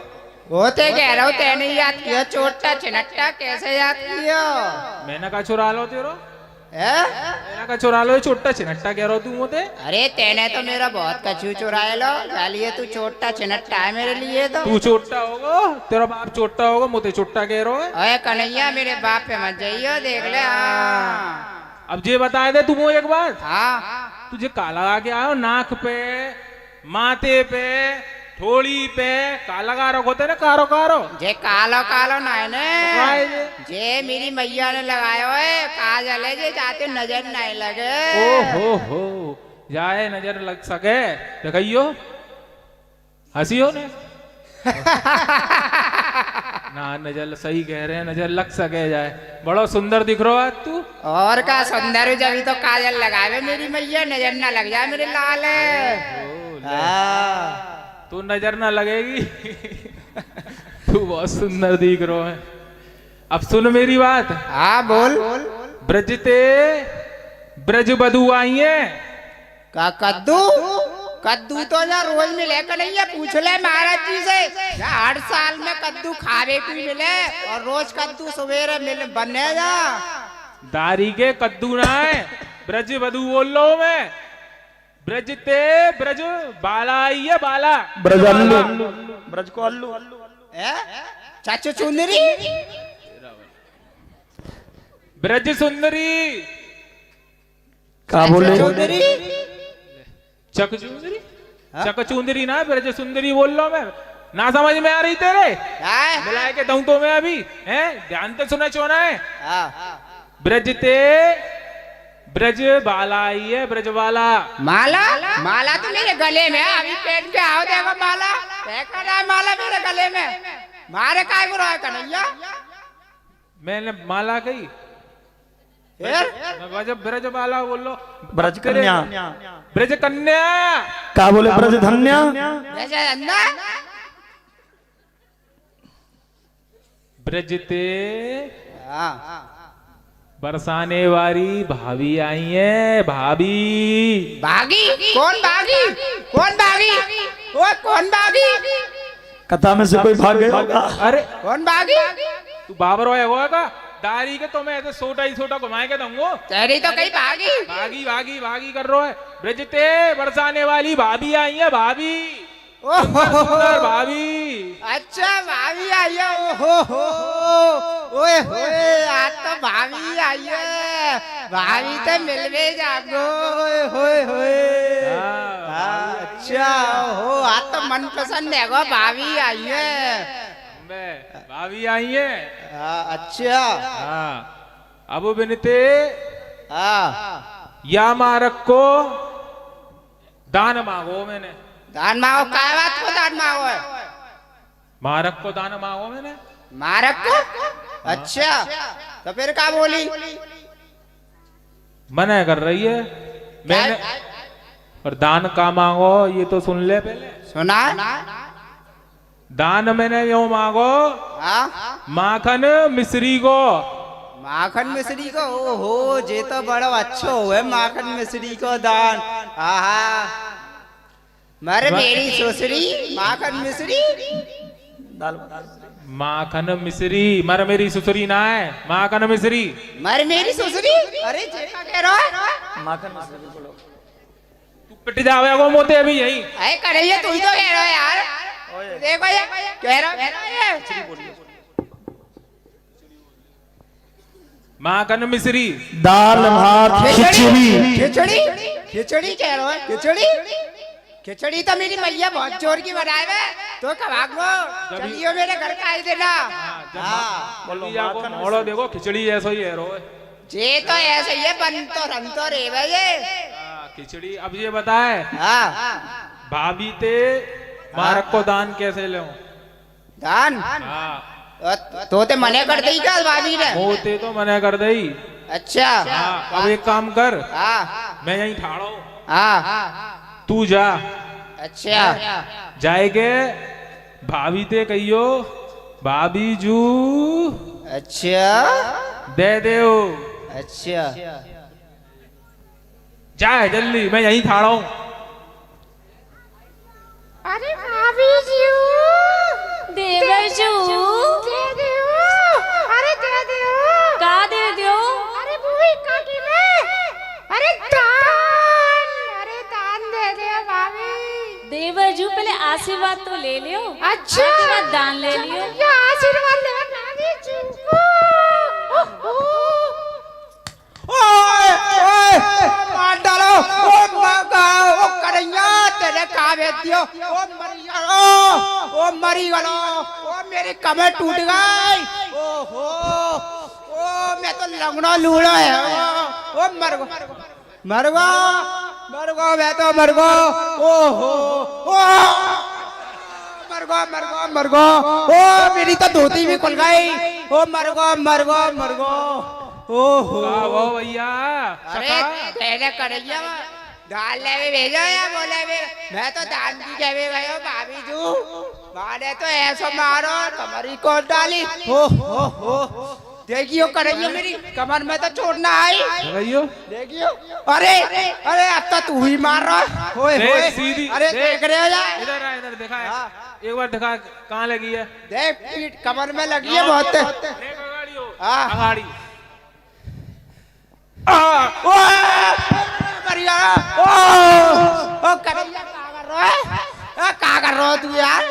[SPEAKER 5] वो ते कह रहा हूँ तेने याद किया छोटा छिनट्टा कैसे याद कियो?
[SPEAKER 4] मैंने कहा चुरा लो तेरो
[SPEAKER 5] है?
[SPEAKER 4] मैंने कहा चुरा लो छोटा छिनट्टा कह रहो तू मोते।
[SPEAKER 5] अरे तेने तो मेरा बहुत कछु चुराए लो, जालिए तू छोटा छिनट्टा है मेरे लिए तो।
[SPEAKER 4] तू छोटा होगो, तेरा बाप छोटा होगो, मोते छोटा कह रहो है।
[SPEAKER 5] ओए कन्हैया मेरे बाप पे मत जाइयो, देख ले। हाँ
[SPEAKER 4] अब जे बताए दे तू मुझे एक बात।
[SPEAKER 5] हाँ
[SPEAKER 4] तुझे काला लगा के आयो नाक पे माथे पे थोड़ी पे काला का रखो होते ना कारो कारो।
[SPEAKER 5] जे कालो कालो ना है ने, जे मेरी मैया ने लगायो है काजल है, जे जाते नजर नहीं लगे।
[SPEAKER 4] ओ हो जाए नजर लग सके देखियो। हंसी हो ने ना नजर सही कह रहे हैं, नजर लग सके जाए। बड़ो सुंदर दिख रहो आज तू।
[SPEAKER 5] और का सुंदर, जब तो काजल लगावे मेरी मैया, नजर ना लग जाए मेरे लाल। हाँ।
[SPEAKER 4] तू नजर ना लगेगी। तू बहुत सुंदर दिख रहो है। अब सुन मेरी बात।
[SPEAKER 5] हाँ बोल।
[SPEAKER 4] ब्रजते ब्रज बधू आई है।
[SPEAKER 5] का कद्दू? कद्दू तो ना रोज मिले का नहीं है, पूछ ले महाराज जी से। हर साल में कद्दू खावे की मिले और रोज कद्दू सवेरे मिले बने जा।
[SPEAKER 4] दारी के कद्दू ना है, ब्रज बधू बोल लो मैं। ब्रज ते ब्रज बाला आई है, बाला।
[SPEAKER 1] ब्रज अल्लू, ब्रज को अल्लू।
[SPEAKER 5] चाचू चुंदरी,
[SPEAKER 4] ब्रज सुंदरी।
[SPEAKER 1] का बोले?
[SPEAKER 5] चुंदरी,
[SPEAKER 4] चक चुंदरी, चक चुंदरी ना, ब्रज सुंदरी बोल लो मैं। ना समझ में आ रही तेरे? मिलाए के दूं तो मैं अभी हैं, ध्यान तो सुना चोना है। ब्रज ते ब्रज बाला आई है, ब्रज बाला।
[SPEAKER 5] माला? माला तो मेरे गले में है, अभी पहन के आओ देखो माला। देखा ना माला मेरे गले में। मारे काय बुरा है कन्हैया?
[SPEAKER 4] मैंने माला कही
[SPEAKER 5] फिर?
[SPEAKER 4] ब्रज बाला बोल लो।
[SPEAKER 1] ब्रज कन्या।
[SPEAKER 4] ब्रज कन्या।
[SPEAKER 1] का बोले? ब्रज धन्या।
[SPEAKER 5] ब्रज धन्या।
[SPEAKER 4] ब्रज ते बरसाने वाली भाभी आई है, भाभी।
[SPEAKER 5] भागी? कौन भागी? कौन भागी? ओ कौन भागी?
[SPEAKER 1] कथा में से कोई भाग गया होगा।
[SPEAKER 4] अरे
[SPEAKER 5] कौन भागी?
[SPEAKER 4] तू बाबर होया होगा दारी के तो मैं ऐसे सोटा ही सोटा घुमाए के दूंगो।
[SPEAKER 5] तेरी तो कहीं भागी
[SPEAKER 4] भागी भागी भागी कर रहो है। ब्रज ते बरसाने वाली भाभी आई है, भाभी। सुंदर भाभी।
[SPEAKER 5] अच्छा भाभी आई है। ओहो हो, ओए होए, आज तो भाभी आई है। भाभी तो मिलवे जागो।
[SPEAKER 3] ओए होए होए।
[SPEAKER 5] अच्छा हो, आज तो मन पसंद है गो, भाभी आई है।
[SPEAKER 4] भाभी आई है।
[SPEAKER 3] अच्छा।
[SPEAKER 4] हाँ अब बिनते या मारक को दान मांगो मैंने।
[SPEAKER 5] दान मांगो? काय बात को दान मांगो है?
[SPEAKER 4] मारक को दान मांगो मैंने।
[SPEAKER 5] मारक को? अच्छा तो फिर क्या बोली?
[SPEAKER 4] मना कर रही है मैंने। और दान का मांगो ये तो सुन ले पहले।
[SPEAKER 5] सुना?
[SPEAKER 4] दान मैंने यो मांगो माखन मिश्री को।
[SPEAKER 3] माखन मिश्री को? ओहो जे तो बड़ा अच्छा हुआ माखन मिश्री को दान। आहा
[SPEAKER 5] मर मेरी ससुरी माखन मिश्री।
[SPEAKER 1] दाल
[SPEAKER 4] माखन मिश्री। मर मेरी ससुरी ना है, माखन मिश्री।
[SPEAKER 5] मर मेरी ससुरी? अरे जे का कह रहा है?
[SPEAKER 1] माखन मिश्री बोलो।
[SPEAKER 4] तू पिट जावेगो मोते अभी यही।
[SPEAKER 5] अरे कन्हैया तू ही तो कह रहा है यार। देखो ये कह रहा है।
[SPEAKER 4] माखन मिश्री
[SPEAKER 1] दाल भात खिचड़ी।
[SPEAKER 5] खिचड़ी खिचड़ी कह रहा है। खिचड़ी खिचड़ी तो मेरी मैया बहुत जोर की बनाए हुए, तो कब चलियो मेरे घर का आई देना।
[SPEAKER 4] बोलो देखो खिचड़ी जैसो ही है रो।
[SPEAKER 5] जे तो ऐसे ही है, बन तो रंग तो रे भाई ये
[SPEAKER 4] खिचड़ी। अब ये बताए भाभी ते मारक को दान कैसे ले?
[SPEAKER 5] दान तो ते मने कर दी क्या भाभी ने?
[SPEAKER 4] मोते तो मने कर दी।
[SPEAKER 5] अच्छा
[SPEAKER 4] अब एक काम कर, मैं यहीं ठाड़ो, तू जा।
[SPEAKER 5] अच्छा
[SPEAKER 4] जाएगे भाभी ते कहियो भाभी जू
[SPEAKER 5] अच्छा
[SPEAKER 4] दे देओ।
[SPEAKER 5] अच्छा
[SPEAKER 4] जाए जल्दी, मैं यहीं ठाड़ा हूँ।
[SPEAKER 7] अरे भाभी जू
[SPEAKER 6] देवर जू
[SPEAKER 7] दे देओ। अरे दे देओ।
[SPEAKER 6] का दे देओ?
[SPEAKER 7] अरे बुई का की में? अरे दान, अरे दान दे दे भाभी।
[SPEAKER 6] देवर जू पहले आशीर्वाद तो ले लियो।
[SPEAKER 7] अच्छा
[SPEAKER 6] आशीर्वाद दान ले लियो।
[SPEAKER 7] या आशीर्वाद ले भाभी जू को। ओहो
[SPEAKER 5] ओए ओए मार डालो। ओ मगा ओ कन्हैया तेरे का भेज दियो। ओ मरी गलो, ओ मरी गलो, ओ मेरी कमर टूट गई। ओहो ओ मैं तो लंगड़ा लूड़ा है। ओ मर गो मर गो मर गो मैं तो मर गो। ओहो ओ मर गो मर गो मर गो। ओ मेरी तो धोती भी खुल गई। ओ मर गो मर गो मर गो। ओ हो
[SPEAKER 4] वाह वाह भैया।
[SPEAKER 5] अरे तेरे कन्हैया दाल ले भेजो या बोले भी मैं तो दान की कहवे गयो भाभी जू, मारे तो ऐसो मारो कमरी को डाली। हो हो हो देखियो कन्हैया मेरी कमर में तो चोट ना आई।
[SPEAKER 4] भैया
[SPEAKER 5] देखियो। अरे अरे अब तो तू ही मार रहा। होए होए
[SPEAKER 4] सीधी।
[SPEAKER 5] अरे देख रहे हो जा।
[SPEAKER 4] इधर आ, इधर दिखा। एक बार दिखा कहाँ लगी है।
[SPEAKER 5] देख पीठ कमर में लगी है बहुत।
[SPEAKER 4] हाँ अगाड़ी।
[SPEAKER 5] ओ ओ कन्हैया क्या कर रहा है? क्या कर रहा हो तू यार?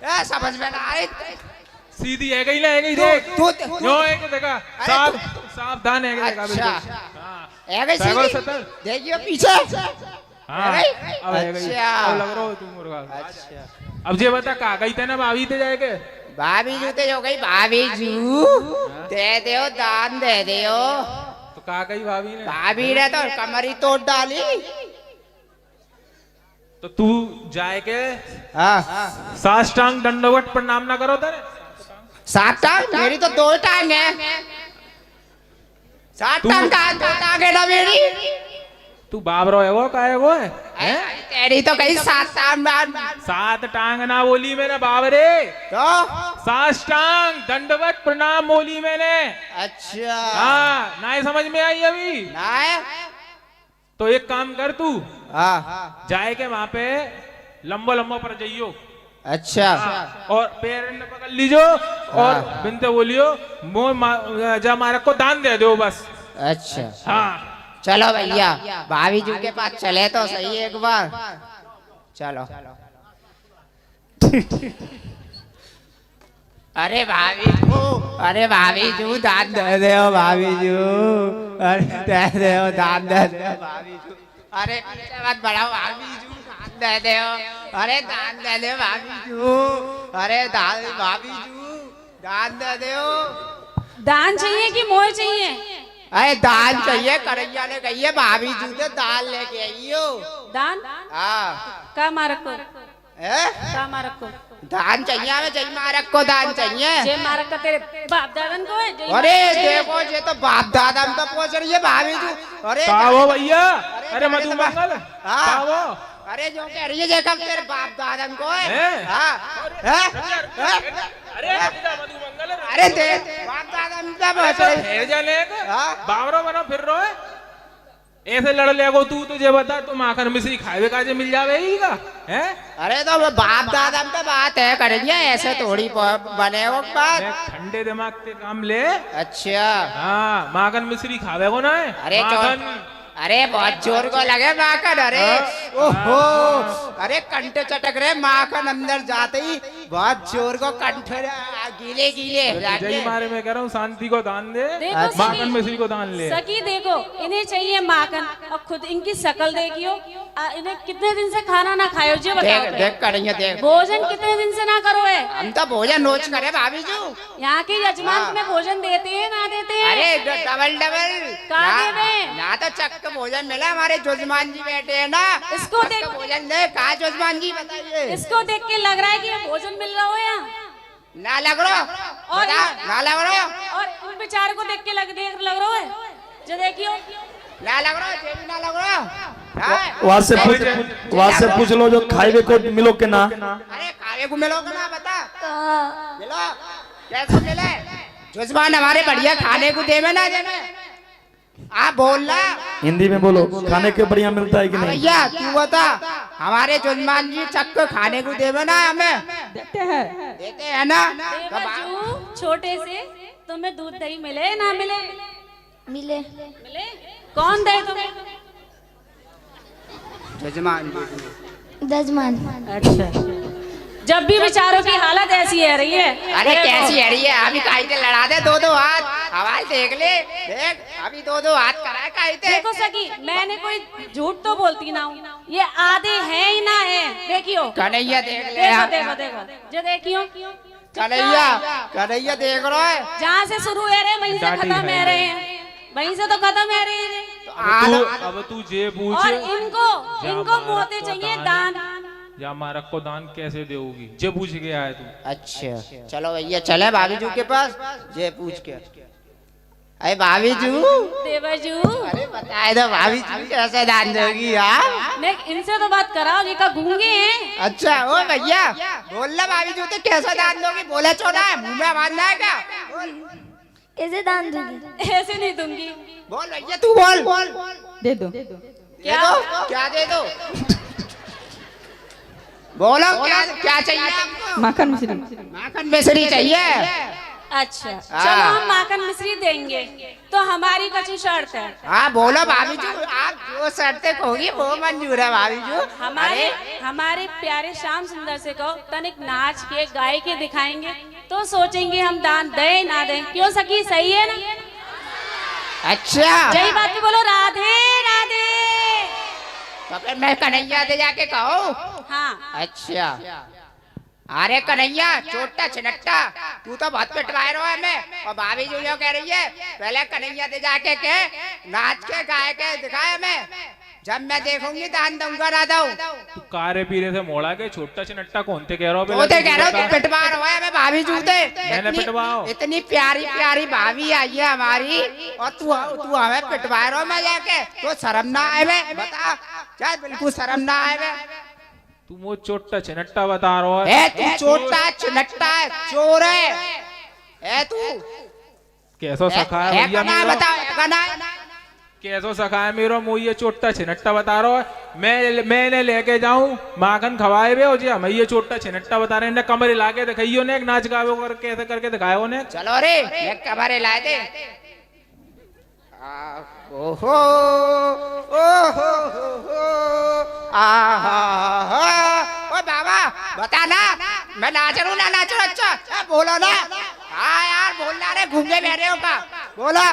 [SPEAKER 5] ए समझ में ना आई।
[SPEAKER 4] सीधी है गई ना, है गई देख।
[SPEAKER 5] तू
[SPEAKER 4] जो एक देखा साफ सावधान है गई देखा बिल्कुल।
[SPEAKER 5] अच्छा है गई सीधी। देखियो पीछे।
[SPEAKER 4] हां अब है गई। अब लग रहा हो तू मुर्गा।
[SPEAKER 5] अच्छा
[SPEAKER 4] अब जे बता का गई थे ना भाभी ते जाए के?
[SPEAKER 5] भाभी जू ते हो गई भाभी जू दे देओ दान दे देओ।
[SPEAKER 4] तो का गई भाभी ने?
[SPEAKER 5] भाभी ने तो कमरी तोड़ डाली।
[SPEAKER 4] तो तू जाए के
[SPEAKER 5] हाँ
[SPEAKER 4] साष्टांग दंडवत प्रणाम ना करो तेरे।
[SPEAKER 5] 7 टांग? मेरी तो 2 टांग है। 7 टांग का 2 टांग है ना मेरी।
[SPEAKER 4] तू बाबरो है वो का है वो है?
[SPEAKER 5] तेरी तो कहीं 7 टांग।
[SPEAKER 4] 7 टांग ना बोली मैंने बाबरे।
[SPEAKER 5] तो
[SPEAKER 4] साष्टांग दंडवत प्रणाम बोली मैंने।
[SPEAKER 5] अच्छा
[SPEAKER 4] हाँ ना समझ में आई अभी
[SPEAKER 5] ना।
[SPEAKER 4] तो एक काम कर तू
[SPEAKER 5] हाँ
[SPEAKER 4] जाए के वहां पे लंबो लंबो पर जाइयो।
[SPEAKER 5] अच्छा
[SPEAKER 4] और पैर न पकड़ लीजो और बिनते बोलियो मोह जा मारक को दान दे दो बस।
[SPEAKER 5] अच्छा
[SPEAKER 4] हाँ
[SPEAKER 5] चलो भैया भाभी जी के पास चले तो सही एक बार। चलो। अरे भाभी जू, अरे भाभी जू दान दे दे भाभी जू, अरे दे दे दान दे दे भाभी जू, अरे पीछे मत बढ़ाओ भाभी जू, दान दे दे, अरे दान दे दे भाभी जू, अरे दान भाभी जू दान दे दे।
[SPEAKER 6] दान चाहिए कि मोह चाहिए?
[SPEAKER 5] अरे दान चाहिए, करैया ने कही है भाभी जू से दान लेके आइयो।
[SPEAKER 6] दान?
[SPEAKER 5] हाँ।
[SPEAKER 6] का मारक को? का मारक को
[SPEAKER 5] दान चाहिए हमें, जय मारक को दान चाहिए।
[SPEAKER 6] जय मारक का तेरे बाप दादन को है?
[SPEAKER 5] अरे देखो ये तो बाप दादा हम तो पहुंच रही है भाभी जू। अरे
[SPEAKER 4] का वो भैया? अरे मधु मंगल।
[SPEAKER 5] हाँ अरे जो कह रही है देखा तेरे बाप दादन को है। हाँ
[SPEAKER 4] अरे मधु मंगल।
[SPEAKER 5] अरे दे बाप दादा हम क्या पहुंच रहे
[SPEAKER 4] जाने बावरो बनो फिर रो है ऐसे लड़ लेगो तू तो जे बता तू माखन मिश्री खावे काजे मिल जावेगी का है?
[SPEAKER 5] अरे तो बाप दादा पे बात है करेंगे ऐसे थोड़ी बने वो बात।
[SPEAKER 4] ठंडे दिमाग से काम ले।
[SPEAKER 5] अच्छा
[SPEAKER 4] हाँ माखन मिश्री खावे को ना है?
[SPEAKER 5] अरे माखन, अरे बहुत जोर को लगे माखन। अरे ओहो अरे कंठे चटक रहे माखन अंदर जाते ही बहुत जोर को कंठे गीले गीले।
[SPEAKER 4] जय मारे मैं कह रहा हूँ शांति को दान दे, माखन मिश्री को दान ले।
[SPEAKER 6] सखी देखो इन्हें चाहिए माखन और खुद इनकी शकल देखियो, इन्हें कितने दिन से खाना ना खायो जी बताओ।
[SPEAKER 5] देख करेंगे देख
[SPEAKER 6] भोजन कितने दिन से ना करो है।
[SPEAKER 5] हम तो भोजन रोज करे भाभी जू।
[SPEAKER 6] यहाँ के यजमान में भोजन देते हैं ना देते हैं?
[SPEAKER 5] अरे डबल डबल ना तो चक्क भोजन मिला। हमारे जजमान जी बैठे हैं ना,
[SPEAKER 6] इसको देख
[SPEAKER 5] भोजन दे। कहा जजमान जी बताइए?
[SPEAKER 6] इसको देख के लग रहा है कि भोजन मिल रहा हो यहाँ
[SPEAKER 5] ना लग रहा और ना लग रहा
[SPEAKER 6] और उन बेचारे को देख के लग रहा है जो देखियो
[SPEAKER 5] ना लग रहा है ना लग रहा।
[SPEAKER 1] वहां से पूछ लो जो खाइबे को मिलो के ना।
[SPEAKER 5] अरे खावे को मिलो के ना बता मिलो कैसे मिले? जजमान हमारे बढ़िया खाने को देवे ना देवे? आप बोल रहा
[SPEAKER 1] हिंदी में बोलो, खाने के बढ़िया मिलता है कि नहीं?
[SPEAKER 5] भैया तू बता हमारे जजमान जी चक्क खाने को देवे ना हमें?
[SPEAKER 7] देते हैं
[SPEAKER 5] देते हैं ना।
[SPEAKER 6] छोटे से तुम्हें दूध दही मिले ना मिले?
[SPEAKER 8] मिले।
[SPEAKER 6] मिले? कौन दे तुम्हें?
[SPEAKER 5] जजमान जी।
[SPEAKER 8] जजमान।
[SPEAKER 6] अच्छा जब भी बेचारों की हालत ऐसी है रही है।
[SPEAKER 5] अरे कैसी है रही है? अभी काई ते लड़ा दे दो दो हाथ, आवाज देख ले देख अभी दो दो हाथ करा काई ते।
[SPEAKER 6] देखो सखी मैंने कोई झूठ तो बोलती ना हूँ, ये आधे है ही ना है। देखियो
[SPEAKER 5] कन्हैया देख ले,
[SPEAKER 6] देखो देखो देखो जो देखियो
[SPEAKER 5] कन्हैया कन्हैया देख रहा है
[SPEAKER 6] जहाँ से शुरू हो रहे वहीं से खत्म हो रहे हैं, वहीं से तो खत्म हो रहे हैं।
[SPEAKER 4] अब तू जे पूछ
[SPEAKER 6] और इनको इनको मोते चाहिए दान।
[SPEAKER 4] या मारक को दान कैसे देओगी, जे पूछ के आए तू।
[SPEAKER 5] अच्छा चलो भैया चले भाभी जी के पास, जे पूछ के। अरे भाभी जी,
[SPEAKER 6] देवर जी,
[SPEAKER 5] अरे बताए दो भाभी जी कैसे दान दोगी आप?
[SPEAKER 6] नहीं इनसे तो बात कराओ, ये का गूंगे हैं।
[SPEAKER 5] अच्छा ओ भैया बोल ना भाभी जी तो कैसा दान दोगी? बोले चो ना, मुंह में आवाज ना है क्या?
[SPEAKER 8] कैसे दान दूंगी?
[SPEAKER 6] ऐसे नहीं दूंगी।
[SPEAKER 5] बोल भैया तू बोल।
[SPEAKER 9] दे दो।
[SPEAKER 5] क्या दो? क्या दे दो? बोलो क्या क्या चाहिए आपको?
[SPEAKER 9] माखन मिश्री।
[SPEAKER 5] माखन मिश्री चाहिए।
[SPEAKER 6] अच्छा चलो हम माखन मिश्री देंगे, तो हमारी कछु शर्त है।
[SPEAKER 5] हाँ बोलो भाभी जी, आप जो शर्तें कहोगी वो मंजूर है भाभी जी।
[SPEAKER 6] हमारे हमारे प्यारे श्याम सुंदर से कहो तनिक नाच के गाय के दिखाएंगे तो सोचेंगे हम दान दें ना दें। क्यों सखी, सही है ना?
[SPEAKER 5] अच्छा
[SPEAKER 6] यही बात पे बोलो राधे राधे।
[SPEAKER 5] तो फिर मैं कन्हैया से जाके कहो।
[SPEAKER 6] हाँ
[SPEAKER 5] अच्छा, अरे कन्हैया छोटा छिनट्टा तू तो बहुत पिटवाए रहो हमें, और भाभी जी यो कह रही है पहले कन्हैया से जाके के नाच के गाय के दिखाए हमें, जब मैं देखूंगी दान दूंगा ना दूं।
[SPEAKER 4] तू कारे पीरे से मोड़ा के छोटा छिनट्टा कौन ते कह रहा हो?
[SPEAKER 5] तो ते कह रहा हो पिटवा रहो है हमें भाभी जूते।
[SPEAKER 4] मैंने पिटवाओ।
[SPEAKER 5] इतनी प्यारी प्यारी भाभी आई है हमारी और तू तू हमें पिटवा रहो मैं जाके, तो शर्म ना आए वे? बता चल, बिल्कुल शर्म ना आए वे?
[SPEAKER 4] तू मुझे छोटा छिनट्टा बता रहा है।
[SPEAKER 5] तू छोटा छिनट्टा है, चोर है ए तू।
[SPEAKER 4] कैसो सखा है भैया मेरा?
[SPEAKER 5] बता
[SPEAKER 4] कैसो सखा है मेरो मुँह ये छोटा छिनट्टा बता रहा है। मैंने लेके जाऊं माखन खवाए हुए हो जी, हमें ये छोटा छिनट्टा बता रहे हैं। कमरे लाके दिखाइयो ने, नाच गावे कर कैसे करके दिखाए ने।
[SPEAKER 5] चलो रे कमरे लाए दे। ओहो ओहो हो आहा। ओ बाबा बता ना, मैं नाच रहा हूँ ना नाच रहा? अच्छा बोलो ना। हाँ यार बोलना रे, घूमने बैठे हो का बोला।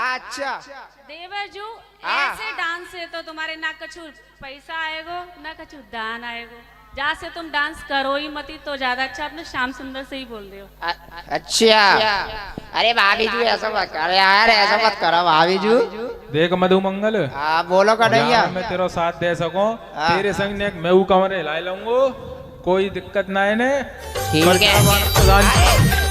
[SPEAKER 5] अच्छा
[SPEAKER 6] देवर जू, ऐसे डांस से तो तुम्हारे ना कछु पैसा आएगो ना कछु दान आएगो। जा से तुम डांस करो ही मती तो ज्यादा अच्छा। अपने श्याम सुंदर से ही बोल रहे हो।
[SPEAKER 5] अच्छा अरे भाभी जी ऐसा मत करो यार, ऐसा मत करो भाभी जी।
[SPEAKER 4] देख मधु मंगल,
[SPEAKER 5] हाँ बोलो कन्हैया,
[SPEAKER 4] मैं तेरा साथ दे सकूं, तेरे संग ने मैं वो कमरे ला लूंगो, कोई दिक्कत ना है ने।
[SPEAKER 5] ठीक है।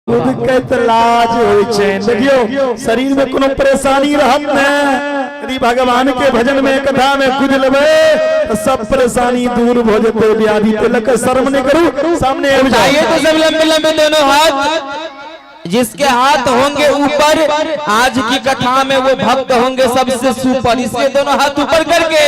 [SPEAKER 1] कुदकैत लाज होइ छै। देखियौ, शरीर में कोनो परेशानी रहत ने, यदि भगवान के भजन में कथा में कूद लेबै तो सब परेशानी दूर भ जेतै। व्याधि ते लक शर्म नहीं करू, सामने आबि जाओ।
[SPEAKER 2] आइए तो सब लंबे लंबे दोनों हाथ, जिसके हाथ होंगे ऊपर आज की कथा में वो भक्त होंगे सबसे सुपर, इसलिए दोनों हाथ ऊपर करके।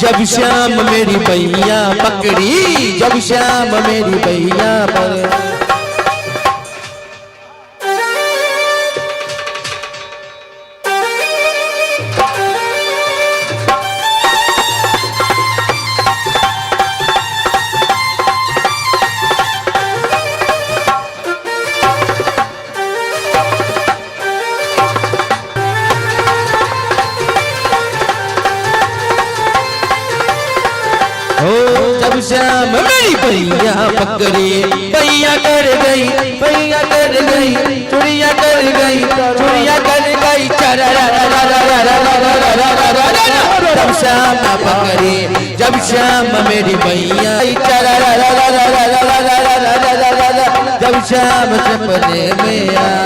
[SPEAKER 2] जब श्याम मेरी बैया पकड़ी, जब श्याम मेरी बैया पकड़ी। हो जब श्याम मेरी बैया पकड़ी, बैया कर गई, बैया कर गई, चुड़िया कर गई, चुड़िया कर गई, जब श्याम पकड़ी, जब श्याम मेरी बैया, जब श्याम सपने में आई।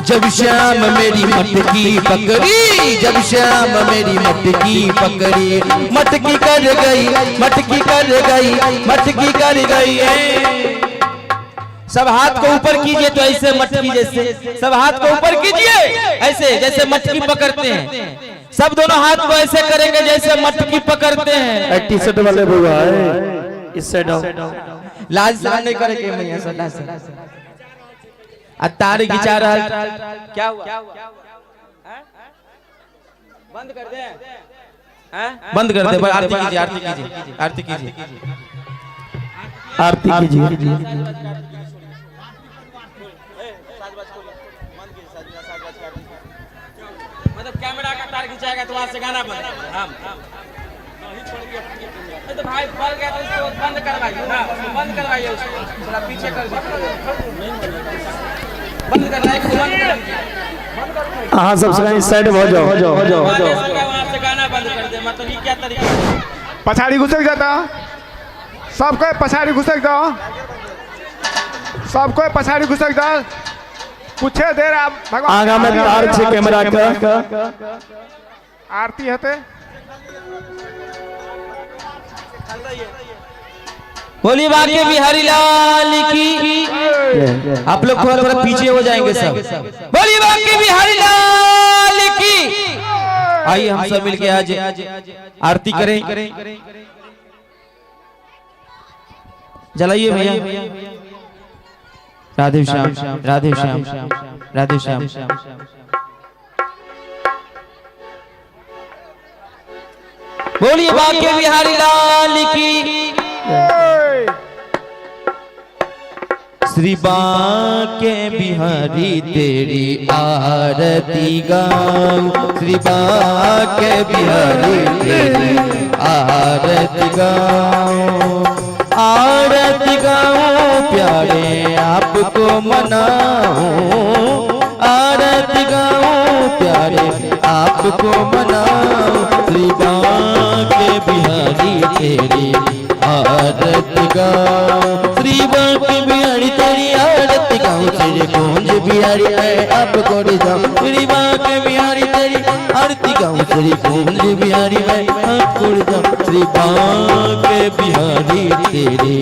[SPEAKER 2] जब श्याम मेरी मटकी पकड़ी, जब श्याम मेरी मटकी पकड़ी, मटकी कर गई, मटकी कर गई, मटकी कर गई। सब हाथ को ऊपर कीजिए तो ऐसे मटकी जैसे, सब हाथ को ऊपर कीजिए ऐसे जैसे मटकी पकड़ते हैं। सब दोनों हाथ को ऐसे करेंगे जैसे मटकी पकड़ते हैं।
[SPEAKER 1] टी शर्ट वाले बउआ है, इस साइड आओ।
[SPEAKER 2] लाज शर्म नहीं करे मैया से, लाज शर्म। आ तार घिचा रहा, क्या हुआ? बंद कर दे, बंद कर दे। आरती कीजिए, आरती कीजिए, आरती कीजिए,
[SPEAKER 1] आरती कीजिए।
[SPEAKER 2] मतलब कैमरा का तार खिंचाएगा तो वहां से गाना बंद। हम तो भाई बढ़ गया तो इसको बंद करवाइए ना, बंद करवाइए उसको, थोड़ा पीछे कर दीजिए, बंद करवाइए, बंद कर दीजिए।
[SPEAKER 1] अहाँ सब इस साइड भ जाओ, हो जाओ, हो जाओ।
[SPEAKER 2] वहां से गाना बंद कर दे, मतलब ये क्या तरीका है?
[SPEAKER 9] पछाड़ी घुसक जाता, सबको पछाड़ी घुसक जाओ, सबको पछाड़ी घुसक जाओ। कुछ देर आप भगवान
[SPEAKER 1] आगा में तार छे कैमरा का,
[SPEAKER 9] आरती हेते।
[SPEAKER 2] बोलिए बाके बिहारी लाल की। आप लोग थोड़ा थोड़ा पीछे हो जाएंगे सब। बोलिए बाके बिहारी लाल की। आइए हम सब मिलके आज आरती करें। जलाइए भैया। राधे श्याम, राधे श्याम, राधे श्याम। बोलिए बाके बिहारी लाल की। श्री बाके बिहारी तेरी आरती गाऊं, श्री बाके बिहारी तेरी आरती गाऊं, आरती गाऊं प्यारे आपको मनाऊं, आरती गाऊं प्यारे आपको मनाऊं, श्री बाके बिहारी तेरी आरती गाऊं, श्री बाके बिहारी तेरी आरती गाऊं, श्री श्री कुंज बिहारी मैं आपको रिझाऊं, श्री बांके बिहारी तेरी आरती गाऊं, श्री कुंज बिहारी मैं आपको रिझाऊं, श्री बांके बिहारी तेरी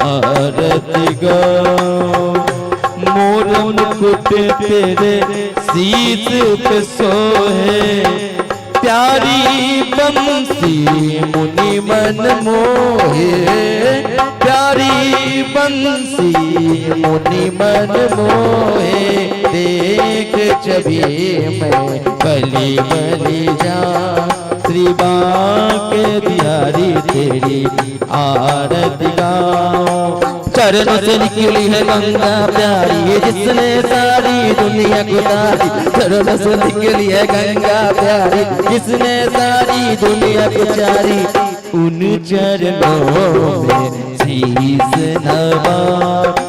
[SPEAKER 2] आरती गाऊं। मोर मुकुट तेरे शीश पे सोहे, प्यारी बंसी मुनि मन मोहे, प्यारी बंसी मुनि मन मोहे, देख छवि मैं बलि बलि जा, श्री बांके बिहारी तेरी आरती गाऊं। चरणों से निकली है गंगा प्यारी, जिसने सारी दुनिया को तारी, चरणों से निकली है गंगा प्यारी, जिसने सारी दुनिया को चारी, उन चरणों में शीश नवा।